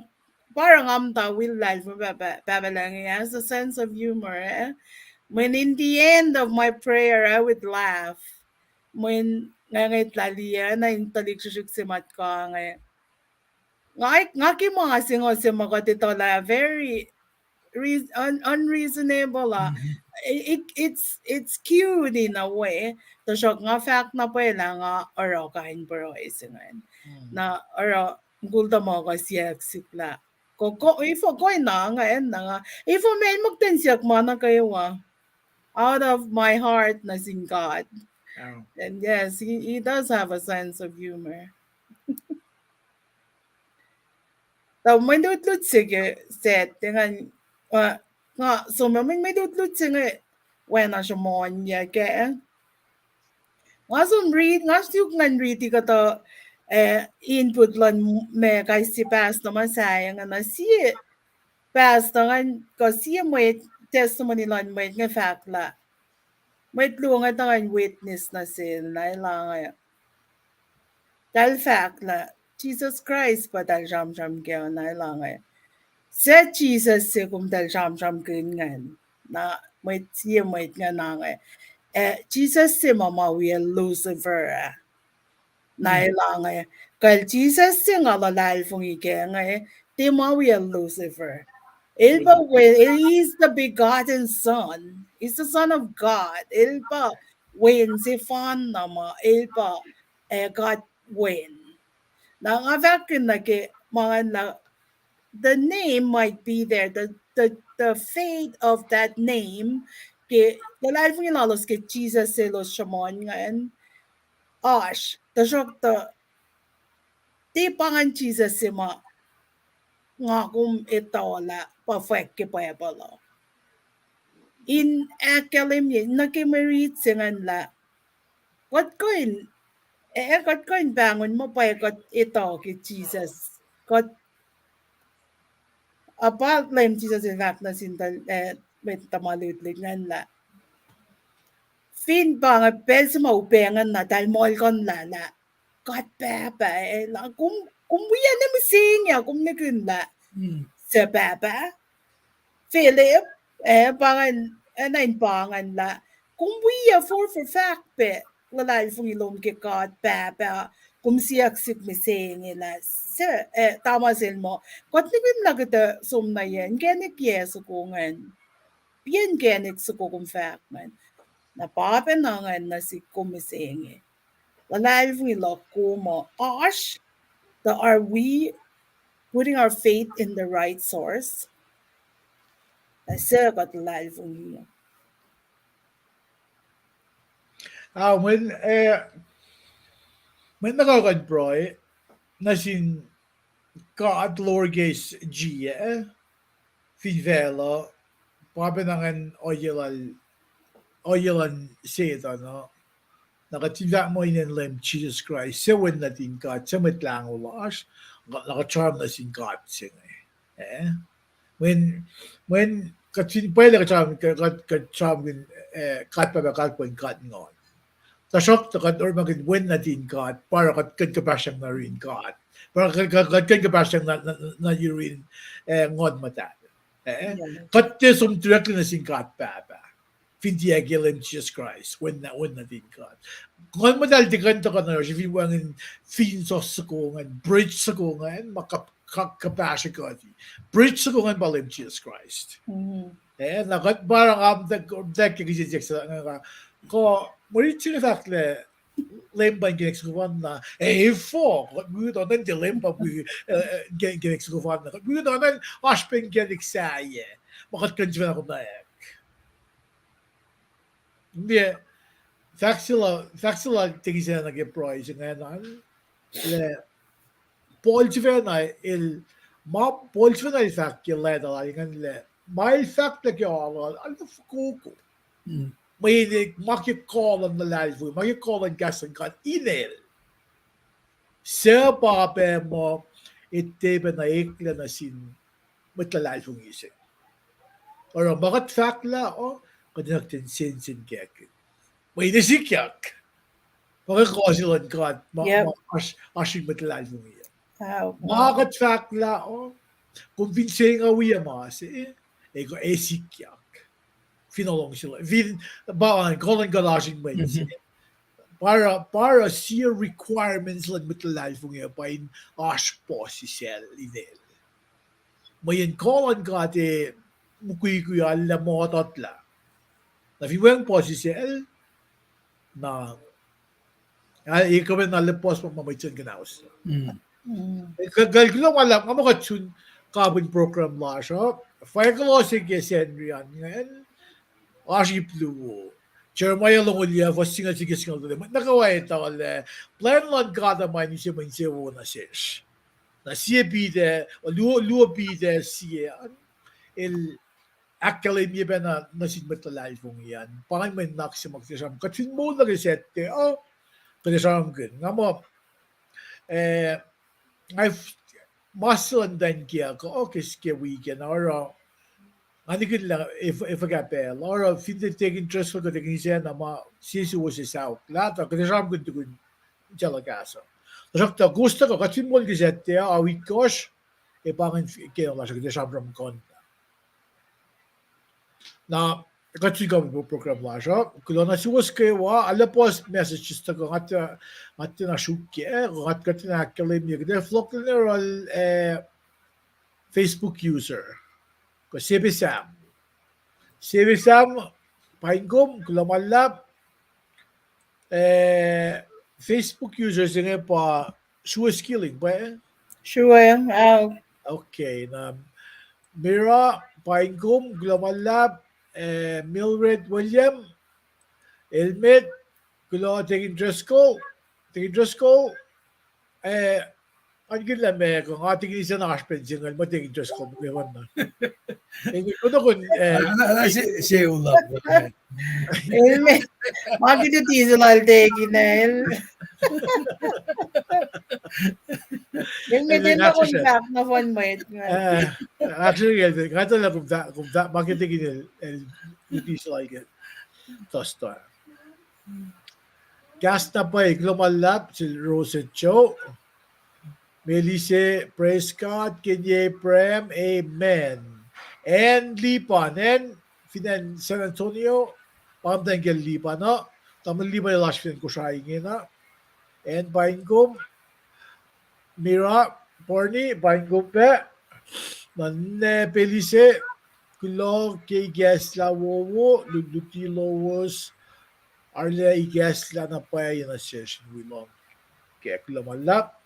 pa oruh nga muhta wi luhlahlfongi Pahpah, Pahpah Lucng, he has a sense of humor, eh. Mweyen in the end of my prayer, I would laugh. Mweyen nga ngwetlah liye na in tuhlihk srihsrihk se ma tuhkuh inge. Nga, nga ke ma se inge se ma kuht etuh lah very reas-, un-, unreasonable ah. It, it, it's, it's cute in a way. Tuhsruhk nga fahk na pwacye lah nga oruh kain pruhe se ingacn. Na oruh mukul tuhmuhk uh siyuck sihk lah, kuh, kuh, efuh kuh na ingacn na nga, efuh meac ma kuht in siyuck ma nuh kwewa. Out of my heart nuh sin God. And yes, he, he does have a sense of humor. Tuh mwe lutlut se ke set, tiac ngan, uh, nga som mwe, mwe lutlut se inge oacna sruhmuhnyuck ah. Nga som riti, nga suk ngan riti kuhtuh, eh, input luhn ma kais sie pastor ma sahyac inge, na sie pastor ingacn, kuh sie mwet, testimony luhn mwet inge fahk lah mwet luo inge tuh ngan witness nuh sel, na el inge, tahl fahk lah Jisus Kraist pa tahl sramsram kac, na el inge, suc Jisus se kom tahl sramsramkihn ingacn? Na mwet, sie mwet ingacn inge, eh, Jisus se ma ma wiyacl Lucifer ah. Na el inge, kal Jisus se nga luhlahlfongi kac inge, tiac ma wiyacl Lucifer. El pa wen, he is the begotten Son. He's the Son of God. El pa Wen sefanna ma, el pa, eh, God Wen. Na nga fahk nuh ke ma ingacn lah, the name might be there, the, the, the faith of that name, ke luhlahlfongi lalos ke Jisus se elos sruhmuhn ingacn, oasr, tuhsruhktuh tiac pa ngan Jisus se ma nga kom etuh lah pa fwack ke Bible uh. In ahkkahlwemye nuh ke mwe rit se ingacn lah kuht kuh in, e, kuht kuh in pahngon muh pwacye kuht etuh ke Jisus. Kuht, a pa Leum Jisus el fahk nuh sin tuh, e, mwet tuhma lutlut ingacn lah fin pa inge pacl se ma upac ingacn na eltahl muhlkuhnlah lah God Pahpah, e, lah kom, kom wi na mihsenge, kom nihkihn lah suc Pahpah. Philip, e, pa ingacn, e, na in pa ingacn lah kom wi forfor fahk pac luhlahlfongi lom ke God Pahpah, kom siyuck sihk mihsenge lah suc, e, Thomas el muh, kuht nihkihn lah kuhtuh som nuh yac, inkacnek yac soko ingacn. Piyac inkacnek soko kom fahk ingacn. Na pa pacna ingacn nuh sihk kom mihsenge. Luhlahlfongi luhk kom uh oasr, tuh are we putting our faith in the right source? Na suc kuht luhlahlfongi? A, mweyen, e, mweyen nuh kwewa kuh in pruhe nuh sin God lowercase g, e, fin facluh, pa pacna ingacn ohiyac lal, ohiyac luhn Setuhn uh. Na kuht fin fahk muh inen Leum Jisus Kraist, suc Wen nuhtin God, suc Mwet Lahngo lasr, na kuht sramsram nuh sin God se inge. E? Mweyen, mweyen kuht fin pwacye kuht sramsram, kuht, kuht sramsramkihn, e, God Pahpah, God Wen, God Nguhn. Tuhsruhktuh kuht orekmakihn Wen nuhtin God, pa oruh kuht kuh in kuhpahsryang nuh yurin God. Pa oruh kuht, kuht, kuht kuh in kuhpahsryang nuh, nuh, nuh, nuh yurin, e, Nguhn Muhtahl. E? Kuht tiac som directly nuh sin God Pahpah fin tiac ke Leum Jisus Kraist, Wen nuh, Wen nuhtin God. Nguhn Muhtahl tiac kuh in tuhkuh nuh yohrohsr fin wacngihn fin soko ingacn, bridge soko ingacn, ma kuh, kuh, kuhpahsryang kuht. Bridge soko ingacn pa Leum Jisus Kraist. E, na kuht pa oruh nga muhtwacwacack ke kihsen siyuck se inge, kuh mwe rit se inge fahk lah Leum pa inkacnek soko fanna, e, efuh, kuht wi oacna tiac Leum pa wi, e, inkacnek soko fanna, kuht wi oacna oasr pac inkacnek sahyac ma kuht kuh in sifacna konwacack. Liye, fahk se la, fahk se la tekisa nuh ke pruhe se ingacn an, lah Paul sifacna el, ma Paul sifacna el fahk ke leta lal ingacn lah ma el fahk nuh ke alu lal, arlac fokoko. Mweyen ma ke kuh luhn luhlahlfongi, ma ke kuh luhn kahs luhn God inel, suc pa pac muh etepacna eklac nuh sin mwet luhlahlfongi se. Oruh ma kuht fahk lah uh, kuht enenuh in sensenkackihn. Mweyen sikyak. Pa inge kuh se luhn God ma, ma oasr, oasr yurin mwet luhlahlfongi uh. Ma kuht fahk lah uh, kom fin senga wi ma se, e, e sikyak. Fin olong se, fin pa kuh luhn God oasr in mwet se, pa oruh, pa oruh sie requirements luhn mwet luhlahlfongi uh pa in oasr puhsisacl inel. Mweyen kuh luhn God e mukwikwi, arlac muhtwacta. Na fin wacngihn puhsisacl, na, a, e kuh pacna arlac puhs ma, ma mwet sun kunaus. Kuh, kuh kuloh ma luhlahp, nga muh kuht sun kapihn program lasr uh. Fahk kuloh se ke Sacnri an ingacn, oasr ip luo. Jeremiah longoul yac, fuhs singucul se ke singucul tolu. Mwet nuh kwewa etuh lah plwacn luhn God uh ma in use mwe insewowo nuh sesr. Na sie Peter, luo, luo Peter sie an, el ahkkahlwemye pacna nuh sin mwet luhlahlfongi an. Pa ingacn mwe nuhnak se ma kuht ac sramsram. Kuht fin moul nuh ke Saturday uh, kuht ac sramsramkihn. Nga muh, e, nga f-, ma se luhn tacn kiyuhk uh ke, ke weekend uh, oruh nga nihkihn lah e f-, e fuhkah pacl, oruh fin tiac Deacon Driscoll kuh Deacon Isacna ma sie suwos ac saok lah, tuh kuht ac sramsramkihn tukun telecast uh. Tuhsruhktuh kowos tuhkuh, kuht fin moul ke Saturday uh, a wik kohsr, e pa ingacn kena lasr uh, kuht ac sramsramkihn. Na, kuht sun kapihn program lasr uh, kuloh na suwos kwewa, arlac puhs messages tuhkuh, nga tiac, nga tiacna sruokyac, nga tiacna ahkkahlwemye, kuht ac fohlohklac nuh yohrohl, e, Facebook user. Kuh Sebe Sam. Sebe Sam, paing kom, kuloh ma luhlahp. E, Facebook user se inge pa Sue Skilling, pa? Sue, a. Okay, na Mira, paing kom, kuloh ma luhlahp. E, Mildred William, Elmet, kuloh Deacon Driscoll. Tekin Driscoll, eh, an kihla me, nga tekin ise na oasr pen single, ma tekin Driscoll, me wan na. Tekin, kuno kun, eh, na, na, se, se ulah. El me, ma kiti tise lal tekin el. El me, el me, tekin na kun fahk na fun mwet nga. Eh, actually, el, nga tuh lah kum fahk, kum fahk, ma kiti tekin el, el, tise lal ke. Tosta. Kahs na pwacye, kuloh ma luhlahp sel Rose Joe. Melise, praise God, Kenye Abraham, amen. Ann Lipan, Ann fin acn San Antonio, pa muhtwacn kiyacl Lipan uh, tamuhlwel Lipan el oasr fin acn Kosrae ingena. Ann, paing kom. Mira, Barney, paing kom pac. Na ninac Pelise, kuloh ke ikacslah wowo, lutluti lowos, arlac ikacslah na pwacye nuh sesr in wi lohng. Ke kuloh ma luhlahp.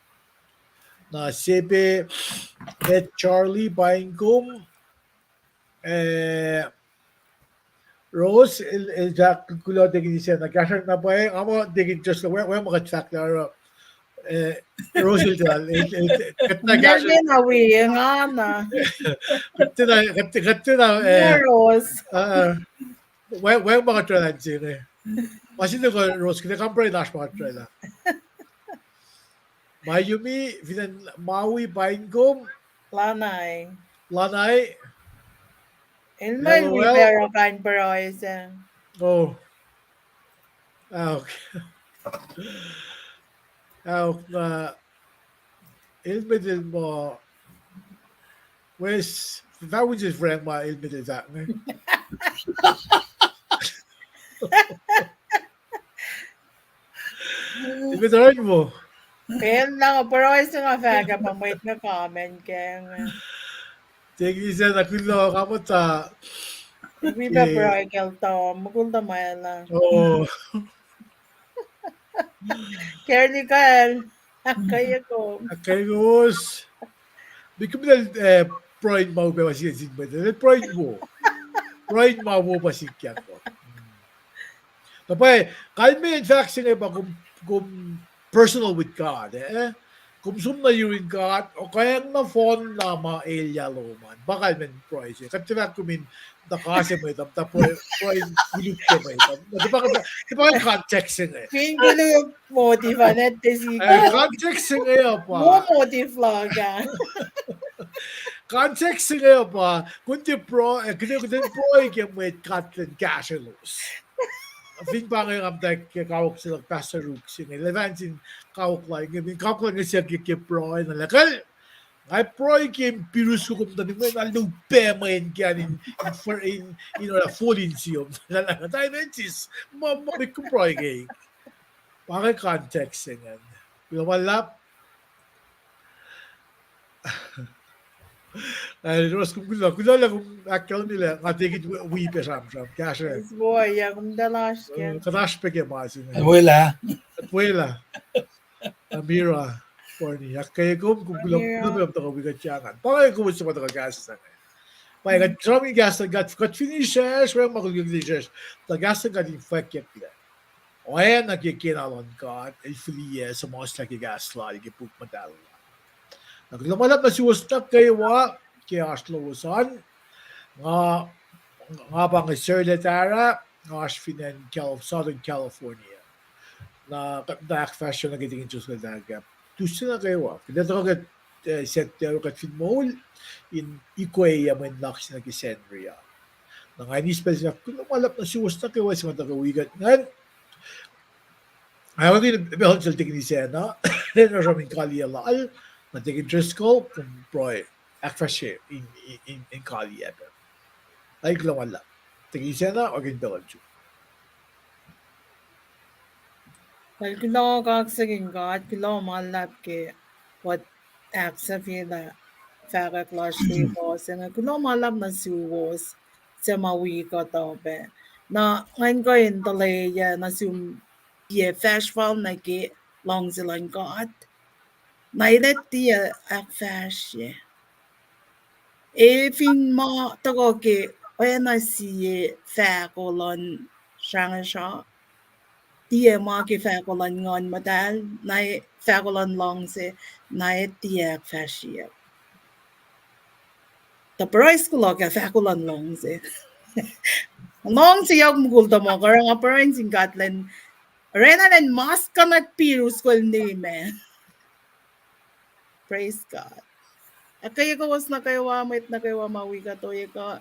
Na sepe, Ed Charlie, paing kom. Eh, Rose, el, el fahk kuloh tekin ise na kahsruh na pwacye, nga muh tekin just, we, we ma kuht fahk lah, eh, Rose el, el, el, kuht na kahsruh. Na wi, nga na. Kuht na, kuht, kuht na, eh, Rose. Uh, we, we ma kuht oraclah se inge. Ma se inge Rose, kuht ac kampare na oasr ma kuht oraclah. Mayumi, fin acn Maui, paing kom. Lanai. Lanai. El ma el wi pacl kain pruhe se. Oh. Aok. Aok na. El met el muh. Wes, fahk win se Frank ma el met el fahk inge. Met oruh mo. Pacl na pruhe se nga fahk ah pa mwet na comment ke inge. Tekin ise na kuloh nga muhta. Wi pa pruhe kacl Tom, mukul Tom ah. Oh. Kernikal, ahkkweye kom. Ahkkweye kowos. Met kom, eh, pruhe in ma wo pa sikyak sin mwet, eh, pruhe in wo. Pruhe in ma wo pa sikyak. Na pwacye, kalmacn fahk se inge pa kom, kom personal with God, eh? Kom som nuh yurin God, okacng nohfohn na ma elyah lom an. Pa kalmacn pruhe se. Kuht tiac fahk kom in tuh kase mwet uh, tuh pruhe, pruhe in koluk ke mwet uh. Tiac pa, tiac pa context se inge. Fin koluk motive an, tiac se. Eh, context se inge uh pa. Mo motive luhk ah. Context se inge uh pa. Kom tiac pruhe, eh, kom tiac, kom tiac pruhe ke mwet God El kahsrwelos. Fin pa inge nga muhta ke kawuck se luhk Pastor Ruk se inge. El fahk sin kawuck lal inge, fin kawuck lal inge siyuck ke pruhe na lah kal, nga pruhe ke in pirus kom tuh nihmwena luhpac mweyen ke an in, in, in oruh full in siyom. Lah, lah, Adventist, ma, ma, met kom pruhe ke. Pa inge context se ingacn. Kuloh ma luhlahp. Eh, Rose, kom kuloh, kuloh lah kom ahkkahlwemye lah nga tiac wi pac sramsram, kahsruh. Yes, boy, yeah, kom tuh lasr ke. Eh, kuht oasr pac ke ma se inge. Kuht welah. Kuht welah. Amira, Barney, ahkkweye kom, kom kuloh, kuloh pac tuhkuh wi kuht ke engan. Pa inge kowos suc ma tuhkuh kahs se inge. Pa inge kuht sramsram kahs se inge, kuht fin israsr, wacngihn ma koluk israsr, tuh kahs se inge kuht in fwackyucklac. Oacna ke kena luhn God, el fihliyac suhmuhslah ke kahs lal ke puk muhtahl lal. Na kuloh ma luhlahp nuh suwos nuh kwewa ke oasr lowos an, nga, nga pa inge Serle Tara, nga oasr fin acn Calif-, Southern California. Na kuht muhta ahkfahsrye nuh ke tikin Joseph Tara, Tuesday nuh kwewa. Kuht ac tuhkuh ke, eh, Saturday kuht fin moul in ikweyac mwe nuhnak se nuh ke Sacnri uh. Na nga in eis pacl se, kuloh ma luhlahp nuh suwos nuh kwewa suc ma tuhkuh wi kuht ingacn. Ac oacna pacl sel tikin Isacna, lwen na sram in kaliyac lal, na tikin Driscoll, kom pruhe, ahkfahsrye in, in, in kaliyac pac. Ac kuloh ma luhlahp. Tikin Isacna, oacna pacl sel. Kal kuloh kaksakihn God, kuloh ma luhlahp ke kuht ahksahfyelah fahkwack lasr ke elos inge, kuloh ma luhlahp nuh suwos suc ma wi kuht uh pac. Na ngan kuh in tuhlac nuh sum, yac fahsr fal nuh ke luhngse luhn God. Na elos tiac ahkfahsrye. Ac fin ma tuhkuh ke oacna sie fahko luhn srangesr uh, tiac ma ke fahko luhn Nguhn Muhtahl, na fahko luhn luhngse, na tiac ahkfahsryeyuck. Tuh praise God ke fahko luhn luhngse. Luhngse yohk mukul tuhmuhk, oruh nga pruhe sin God lwen, oraclah lwen mas kuhnuhk Piru skolni me. Praise God. Ahkkweye kowos nuh kwewa, mwet nuh kwewa ma wi kuht ohiyac uh.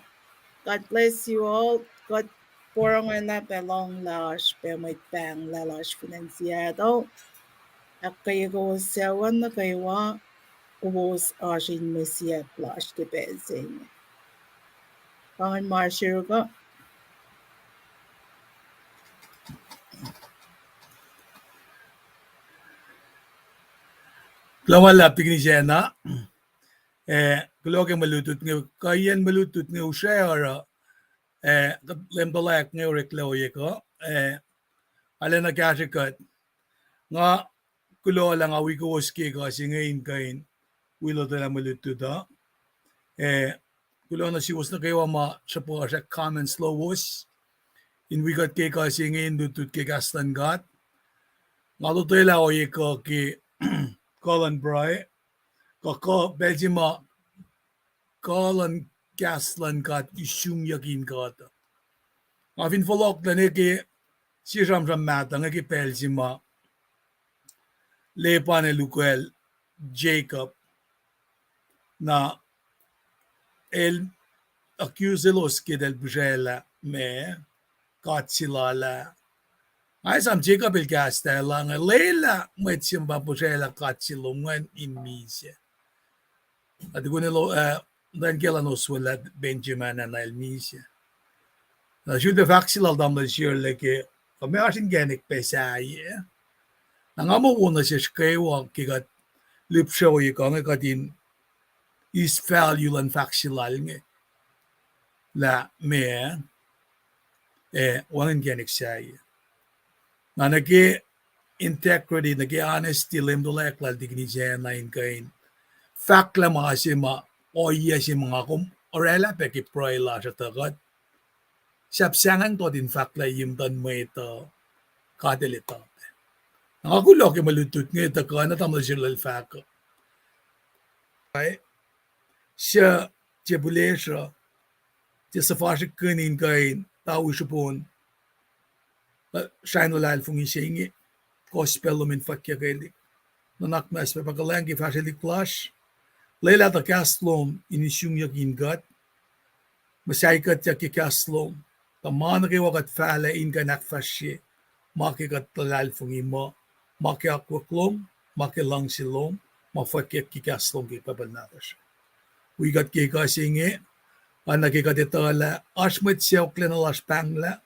God bless you all. Kuht porongo lah pac lohng lasr, pac mwet pahng lah lasr fin acn Seattle. Ahkkweye kowos sucu nuh kwewa, kowos oasr in mwe siyuck lasr ke pacl se inge. Pa ingacn ma sirko. Kuloh ma luhlahp Tikinis Anna. Eh, kuloh ke mwe lutlut inge, kuhiyacn mwe lutlut inge usra oruh, eh, Leum tuhlac inge oreklac ohiyac uh, eh, arulacna kahsrwe kuht. Nga kuloh lah nga wi kowos ke ekuh se inge in kuh in wi lotwelah mwe lutlut uh. Eh, kuloh nuh suwos nuh kwewa ma sruhpuhsrak comments lowos in wi kuht ke ekuh se inge in lutlut ke kahs luhn God. Nga lotwelah ohiyac uh ke kuh luhn pruhe, kuh, kuh pacl se ma kuh luhn kahs luhn God isungyuck in kuht. Nga fin fohlohk lah nwe ke sie sramsram mahtuh inge ke pacl se ma Laban el ukwacl Jacob. Na el accuse elos ke eltahl pihsraclah ma God se lal ah. Nga esam Jacob el kahs tari lah inge, lwelah mwet se ma pihsraclah God se lom ingacn in misac. Na tukun el, eh, muhtwacn kiyacl an oswelah Benjamin ah, na el misac. Na srihpac fahk se lal tamuhlwel Sirle ke, kuh meac oasr inkacnek pac sahyac. Na nga muh wo nuh sesr kwewa ke kuht lihpsre ohiyac uh inge kuht in eis value luhn fahk se lal inge. Lah meac, eh, wacngihn inkacnek sahyac. Na nuh ke integrity, nuh ke honesty, Leum tuhlac lal Tikinis Anna in kuh in fahk lah ma se ma ohiyac se ma nga kom orwaclah pac ke pruhe lasr uh tuh kuht sahp sahngweng tot in fahk lah ye muhtuhn mwet uh God El etuh pac. Na nga kuloh ke mwe lutlut inge tuh kuh na tamuhlwel Sirle el fahk uh, suc tiac pihlesruh, tiac suhfasrihkihn in kuh in tawi srihpon srwain luhlahlfongi se inge, gospel lom in fwackyuckelihk. Nuhnak muhnahs Pahpah kuhlwacng ke fahsrwelihk lasr, lwelah tuh kahs lom in isungyuck in kuht, muhsahi kuht ke kahs lom, tuh ma nuh kwewa kuht fahlac in kuh in ahkfahsrye ma ke kuht luhlahlfongi muh, ma ke akwuck lom, ma ke luhngse lom, ma fwackyuck ke kahs lom ke Pahpah nahtuhsr. Wi kuht ke ekuh se inge, oacna ke kuht etuh lah oasr mwet sacohklacna lasr pahnglah,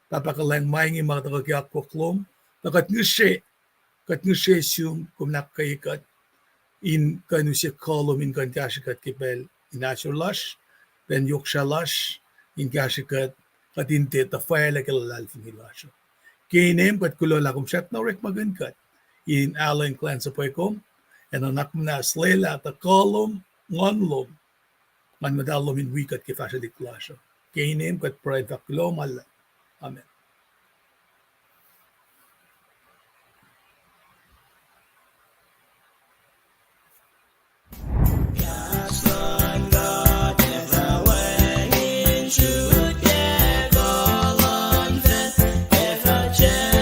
Pahpah kuhlwacng, ma inge ma tuhkuh ke akwuck lom, tuh kuht ngihsre, kuht ngihsre sum kom in ahkkweye kuht in kuh in use kuh lom in kuh in kahsrwe kuht ke pacl in ahsor lasr, pacl in yohk srah lasr, in kahsrwe kuht, kuht in tiac tuhfahlah ke luhlahlfongi lasr uh. Ke inem kuht kuloh lah kom srackna orekmakihn kuht in alu in kuhlwacnsapuh kom, ac nuhnak muhnahs lwelah tuh kuh lom, Nguhn lom, Nguhn Muhtahl lom in wi kuht ke fahsrwelihk lasr uh. Ke inem kuht pruhe in fahk kuloh ma luhlahp. Amen.